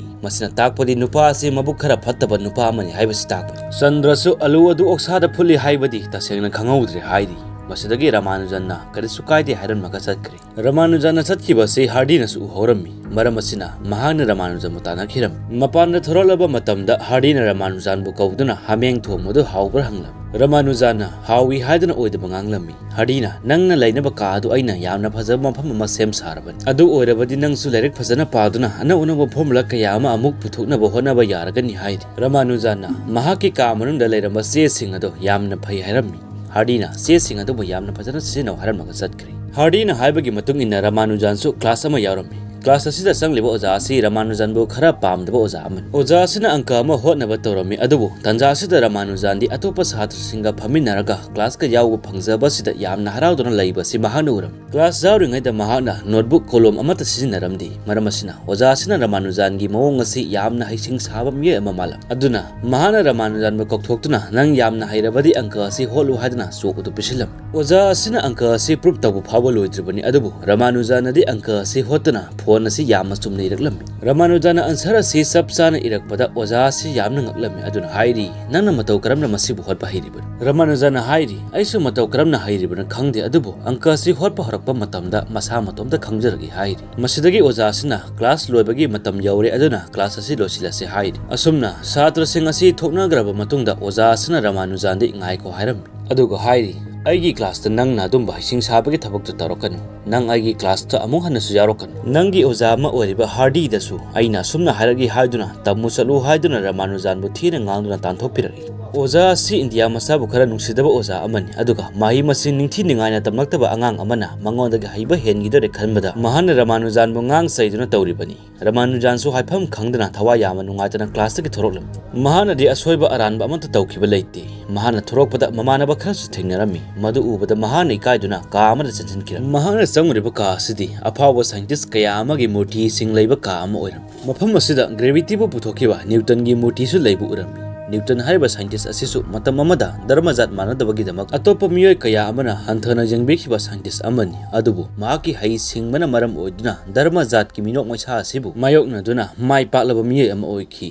ꯃꯁꯤꯅ ꯇꯥꯛꯄꯗꯤ ꯅꯨꯄꯥ ꯑꯁꯤ ꯃꯕꯨꯛ ꯈꯔ ꯐꯠꯇꯕ ꯅꯨꯄꯥ ꯑꯃꯅꯤ ꯍꯥꯏꯕꯁꯤ ꯇꯥꯛꯄꯅꯤ꯫ ꯆꯟꯗ꯭ꯔꯁꯨ ꯑꯂꯨ ꯑꯗꯨ ꯑꯣꯛꯁꯥꯗ ꯐꯨꯠꯂꯤ ꯍꯥꯏꯕꯗꯤ ꯇꯁꯦꯡꯅ ꯈꯪꯍꯧꯗ꯭ꯔꯦ ꯍꯥꯏꯔꯤ꯫ ꯃꯁꯤꯗꯒꯤ ꯔꯃꯥꯅꯨꯖꯟꯅ ꯀꯔꯤꯁꯨ ꯀꯥꯏꯗꯦ ꯍꯥꯏꯔꯝꯃꯒ ꯆꯠꯈ꯭ꯔꯦ꯫ ꯔꯃꯥꯅꯨꯖꯟꯅ ꯆꯠꯈꯤꯕ ꯑꯁꯤ ꯍꯥꯔꯗꯤꯅꯁꯨ ꯎꯍꯧꯔꯝꯃꯤ꯫ ꯃꯔꯝ ꯑꯁꯤꯅ ꯃꯍꯥꯛꯅ ꯔꯃꯥꯅꯨꯖꯟꯕꯨ ꯇꯥꯟꯅꯈꯤꯔꯝꯃꯤ꯫ ꯃꯄꯥꯟꯗ ꯊꯣꯔꯛꯂꯕ ꯃꯇꯝꯗ ꯍꯥꯔꯗꯤꯅ ꯔꯃꯥꯅꯨꯖꯟꯕꯨ ꯀꯧꯗꯨꯅ ꯍꯥꯃꯦꯡ ꯊꯣꯡꯕꯗꯨ ꯍꯥꯎꯕ꯭ꯔꯥ ꯍꯪꯂꯝꯃꯤ꯫ ꯔꯃꯥꯅꯨꯖꯟꯅ ꯍꯥꯎꯏ ꯍꯥꯏꯗꯨꯅ ꯑꯣꯏꯗꯕ ꯉꯥꯡꯂꯝꯃꯤ꯫ ꯍꯥꯔꯗꯤꯅ, "ꯅꯪꯅ ꯂꯩꯅꯕ ꯀꯥ ꯑꯗꯨ ꯑꯩꯅ ꯌꯥꯝꯅ ꯐꯖꯕ ꯃꯐꯝ ꯑꯃ ꯁꯦꯝ ꯁꯥꯔꯕꯅꯤ꯫ ꯑꯗꯨ ꯑꯣꯏꯔꯕꯗꯤ ꯅꯪꯁꯨ ꯂꯥꯏꯔꯤꯛ ꯐꯖꯅ ꯄꯥꯗꯨꯅ ꯑꯅꯧ ꯑꯅꯧꯕ ꯐꯣꯔꯃꯨꯂꯥ ꯀꯌꯥ ꯑꯃ ꯑꯃꯨꯛ ꯄꯨꯊꯣꯛꯅꯕ ꯍꯣꯠꯅꯕ ꯌꯥꯔꯒꯅꯤ" ꯍꯥꯏꯔꯤ꯫ ꯔꯃꯥꯅꯨꯖꯟꯅ ꯃꯍꯥꯛꯀꯤ ꯀꯥ ꯃꯅꯨꯡꯗ ꯂꯩꯔꯝꯕ ꯆꯦꯁꯤꯡ ꯑꯗꯨ ꯌꯥꯝꯅ ꯐꯩ ꯍꯥꯏꯔꯝꯃꯤ꯫ ꯍꯥꯔꯗꯤꯅ, "ꯆꯦꯁꯤꯡ ꯑꯗꯨꯕꯨ ꯌꯥꯝꯅ ꯐꯖꯅ ꯁꯤꯖꯤꯟꯅꯧ" ꯍꯥꯏꯔꯝꯃꯒ ꯆꯠꯈ꯭ꯔꯦ꯫ ꯍꯥꯔꯗꯤꯅ ꯍꯥꯏꯕꯒꯤ ꯃꯇꯨꯡ ꯏꯟꯅ ꯔꯃꯥꯅꯨꯖꯟꯁꯨ ꯀ꯭ꯂꯥꯁ ꯑꯃ ꯌꯥꯎꯔꯝꯃꯤ꯫ ꯀ꯭ꯂꯥꯁ ꯑꯁꯤꯗ ꯆꯪꯂꯤꯕ ꯑꯣꯖꯥ ꯑꯁꯤ ꯔꯃꯥꯅꯨꯖꯟꯕꯨ ꯈꯔ ꯄꯥꯝꯗꯕ ꯑꯣꯖꯥ ꯑꯃꯅꯤ꯫ ꯑꯣꯖꯥ ꯑꯁꯤꯅ ꯑꯪꯀ ꯑꯃ ꯍꯣꯠꯅꯕ ꯇꯧꯔꯝꯃꯤ, ꯑꯗꯨꯕꯨ ꯇꯟꯖꯥ ꯑꯁꯤꯗ ꯔꯃꯥꯅꯨꯖꯟꯗꯤ ꯑꯇꯣꯞꯄ ꯁꯥꯇ꯭ꯔꯁꯤꯡꯒ ꯐꯝꯃꯤꯟꯅꯔꯒ ꯀ꯭ꯂꯥꯁꯀ ꯌꯥꯎꯕ ꯐꯪꯖꯕ ꯑꯁꯤꯗ ꯌꯥꯝꯅ ꯍꯔꯥꯎꯗꯨꯅ ꯂꯩꯕ ꯑꯁꯤ ꯃꯍꯥꯛꯅ ꯎꯔꯝꯃꯤ꯫ ꯀ꯭ꯂꯥꯁ ꯌꯥꯎꯔꯤꯉꯩꯗ ꯃꯍꯥꯛꯅ ꯅꯣꯠꯕꯨꯛ, ꯀꯣꯂꯣꯝ ꯑꯃꯠꯇ ꯁꯤꯖꯤꯟꯅꯔꯝꯗꯦ꯫ ꯃꯔꯝ ꯑꯁꯤꯅ ꯑꯣꯖꯥ ꯑꯁꯤꯅ ꯔꯃꯥꯅꯨꯖꯟꯒꯤ ꯃꯑꯣꯡ ꯑꯁꯤ ꯌꯥꯝꯅ ꯍꯩꯁꯤꯡ ꯁꯥꯕ ꯃꯤꯑꯣꯏ ꯑꯃ ꯃꯥꯜꯂꯝꯃꯤ꯫ ꯑꯗꯨꯅ ꯃꯍꯥꯛꯅ ꯔꯃꯥꯅꯨꯖꯟꯕꯨ ꯀꯧꯊꯣꯛꯇꯨꯅ, "ꯅꯪ ꯌꯥꯝꯅ ꯍꯩꯔꯕꯗꯤ ꯑꯪꯀ ꯑꯁꯤ ꯍꯣꯠꯂꯨ" ꯍꯥꯏꯗꯨꯅ ꯆꯣꯛ ꯑꯗꯨ ꯄꯤꯁꯤꯜꯂꯝꯃꯤ꯫ ꯑꯣꯖꯥ ꯑꯁꯤꯅ ꯑꯪꯀ ꯑꯁꯤ ꯄ꯭ꯔꯨꯞ ꯇꯧꯕ ꯐꯥꯎꯕ ꯂꯣꯏꯗ꯭ꯔꯤꯕꯅꯤ, ꯑꯗꯨꯕꯨ ꯔꯃꯥꯅꯨꯖꯟꯅꯗꯤ ꯑꯪꯀ ꯑꯁꯤ ꯍꯣꯠꯇꯨꯅ ꯐꯣꯟ ꯑꯁꯤ ꯌꯥꯝꯅ ꯆꯨꯝꯅ ꯏꯔꯛꯂꯝꯃꯤ꯫ ꯔꯃꯥꯅꯨꯖꯟꯅ ꯑꯟꯁꯔ ꯑꯁꯤ ꯆꯞ ꯆꯥꯅ ꯏꯔꯛꯄꯗ ꯑꯣꯖꯥ ꯑꯁꯤ ꯌꯥꯝꯅ ꯉꯛꯂꯝꯃꯤ, ꯑꯗꯨꯅ ꯍꯥꯏꯔꯤ, "ꯅꯪꯅ ꯃꯇꯧ ꯀꯔꯝꯅ ꯃꯁꯤꯕꯨ ꯍꯣꯠꯄ ꯍꯩꯔꯤꯕꯅꯣ?" ꯔꯃꯥꯅꯨꯖꯟꯅ ꯍꯥꯏꯔꯤ, "ꯑꯩꯁꯨ ꯃꯇꯧ ꯀꯔꯝꯅ ꯍꯩꯔꯤꯕꯅꯣ ꯈꯪꯗꯦ, ꯑꯗꯨꯕꯨ ꯑꯪꯀ ꯑꯁꯤ ꯍꯣꯠꯄ ꯍꯧꯔꯛꯄ ꯃꯇꯝꯗ ꯃꯁꯥ ꯃꯇꯣꯝꯇ ꯈꯪꯖꯔꯛꯏ" ꯍꯥꯏꯔꯤ꯫ ꯃꯁꯤꯗꯒꯤ ꯑꯣꯖꯥ ꯑꯁꯤꯅ, "ꯀ꯭ꯂꯥꯁ ꯂꯣꯏꯕꯒꯤ ꯃꯇꯝ ꯌꯧꯔꯦ, ꯑꯗꯨꯅ ꯀ꯭ꯂꯥꯁ ꯑꯁꯤ ꯂꯣꯏꯁꯤꯜꯂꯁꯤ" ꯍꯥꯏꯔꯤ꯫ ꯑꯁꯨꯝꯅ ꯁꯥꯇ꯭ꯔꯁꯤꯡ ꯑꯁꯤ ꯊꯣꯛꯅꯈ꯭ꯔꯕ ꯃꯇꯨꯡꯗ ꯑꯣꯖꯥ ꯑꯁꯤꯅ ꯔꯃꯥꯅꯨꯖꯟꯗꯤ ꯉꯥꯏꯈꯣ ꯍꯥꯏꯔꯝꯃꯤ꯫ ꯑꯗꯨꯒ ꯍꯥꯏꯔꯤ, "ꯑꯩꯒꯤ ꯀ꯭ꯂꯥꯁꯇ ꯅꯪꯅ ꯑꯗꯨꯝꯕ ꯍꯩꯁꯤꯡ ꯁꯥꯕꯒꯤ ꯊꯕꯛꯇꯨ ꯇꯧꯔꯛꯀꯅꯨ꯫ ꯅꯪ ꯑꯩꯒꯤ ꯀ꯭ꯂꯥꯁꯇ ꯑꯃꯨꯛ ꯍꯟꯅꯁꯨ ꯌꯥꯎꯔꯛꯀꯅꯨ꯫ ꯅꯪꯒꯤ ꯑꯣꯖꯥ ꯑꯃ ꯑꯣꯏꯔꯤꯕ ꯍꯥꯔꯗꯤꯗꯁꯨ ꯑꯩꯅ ꯑꯁꯨꯝꯅ ꯍꯥꯏꯔꯛꯏ" ꯍꯥꯏꯗꯨꯅ ꯇꯝꯃꯨ ꯆꯠꯂꯨ ꯍꯥꯏꯗꯨꯅ ꯔꯃꯥꯅꯨꯖꯟꯕꯨ ꯊꯤꯅ ꯉꯥꯡꯗꯨꯅ ꯇꯥꯟꯊꯣꯛꯄꯤꯔꯛꯏ꯫ ꯑꯣꯖꯥ ꯑꯁꯤ ꯏꯟꯗꯤꯌꯥ ꯃꯆꯥꯕꯨ ꯈꯔ ꯅꯨꯡꯁꯤꯗꯕ ꯑꯣꯖꯥ ꯑꯃꯅꯤ, ꯑꯗꯨꯒ ꯃꯍꯩ ꯃꯁꯤꯡ ꯅꯤꯡꯊꯤ ꯅꯤꯡꯉꯥꯏꯅ ꯇꯝꯂꯛꯇꯕ ꯑꯉꯥꯡ ꯑꯃꯅ ꯃꯉꯣꯟꯗꯒꯤ ꯍꯩꯕ ꯍꯦꯟꯈꯤꯗꯣꯔꯦ ꯈꯟꯕꯗ ꯃꯍꯥꯛꯅ ꯔꯃꯥꯅꯨꯖꯟꯕꯨ ꯉꯥꯡ ꯆꯩꯗꯨꯅ ꯇꯧꯔꯤꯕꯅꯤ꯫ ꯔꯃꯥꯅꯨꯖꯟꯁꯨ ꯍꯥꯏꯐꯝ ꯈꯪꯗꯅ ꯊꯋꯥꯏ ꯌꯥꯝꯅ ꯅꯨꯡꯉꯥꯏꯇꯅ ꯀ꯭ꯂꯥꯁꯇꯒꯤ ꯊꯣꯔꯛꯂꯝꯃꯤ꯫ ꯃꯍꯥꯛꯅꯗꯤ ꯑꯁꯣꯏꯕ ꯑꯔꯥꯟꯕ ꯑꯃꯠꯇ ꯇꯧꯈꯤꯕ ꯂꯩꯇꯦ꯫ ꯃꯍꯥꯛꯅ ꯊꯣꯔꯛꯄꯗ ꯃꯃꯥꯟꯅꯕ ꯈꯔꯁꯨ ꯊꯦꯡꯅꯔꯝꯃꯤ꯫ ꯃꯗꯨ ꯎꯕꯗ ꯃꯍꯥꯛꯅ ꯏꯀꯥꯏꯗꯨꯅ ꯀꯥ ꯑꯃꯗ ꯆꯦꯟꯁꯤꯟꯈꯤꯔꯝꯃꯤ꯫ ꯃꯍꯥꯛꯅ ꯆꯪꯉꯨꯔꯤꯕ ꯀꯥ ꯑꯁꯤꯗꯤ ꯑꯐꯥꯎꯕ ꯁꯥꯏꯟꯇꯤꯁ ꯀꯌꯥ ꯑꯃꯒꯤ ꯃꯨꯔꯇꯤꯁꯤꯡ ꯂꯩꯕ ꯀꯥ ꯑꯃ ꯑꯣꯏꯔꯝꯃꯤ꯫ ꯃꯐꯝ ꯑꯁꯤꯗ ꯒ꯭ꯔꯦꯚꯤꯇꯤꯕꯨ ꯄꯨꯊꯣꯛꯈꯤꯕ ꯅ꯭ꯌꯨꯇꯟꯒꯤ ꯃꯨꯔꯇꯤꯁꯨ ꯂꯩꯕ ꯎꯔꯝꯃꯤ꯫ ꯅ꯭ꯌꯨꯇꯟ ꯍꯥꯏꯔꯤꯕ ꯁꯥꯏꯟꯇꯤꯁ ꯑꯁꯤꯁꯨ ꯃꯇꯝ ꯑꯃꯗ ꯙꯔꯃ ꯖꯥꯠ ꯃꯥꯟꯅꯗꯕꯒꯤꯗꯃꯛ ꯑꯇꯣꯞꯄ ꯃꯤꯑꯣꯏ ꯀꯌꯥ ꯑꯃꯅ ꯍꯟꯊꯅ ꯌꯦꯡꯕꯤꯈꯤꯕ ꯁꯥꯏꯟꯇꯤꯁ ꯑꯃꯅꯤ꯫ ꯑꯗꯨꯕꯨ ꯃꯍꯥꯛꯀꯤ ꯍꯩ ꯁꯤꯡꯕꯅ ꯃꯔꯝ ꯑꯣꯏꯗꯨꯅ ꯙꯔꯃ ꯖꯥꯠꯀꯤ ꯃꯤꯅꯣꯛ ꯃꯩꯁꯥ ꯑꯁꯤꯕꯨ ꯃꯥꯌꯣꯛꯅꯗꯨꯅ ꯃꯥꯏ ꯄꯥꯛꯂꯕ ꯃꯤꯑꯣꯏ ꯑꯃ ꯑꯣꯏꯈꯤ꯫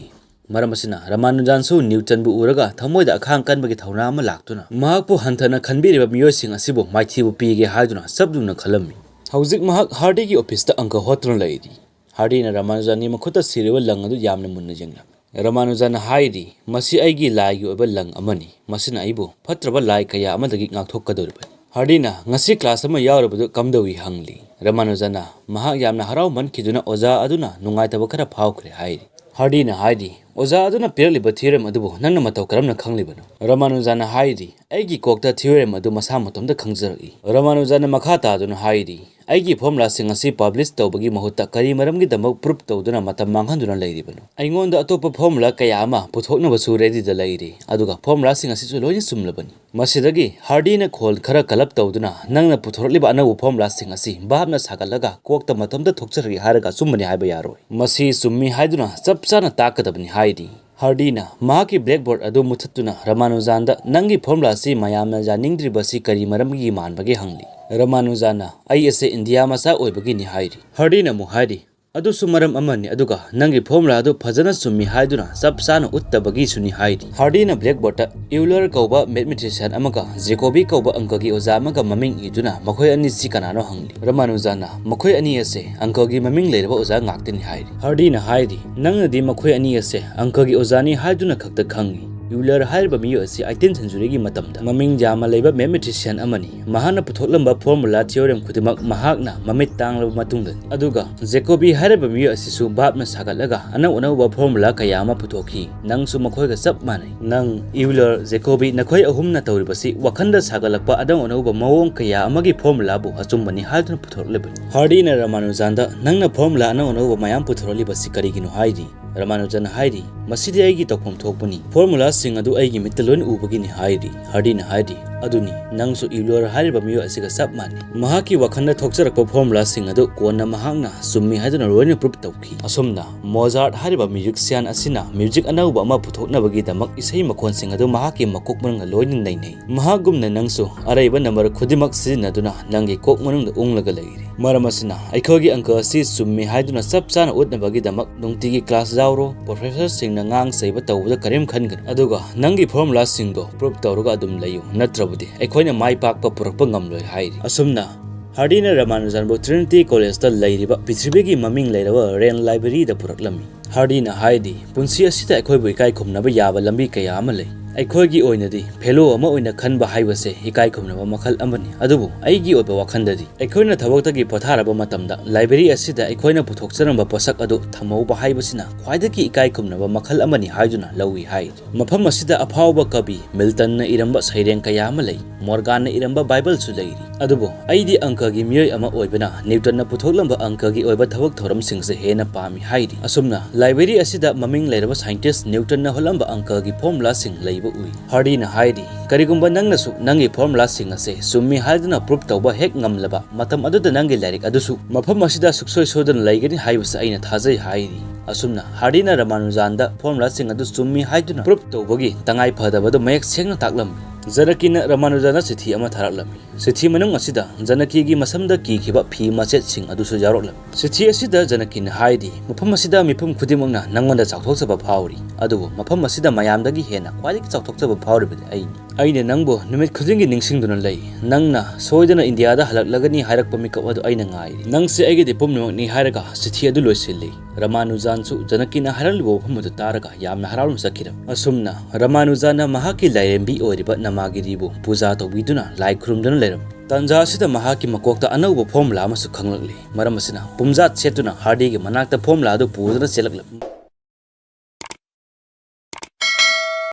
ꯃꯔꯝ ꯑꯁꯤꯅ ꯔꯃꯥꯅꯨꯖꯥꯟꯁꯨ ꯅ꯭ꯌꯨꯇꯟꯕꯨ ꯎꯔꯒ ꯊꯃꯣꯏꯗ ꯑꯈꯥꯡ ꯀꯟꯕꯒꯤ ꯊꯧꯅꯥ ꯑꯃ ꯂꯥꯛꯇꯨꯅ ꯃꯍꯥꯛꯄꯨ ꯍꯟꯊꯅ ꯈꯟꯕꯤꯔꯤꯕ ꯃꯤꯑꯣꯏꯁꯤꯡ ꯑꯁꯤꯕꯨ ꯃꯥꯏꯊꯤꯕ ꯄꯤꯒꯦ ꯍꯥꯏꯗꯨꯅ ꯆꯞ ꯌꯨꯡꯅ ꯈꯜꯂꯝꯃꯤ꯫ ꯍꯧꯖꯤꯛ ꯃꯍꯥꯛ ꯍꯥꯔꯗꯤꯒꯤ ꯑꯣꯐꯤꯁꯇ ꯑꯪꯀ ꯍꯣꯠꯇꯨꯅ ꯂꯩꯔꯤ꯫ ꯍꯥꯔꯗꯤꯅ ꯔꯃꯥꯅꯨꯖꯥꯟꯒꯤ ꯃꯈꯨꯠꯇ ꯁꯤꯔꯤꯕ ꯂꯪ ꯑꯗꯨ ꯌꯥꯝꯅ ꯃꯨꯟꯅ ꯌꯦꯡꯂꯝꯃꯤ꯫ ꯔꯃꯥꯅꯨꯖꯥꯟꯅ ꯍꯥꯏꯔꯤ, "ꯃꯁꯤ ꯑꯩꯒꯤ ꯂꯥꯏꯒꯤ ꯑꯣꯏꯕ ꯂꯪ ꯑꯃꯅꯤ꯫ ꯃꯁꯤꯅ ꯑꯩꯕꯨ ꯐꯠꯇ꯭ꯔꯕ ꯂꯥꯏ ꯀꯌꯥ ꯑꯃꯗꯒꯤ ꯉꯥꯛꯊꯣꯛꯀꯗꯧꯔꯤꯕꯅꯤ꯫" ꯍꯥꯔꯗꯤꯅ, "ꯉꯁꯤ ꯀ꯭ꯂꯥꯁ ꯑꯃ ꯌꯥꯎꯔꯕꯗꯨ ꯀꯝꯗꯧꯏ?" ꯍꯪꯂꯤ꯫ ꯔꯃꯥꯅꯨꯖꯥꯟꯅ ꯃꯍꯥꯛ ꯌꯥꯝꯅ ꯍꯔꯥꯎꯃꯟꯈꯤꯗꯨꯅ ꯑꯣꯖꯥ ꯑꯗꯨꯅ ꯅꯨꯡꯉꯥꯏꯇꯕ ꯈꯔ ꯐꯥꯎꯈ꯭ꯔꯦ ꯍꯥꯏꯔꯤ꯫ ꯍꯥꯔꯗꯤꯅ ꯍꯥꯏꯔꯤ, "ꯑꯣꯖꯥ ꯑꯗꯨꯅ ꯄꯤꯔꯛꯂꯤꯕ ꯊꯤꯑꯣꯔꯦꯝ ꯑꯗꯨꯕꯨ ꯅꯪꯅ ꯃꯇꯧ ꯀꯔꯝꯅ ꯈꯪꯂꯤꯕꯅꯣ?" ꯔꯃꯥꯅꯨꯖꯥꯟꯅ ꯍꯥꯏꯔꯤ, "ꯑꯩꯒꯤ ꯀꯣꯛꯇ ꯊꯤꯑꯣꯔꯦꯝ ꯑꯗꯨ ꯃꯁꯥ ꯃꯇꯣꯝꯇ ꯈꯪꯖꯔꯛꯏ꯫" ꯔꯃꯥꯅꯨꯖꯥꯟꯅ ꯃꯈꯥ ꯇꯥꯗꯨꯅ ꯍꯥꯏꯔꯤ, "ꯑꯩꯒꯤ ꯐꯣꯔꯃꯨꯂꯥꯁꯤꯡ ꯑꯁꯤ ꯄꯕ꯭ꯂꯤꯁ ꯇꯧꯕꯒꯤ ꯃꯍꯨꯠꯇ ꯀꯔꯤ ꯃꯔꯝꯒꯤꯗꯃꯛ ꯄ꯭ꯔꯨꯐ ꯇꯧꯗꯨꯅ ꯃꯇꯝ ꯃꯥꯡꯍꯟꯗꯨꯅ ꯂꯩꯔꯤꯕꯅꯣ? ꯑꯩꯉꯣꯟꯗ ꯑꯇꯣꯞꯄ ꯐꯣꯔꯃꯨꯂꯥ ꯀꯌꯥ ꯑꯃ ꯄꯨꯊꯣꯛꯅꯕꯁꯨ ꯔꯦꯗꯤꯗ ꯂꯩꯔꯤ, ꯑꯗꯨꯒ ꯐꯣꯔꯃꯨꯂꯥꯁꯤꯡ ꯑꯁꯤꯁꯨ ꯂꯣꯏꯅ ꯆꯨꯝꯂꯕꯅꯤ꯫" ꯃꯁꯤꯗꯒꯤ ꯍꯥꯔꯗꯤꯅ ꯈꯣꯟ ꯈꯔ ꯀꯜꯂꯞ ꯇꯧꯗꯨꯅ, "ꯅꯪꯅ ꯄꯨꯊꯣꯔꯛꯂꯤꯕ ꯑꯅꯧꯕ ꯐꯣꯔꯃꯨꯂꯥꯁꯤꯡ ꯑꯁꯤ ꯚꯥꯞꯅ ꯁꯥꯒꯠꯂꯒ ꯀꯣꯛꯇ ꯃꯇꯣꯝꯇ ꯊꯣꯛꯆꯔꯒꯦ ꯍꯥꯏꯔꯒ ꯑꯆꯨꯝꯕꯅꯤ ꯍꯥꯏꯕ ꯌꯥꯔꯣꯏ꯫ ꯃꯁꯤ ꯆꯨꯝꯃꯤ ꯍꯥꯏꯗꯨꯅ ꯆꯞ ꯆꯥꯅ ꯇꯥꯛꯀꯗꯕꯅꯤ," ꯍꯥꯏꯔꯤ꯫ ꯍꯥꯔꯗꯤꯅ ꯃꯍꯥꯛꯀꯤ ꯕ꯭ꯂꯦꯛꯕꯣꯔꯗ ꯑꯗꯨ ꯃꯨꯊꯠꯇꯨꯅ ꯔꯃꯥꯅꯨꯖꯥꯟꯗ, "ꯅꯪꯒꯤ ꯐꯣꯔꯃꯨꯂꯥ ꯑꯁꯤ ꯃꯌꯥꯝꯅ ꯌꯥꯅꯤꯡꯗ꯭ꯔꯤꯕꯁꯤ ꯀꯔꯤ ꯃꯔꯝꯒꯤ ꯃꯥꯟꯕꯒꯦ?" ꯍꯪꯂꯤ꯫ ꯔꯃꯥꯅꯨꯖꯥꯟꯅ, "ꯑꯩ ꯑꯁꯦ ꯏꯟꯗꯤꯌꯥ ꯃꯆꯥ ꯑꯣꯏꯕꯒꯤꯅꯤ," ꯍꯥꯏꯔꯤ꯫ ꯍꯥꯔꯗꯤꯅ ꯑꯃꯨꯛ ꯍꯥꯏꯔꯤ, "ꯑꯗꯨꯁꯨ ꯃꯔꯝ ꯑꯃꯅꯤ, ꯑꯗꯨꯒ ꯅꯪꯒꯤ ꯐꯣꯔꯃꯨꯂꯥ ꯑꯗꯨ ꯐꯖꯅ ꯆꯨꯝꯃꯤ ꯍꯥꯏꯗꯨꯅ ꯆꯞ ꯆꯥꯅ ꯎꯠꯇꯕꯒꯤꯁꯨꯅꯤ," ꯍꯥꯏꯔꯤ꯫ ꯍꯥꯔꯗꯤꯅ ꯕ꯭ꯂꯦꯛꯕꯣꯔꯗꯇ ꯏꯎꯂꯔ ꯀꯧꯕ ꯃꯦꯊꯃꯦꯇꯤꯁꯤꯌꯥꯟ ꯑꯃꯒ ꯖꯦꯀꯣꯕꯤ ꯀꯧꯕ ꯑꯪꯀꯒꯤ ꯑꯣꯖꯥ ꯑꯃꯒ ꯃꯃꯤꯡ ꯏꯗꯨꯅ, "ꯃꯈꯣꯏ ꯑꯅꯤꯁꯤ ꯀꯅꯥꯅꯣ?" ꯍꯪꯂꯤ꯫ ꯔꯃꯥꯅꯨꯖꯥꯟꯅ, "ꯃꯈꯣꯏ ꯑꯅꯤ ꯑꯁꯦ ꯑꯪꯀꯒꯤ ꯃꯃꯤꯡ ꯂꯩꯔꯕ ꯑꯣꯖꯥ ꯉꯥꯛꯇꯅꯤ," ꯍꯥꯏꯔꯤ꯫ ꯍꯥꯔꯗꯤꯅ ꯍꯥꯏꯔꯤ, "ꯅꯪꯅꯗꯤ ꯃꯈꯣꯏ ꯑꯅꯤ ꯑꯁꯦ ꯑꯪꯀꯒꯤ ꯑꯣꯖꯥꯅꯤ ꯍꯥꯏꯗꯨꯅ ꯈꯛꯇ ꯈꯪꯏ꯫ ꯏꯎꯂꯔ ꯍꯥꯏꯔꯤꯕ ꯃꯤꯑꯣꯏ ꯑꯁꯤ ꯑꯩꯇꯤꯟ ꯁꯦꯟꯆꯨꯔꯤꯒꯤ ꯃꯇꯝꯗ ꯃꯃꯤꯡ ꯌꯥꯝꯅ ꯂꯩꯕ ꯃꯦꯊꯃꯦꯇꯤꯁꯤꯌꯥꯟ ꯑꯃꯅꯤ꯫ ꯃꯍꯥꯛꯅ ꯄꯨꯊꯣꯛꯂꯝꯕ ꯐꯣꯔꯃꯨꯂꯥ ꯊꯤꯑꯣꯔꯦꯝ ꯈꯨꯗꯤꯡꯃꯛ ꯃꯍꯥꯛꯅ ꯃꯃꯤꯠ ꯇꯥꯡꯂꯕ ꯃꯇꯨꯡꯗꯅꯤ꯫ ꯑꯗꯨꯒ ꯖꯦꯀꯣꯕꯤ ꯍꯥꯏꯔꯤꯕ ꯃꯤꯑꯣꯏ ꯑꯁꯤꯁꯨ ꯚꯥꯞꯅ ꯁꯥꯒꯠꯂꯒ ꯑꯅꯧ ꯑꯅꯧꯕ ꯐꯣꯔꯃꯨꯂꯥ ꯀꯌꯥ ꯑꯃ ꯄꯨꯊꯣꯛꯈꯤ꯫ ꯅꯪꯁꯨ ꯃꯈꯣꯏꯒ ꯆꯞ ꯃꯥꯟꯅꯩ꯫ ꯅꯪ, ꯏꯎꯂꯔ, ꯖꯦꯀꯣꯕꯤ, ꯅꯈꯣꯏ ꯑꯍꯨꯝꯅ ꯇꯧꯔꯤꯕꯁꯤ ꯋꯥꯈꯜꯗ ꯁꯥꯒꯠꯂꯛꯄ ꯑꯅꯧ ꯑꯅꯧꯕ ꯃꯑꯣꯡ ꯀꯌꯥ ꯑꯃꯒꯤ ꯐꯣꯔꯃꯨꯂꯥꯕꯨ ꯑꯆꯨꯝꯕꯅꯤ ꯍꯥꯏꯗꯨꯅ ꯄꯨꯊꯣꯔꯛꯂꯤꯕꯅꯤ꯫" ꯍꯥꯔꯗꯤꯅ ꯔꯃꯥꯅꯨꯖꯥꯟꯗ, "ꯅꯪꯅ ꯐꯣꯔꯃꯨꯂꯥ ꯑꯅꯧ ꯑꯅꯧꯕ ꯃꯌꯥꯝ ꯄꯨꯊꯣꯔꯛꯂꯤꯕꯁꯤ ꯀꯔꯤꯒꯤꯅꯣ?" ꯍꯥꯏꯔꯤ꯫ ꯔꯃꯥꯅꯨꯖꯟꯅ ꯍꯥꯏꯔꯤ, "ꯃꯁꯤꯗꯤ ꯑꯩꯒꯤ ꯇꯧꯐꯝ ꯊꯣꯛꯄꯅꯤ꯫ ꯐꯣꯔꯃꯨꯂꯥꯁꯤꯡ ꯑꯗꯨ ꯑꯩꯒꯤ ꯃꯤꯠꯇ ꯂꯣꯏꯅ ꯎꯕꯒꯤꯅꯤ," ꯍꯥꯏꯔꯤ꯫ ꯍꯥꯔꯗꯤꯅ ꯍꯥꯏꯔꯤ, ꯑꯗꯨꯅꯤ, ꯅꯪꯁꯨ ꯏꯂꯣꯔ ꯍꯥꯏꯔꯤꯕ ꯃꯤꯑꯣꯏ ꯑꯁꯤꯒ ꯆꯞ ꯃꯥꯟꯅꯩ꯫ ꯃꯍꯥꯛꯀꯤ ꯋꯥꯈꯜꯗ ꯊꯣꯛꯆꯔꯛꯄ ꯐꯣꯔꯃꯨꯂꯥꯁꯤꯡ ꯑꯗꯨ ꯀꯣꯟꯅ ꯃꯍꯥꯛꯅ ꯆꯨꯝꯃꯤ ꯍꯥꯏꯗꯨꯅ ꯂꯣꯏꯅ ꯄ꯭ꯔꯨꯐ ꯇꯧꯈꯤ꯫ ꯑꯁꯨꯝꯅ ꯃꯣꯖꯥꯔꯠ ꯍꯥꯏꯔꯤꯕ ꯃ꯭ꯌꯨꯖꯤꯛꯁꯤꯌꯥꯟ ꯑꯁꯤꯅ ꯃ꯭ꯌꯨꯖꯤꯛ ꯑꯅꯧꯕ ꯑꯃ ꯄꯨꯊꯣꯛꯅꯕꯒꯤꯗꯃꯛ ꯏꯁꯩ ꯃꯈꯣꯟꯁꯤꯡ ꯑꯗꯨ ꯃꯍꯥꯛꯀꯤ ꯃꯀꯣꯛ ꯃꯅꯨꯡꯗ ꯂꯣꯏꯅ ꯅꯩꯅꯩ꯫ ꯃꯍꯥꯛꯒꯨꯝꯅ ꯅꯪꯁꯨ ꯑꯔꯩꯕ ꯅꯝꯕꯔ ꯈꯨꯗꯤꯡꯃꯛ ꯁꯤꯖꯤꯟꯅꯗꯨꯅ ꯅꯪꯒꯤ ꯀꯣꯛ ꯃꯅꯨꯡꯗ ꯎꯪꯂꯒ ꯂꯩꯔꯤ꯫ ꯃꯔꯝ ꯑꯁꯤꯅ, ꯑꯩꯈꯣꯏꯒꯤ ꯑꯪꯀ ꯑꯁꯤ ꯆꯨꯝꯃꯤ ꯍꯥꯏꯗꯨꯅ ꯆꯞ ꯆꯥꯅ ꯎꯠꯅꯕꯒꯤꯗꯃꯛ ꯅꯨꯡꯇꯤꯒꯤ ꯀ꯭ꯂꯥꯁ ꯌꯥꯎꯔꯣ꯫ ꯄ꯭ꯔꯣꯐꯦꯁꯔꯁꯤꯡꯅ ꯉꯥꯡ ꯆꯩꯕ ꯇꯧꯕꯗ ꯀꯔꯤꯝ ꯈꯟꯒꯅꯨ, ꯑꯗꯨꯒ ꯅꯪꯒꯤ ꯐꯣꯔꯃꯨꯂꯥꯁꯤꯡꯗꯣ ꯄ꯭ꯔꯨꯐ ꯇꯧꯔꯒ ꯑꯗꯨꯝ ꯂꯩꯌꯨ, ꯅꯠꯇ꯭ꯔꯕꯗꯤ ꯑꯩꯈꯣꯏꯅ ꯃꯥꯏ ꯄꯥꯛꯄ ꯄꯨꯔꯛꯄ ꯉꯝꯂꯣꯏ ꯍꯥꯏꯔꯤ꯫ ꯑꯁꯨꯝꯅ ꯍꯥꯔꯗꯤꯅ ꯔꯃꯥꯅꯨꯖꯟꯕꯨ ꯇ꯭ꯔꯤꯅꯤꯇꯤ ꯀꯣꯂꯦꯖꯇ ꯂꯩꯔꯤꯕ ꯄ꯭ꯔꯤꯊꯤꯕꯤꯒꯤ ꯃꯃꯤꯡ ꯂꯩꯔꯕ ꯔꯦꯟ ꯂꯥꯏꯕ꯭ꯔꯦꯔꯤꯗ ꯄꯨꯔꯛꯂꯝꯃꯤ꯫ ꯍꯥꯔꯗꯤꯅ ꯍꯥꯏꯔꯗꯤ, ꯄꯨꯟꯁꯤ ꯑꯁꯤꯗ ꯑꯩꯈꯣꯏꯕꯨ ꯏꯀꯥꯏ ꯈꯨꯝꯅꯕ ꯌꯥꯕ ꯂꯝꯕꯤ ꯀꯌꯥ ꯑꯃ ꯂꯩ꯫ ꯑꯩꯈꯣꯏꯒꯤ ꯑꯣꯏꯅꯗꯤ ꯐꯦꯂꯣ ꯑꯃ ꯑꯣꯏꯅ ꯈꯟꯕ ꯍꯥꯏꯕꯁꯦ ꯏꯀꯥꯏ ꯈꯨꯝꯅꯕ ꯃꯈꯜ ꯑꯃꯅꯤ꯫ ꯑꯗꯨꯕꯨ ꯑꯩꯒꯤ ꯑꯣꯏꯕ ꯋꯥꯈꯜꯗꯗꯤ, ꯑꯩꯈꯣꯏꯅ ꯊꯕꯛꯇꯒꯤ ꯄꯣꯊꯥꯔꯕ ꯃꯇꯝꯗ ꯂꯥꯏꯕ꯭ꯔꯦꯔꯤ ꯑꯁꯤꯗ ꯑꯩꯈꯣꯏꯅ ꯄꯨꯊꯣꯛꯆꯔꯝꯕ ꯄꯣꯠꯁꯛ ꯑꯗꯨ ꯊꯝꯍꯧꯕ ꯍꯥꯏꯕꯁꯤꯅ ꯈ꯭ꯋꯥꯏꯗꯒꯤ ꯏꯀꯥꯏ ꯈꯨꯝꯅꯕ ꯃꯈꯜ ꯑꯃꯅꯤ ꯍꯥꯏꯗꯨꯅ ꯂꯧꯏ ꯍꯥꯏ꯫ ꯃꯐꯝ ꯑꯁꯤꯗ ꯑꯐꯥꯎꯕ ꯀꯕꯤ ꯃꯤꯜꯇꯟꯅ ꯏꯔꯝꯕ ꯁꯩꯔꯦꯡ ꯀꯌꯥ ꯑꯃ ꯂꯩ꯫ ꯃꯣꯔꯒꯥꯟꯅ ꯏꯔꯝꯕ ꯕꯥꯏꯕꯜꯁꯨ ꯂꯩꯔꯤ꯫ ꯑꯗꯨꯕꯨ ꯑꯩꯗꯤ ꯑꯪꯀꯒꯤ ꯃꯤꯑꯣꯏ ꯑꯃ ꯑꯣꯏꯕꯅ ꯅ꯭ꯌꯨꯇꯟꯅ ꯄꯨꯊꯣꯛꯂꯝꯕ ꯑꯪꯀꯒꯤ ꯑꯣꯏꯕ ꯊꯕꯛ ꯊꯧꯔꯝꯁꯤꯡꯁꯦ ꯍꯦꯟꯅ ꯄꯥꯝꯃꯤ ꯍꯥꯏꯔꯤ꯫ ꯑꯁꯨꯝꯅ ꯂꯥꯏꯕ꯭ꯔꯦꯔꯤ ꯑꯁꯤꯗ ꯃꯃꯤꯡ ꯂꯩꯔꯕ ꯁꯥꯏꯟꯇꯤꯁ ꯅ꯭ꯌꯨꯇꯟꯅ ꯍꯣꯠꯂꯝꯕ ꯑꯪꯀꯒꯤ ꯐꯣꯔꯃꯨꯂꯥꯁꯤꯡ ꯂꯩꯕ ꯎꯏ꯫ ꯍꯥꯔꯗꯤꯅ ꯍꯥꯏꯔꯤ, ꯀꯔꯤꯒꯨꯝꯕ ꯅꯪꯅꯁꯨ ꯅꯪꯒꯤ ꯐꯣꯔꯃꯨꯂꯥꯁꯤꯡ ꯑꯁꯦ ꯆꯨꯝꯃꯤ ꯍꯥꯏꯗꯨꯅ ꯄ꯭ꯔꯨꯐ ꯇꯧꯕ ꯍꯦꯛ ꯉꯝꯂꯕ, ꯃꯇꯝ ꯑꯗꯨꯗ ꯅꯪꯒꯤ ꯂꯥꯏꯔꯤꯛ ꯑꯗꯨꯁꯨ ꯃꯐꯝ ꯑꯁꯤꯗ ꯁꯨꯛꯁꯣꯏ ꯁꯣꯏꯗꯅ ꯂꯩꯒꯅꯤ ꯍꯥꯏꯕꯁꯤ ꯑꯩꯅ ꯊꯥꯖꯩ ꯍꯥꯏꯔꯤ꯫ ꯑꯁꯨꯝꯅ ꯍꯥꯔꯗꯤꯅ ꯔꯃꯥꯅꯨꯖꯥꯟꯗ ꯐꯣꯔꯃꯨꯂꯥꯁꯤꯡ ꯑꯗꯨ ꯆꯨꯝꯃꯤ ꯍꯥꯏꯗꯨꯅ ꯄ꯭ꯔꯨꯐ ꯇꯧꯕꯒꯤ ꯇꯉꯥꯏ ꯐꯗꯕꯗꯨ ꯃꯌꯦꯛ ꯁꯦꯡꯅ ꯇꯥꯛꯂꯝꯃꯤ꯫ ꯖꯅꯀꯤꯅ ꯔꯃꯥꯅꯨꯖꯥꯟꯗ ꯆꯤꯊꯤ ꯑꯃ ꯊꯥꯔꯛꯂꯝꯃꯤ꯫ ꯆꯤꯊꯤ ꯃꯅꯨꯡ ꯑꯁꯤꯗ ꯖꯅꯀꯤꯒꯤ ꯃꯁꯝꯗ ꯀꯤꯈꯤꯕ ꯐꯤ ꯃꯆꯦꯠꯁꯤꯡ ꯑꯗꯨꯁꯨ ꯌꯥꯎꯔꯛꯂꯝꯃꯤ꯫ ꯆꯤꯊꯤ ꯑꯁꯤꯗ ꯖꯅꯀꯤꯅ ꯍꯥꯏꯔꯤ, ꯃꯐꯝ ꯑꯁꯤꯗ ꯃꯤꯄꯨꯝ ꯈꯨꯗꯤꯡꯃꯛꯅ ꯅꯪꯉꯣꯟꯗ ꯆꯥꯎꯊꯣꯛꯆꯕ ꯐꯥꯎꯔꯤ, ꯑꯗꯨꯕꯨ ꯃꯐꯝ ꯑꯁꯤꯗ ꯃꯌꯥꯝꯗꯒꯤ ꯍꯦꯟꯅ ꯈ꯭ꯋꯥꯏꯗꯒꯤ ꯆꯥꯎꯊꯣꯛꯆꯕ ꯐꯥꯎꯔꯤꯕꯗꯤ ꯑꯩꯅꯤ꯫ ꯑꯩꯅ ꯅꯪꯕꯨ ꯅꯨꯃꯤꯠ ꯈꯨꯗꯤꯡꯒꯤ ꯅꯤꯡꯁꯤꯡꯗꯨꯅ ꯂꯩ꯫ ꯅꯪꯅ ꯁꯣꯏꯗꯅ ꯏꯟꯗꯤꯌꯥꯗ ꯍꯜꯂꯛꯂꯒꯅꯤ ꯍꯥꯏꯔꯛꯄ ꯃꯤꯀꯞ ꯑꯗꯨ ꯑꯩꯅ ꯉꯥꯏꯔꯤ꯫ ꯅꯪꯁꯦ ꯑꯩꯒꯤꯗꯤ ꯄꯨꯝꯅꯃꯛꯅꯤ ꯍꯥꯏꯔꯒ ꯆꯤꯊꯤ ꯑꯗꯨ ꯂꯣꯏꯁꯤꯜꯂꯤ꯫ ꯔꯃꯥꯅꯨꯖꯥꯟꯁꯨ ꯖꯅꯀꯤꯅ ꯍꯥꯏꯔꯛꯂꯤꯕ ꯋꯥꯐꯝ ꯑꯗꯨ ꯇꯥꯔꯒ ꯌꯥꯝꯅ ꯍꯔꯥꯎꯅ ꯆꯠꯈꯤꯔꯝꯃꯤ꯫ ꯑꯁꯨꯝꯅ ꯔꯃꯥꯅꯨꯖꯥꯟꯅ ꯃꯍꯥꯛꯀꯤ ꯂꯥꯏꯔꯦꯝꯕꯤ ꯑꯣꯏꯔꯤꯕ ꯅꯃꯥꯒꯤꯔꯤꯕꯨ ꯄꯨꯖꯥ ꯇꯧꯕꯤꯗꯨꯅ ꯂꯥꯏ ꯈꯨꯔꯨꯝꯗꯨꯅ ꯂꯩꯔꯝꯃꯤ꯫ ꯇꯥꯟꯖꯥ ꯑꯁꯤꯗ ꯃꯍꯥꯛꯀꯤ ꯃꯀꯣꯛꯇ ꯑꯅꯧꯕ ꯐꯣꯔꯃꯨꯂꯥ ꯑꯃꯁꯨ ꯈꯪꯂꯛꯂꯤ꯫ ꯃꯔꯝ ꯑꯁꯤꯅ, ꯄꯨꯝꯖꯥꯠ ꯁꯦꯠꯇꯨꯅ ꯍꯥꯔꯗꯤꯒꯤ ꯃꯅꯥꯛꯇ ꯐꯣꯔꯃꯨꯂꯥ ꯑꯗꯨ ꯄꯨꯗꯨꯅ ꯆꯦꯜꯂꯛꯂꯝꯃꯤ꯫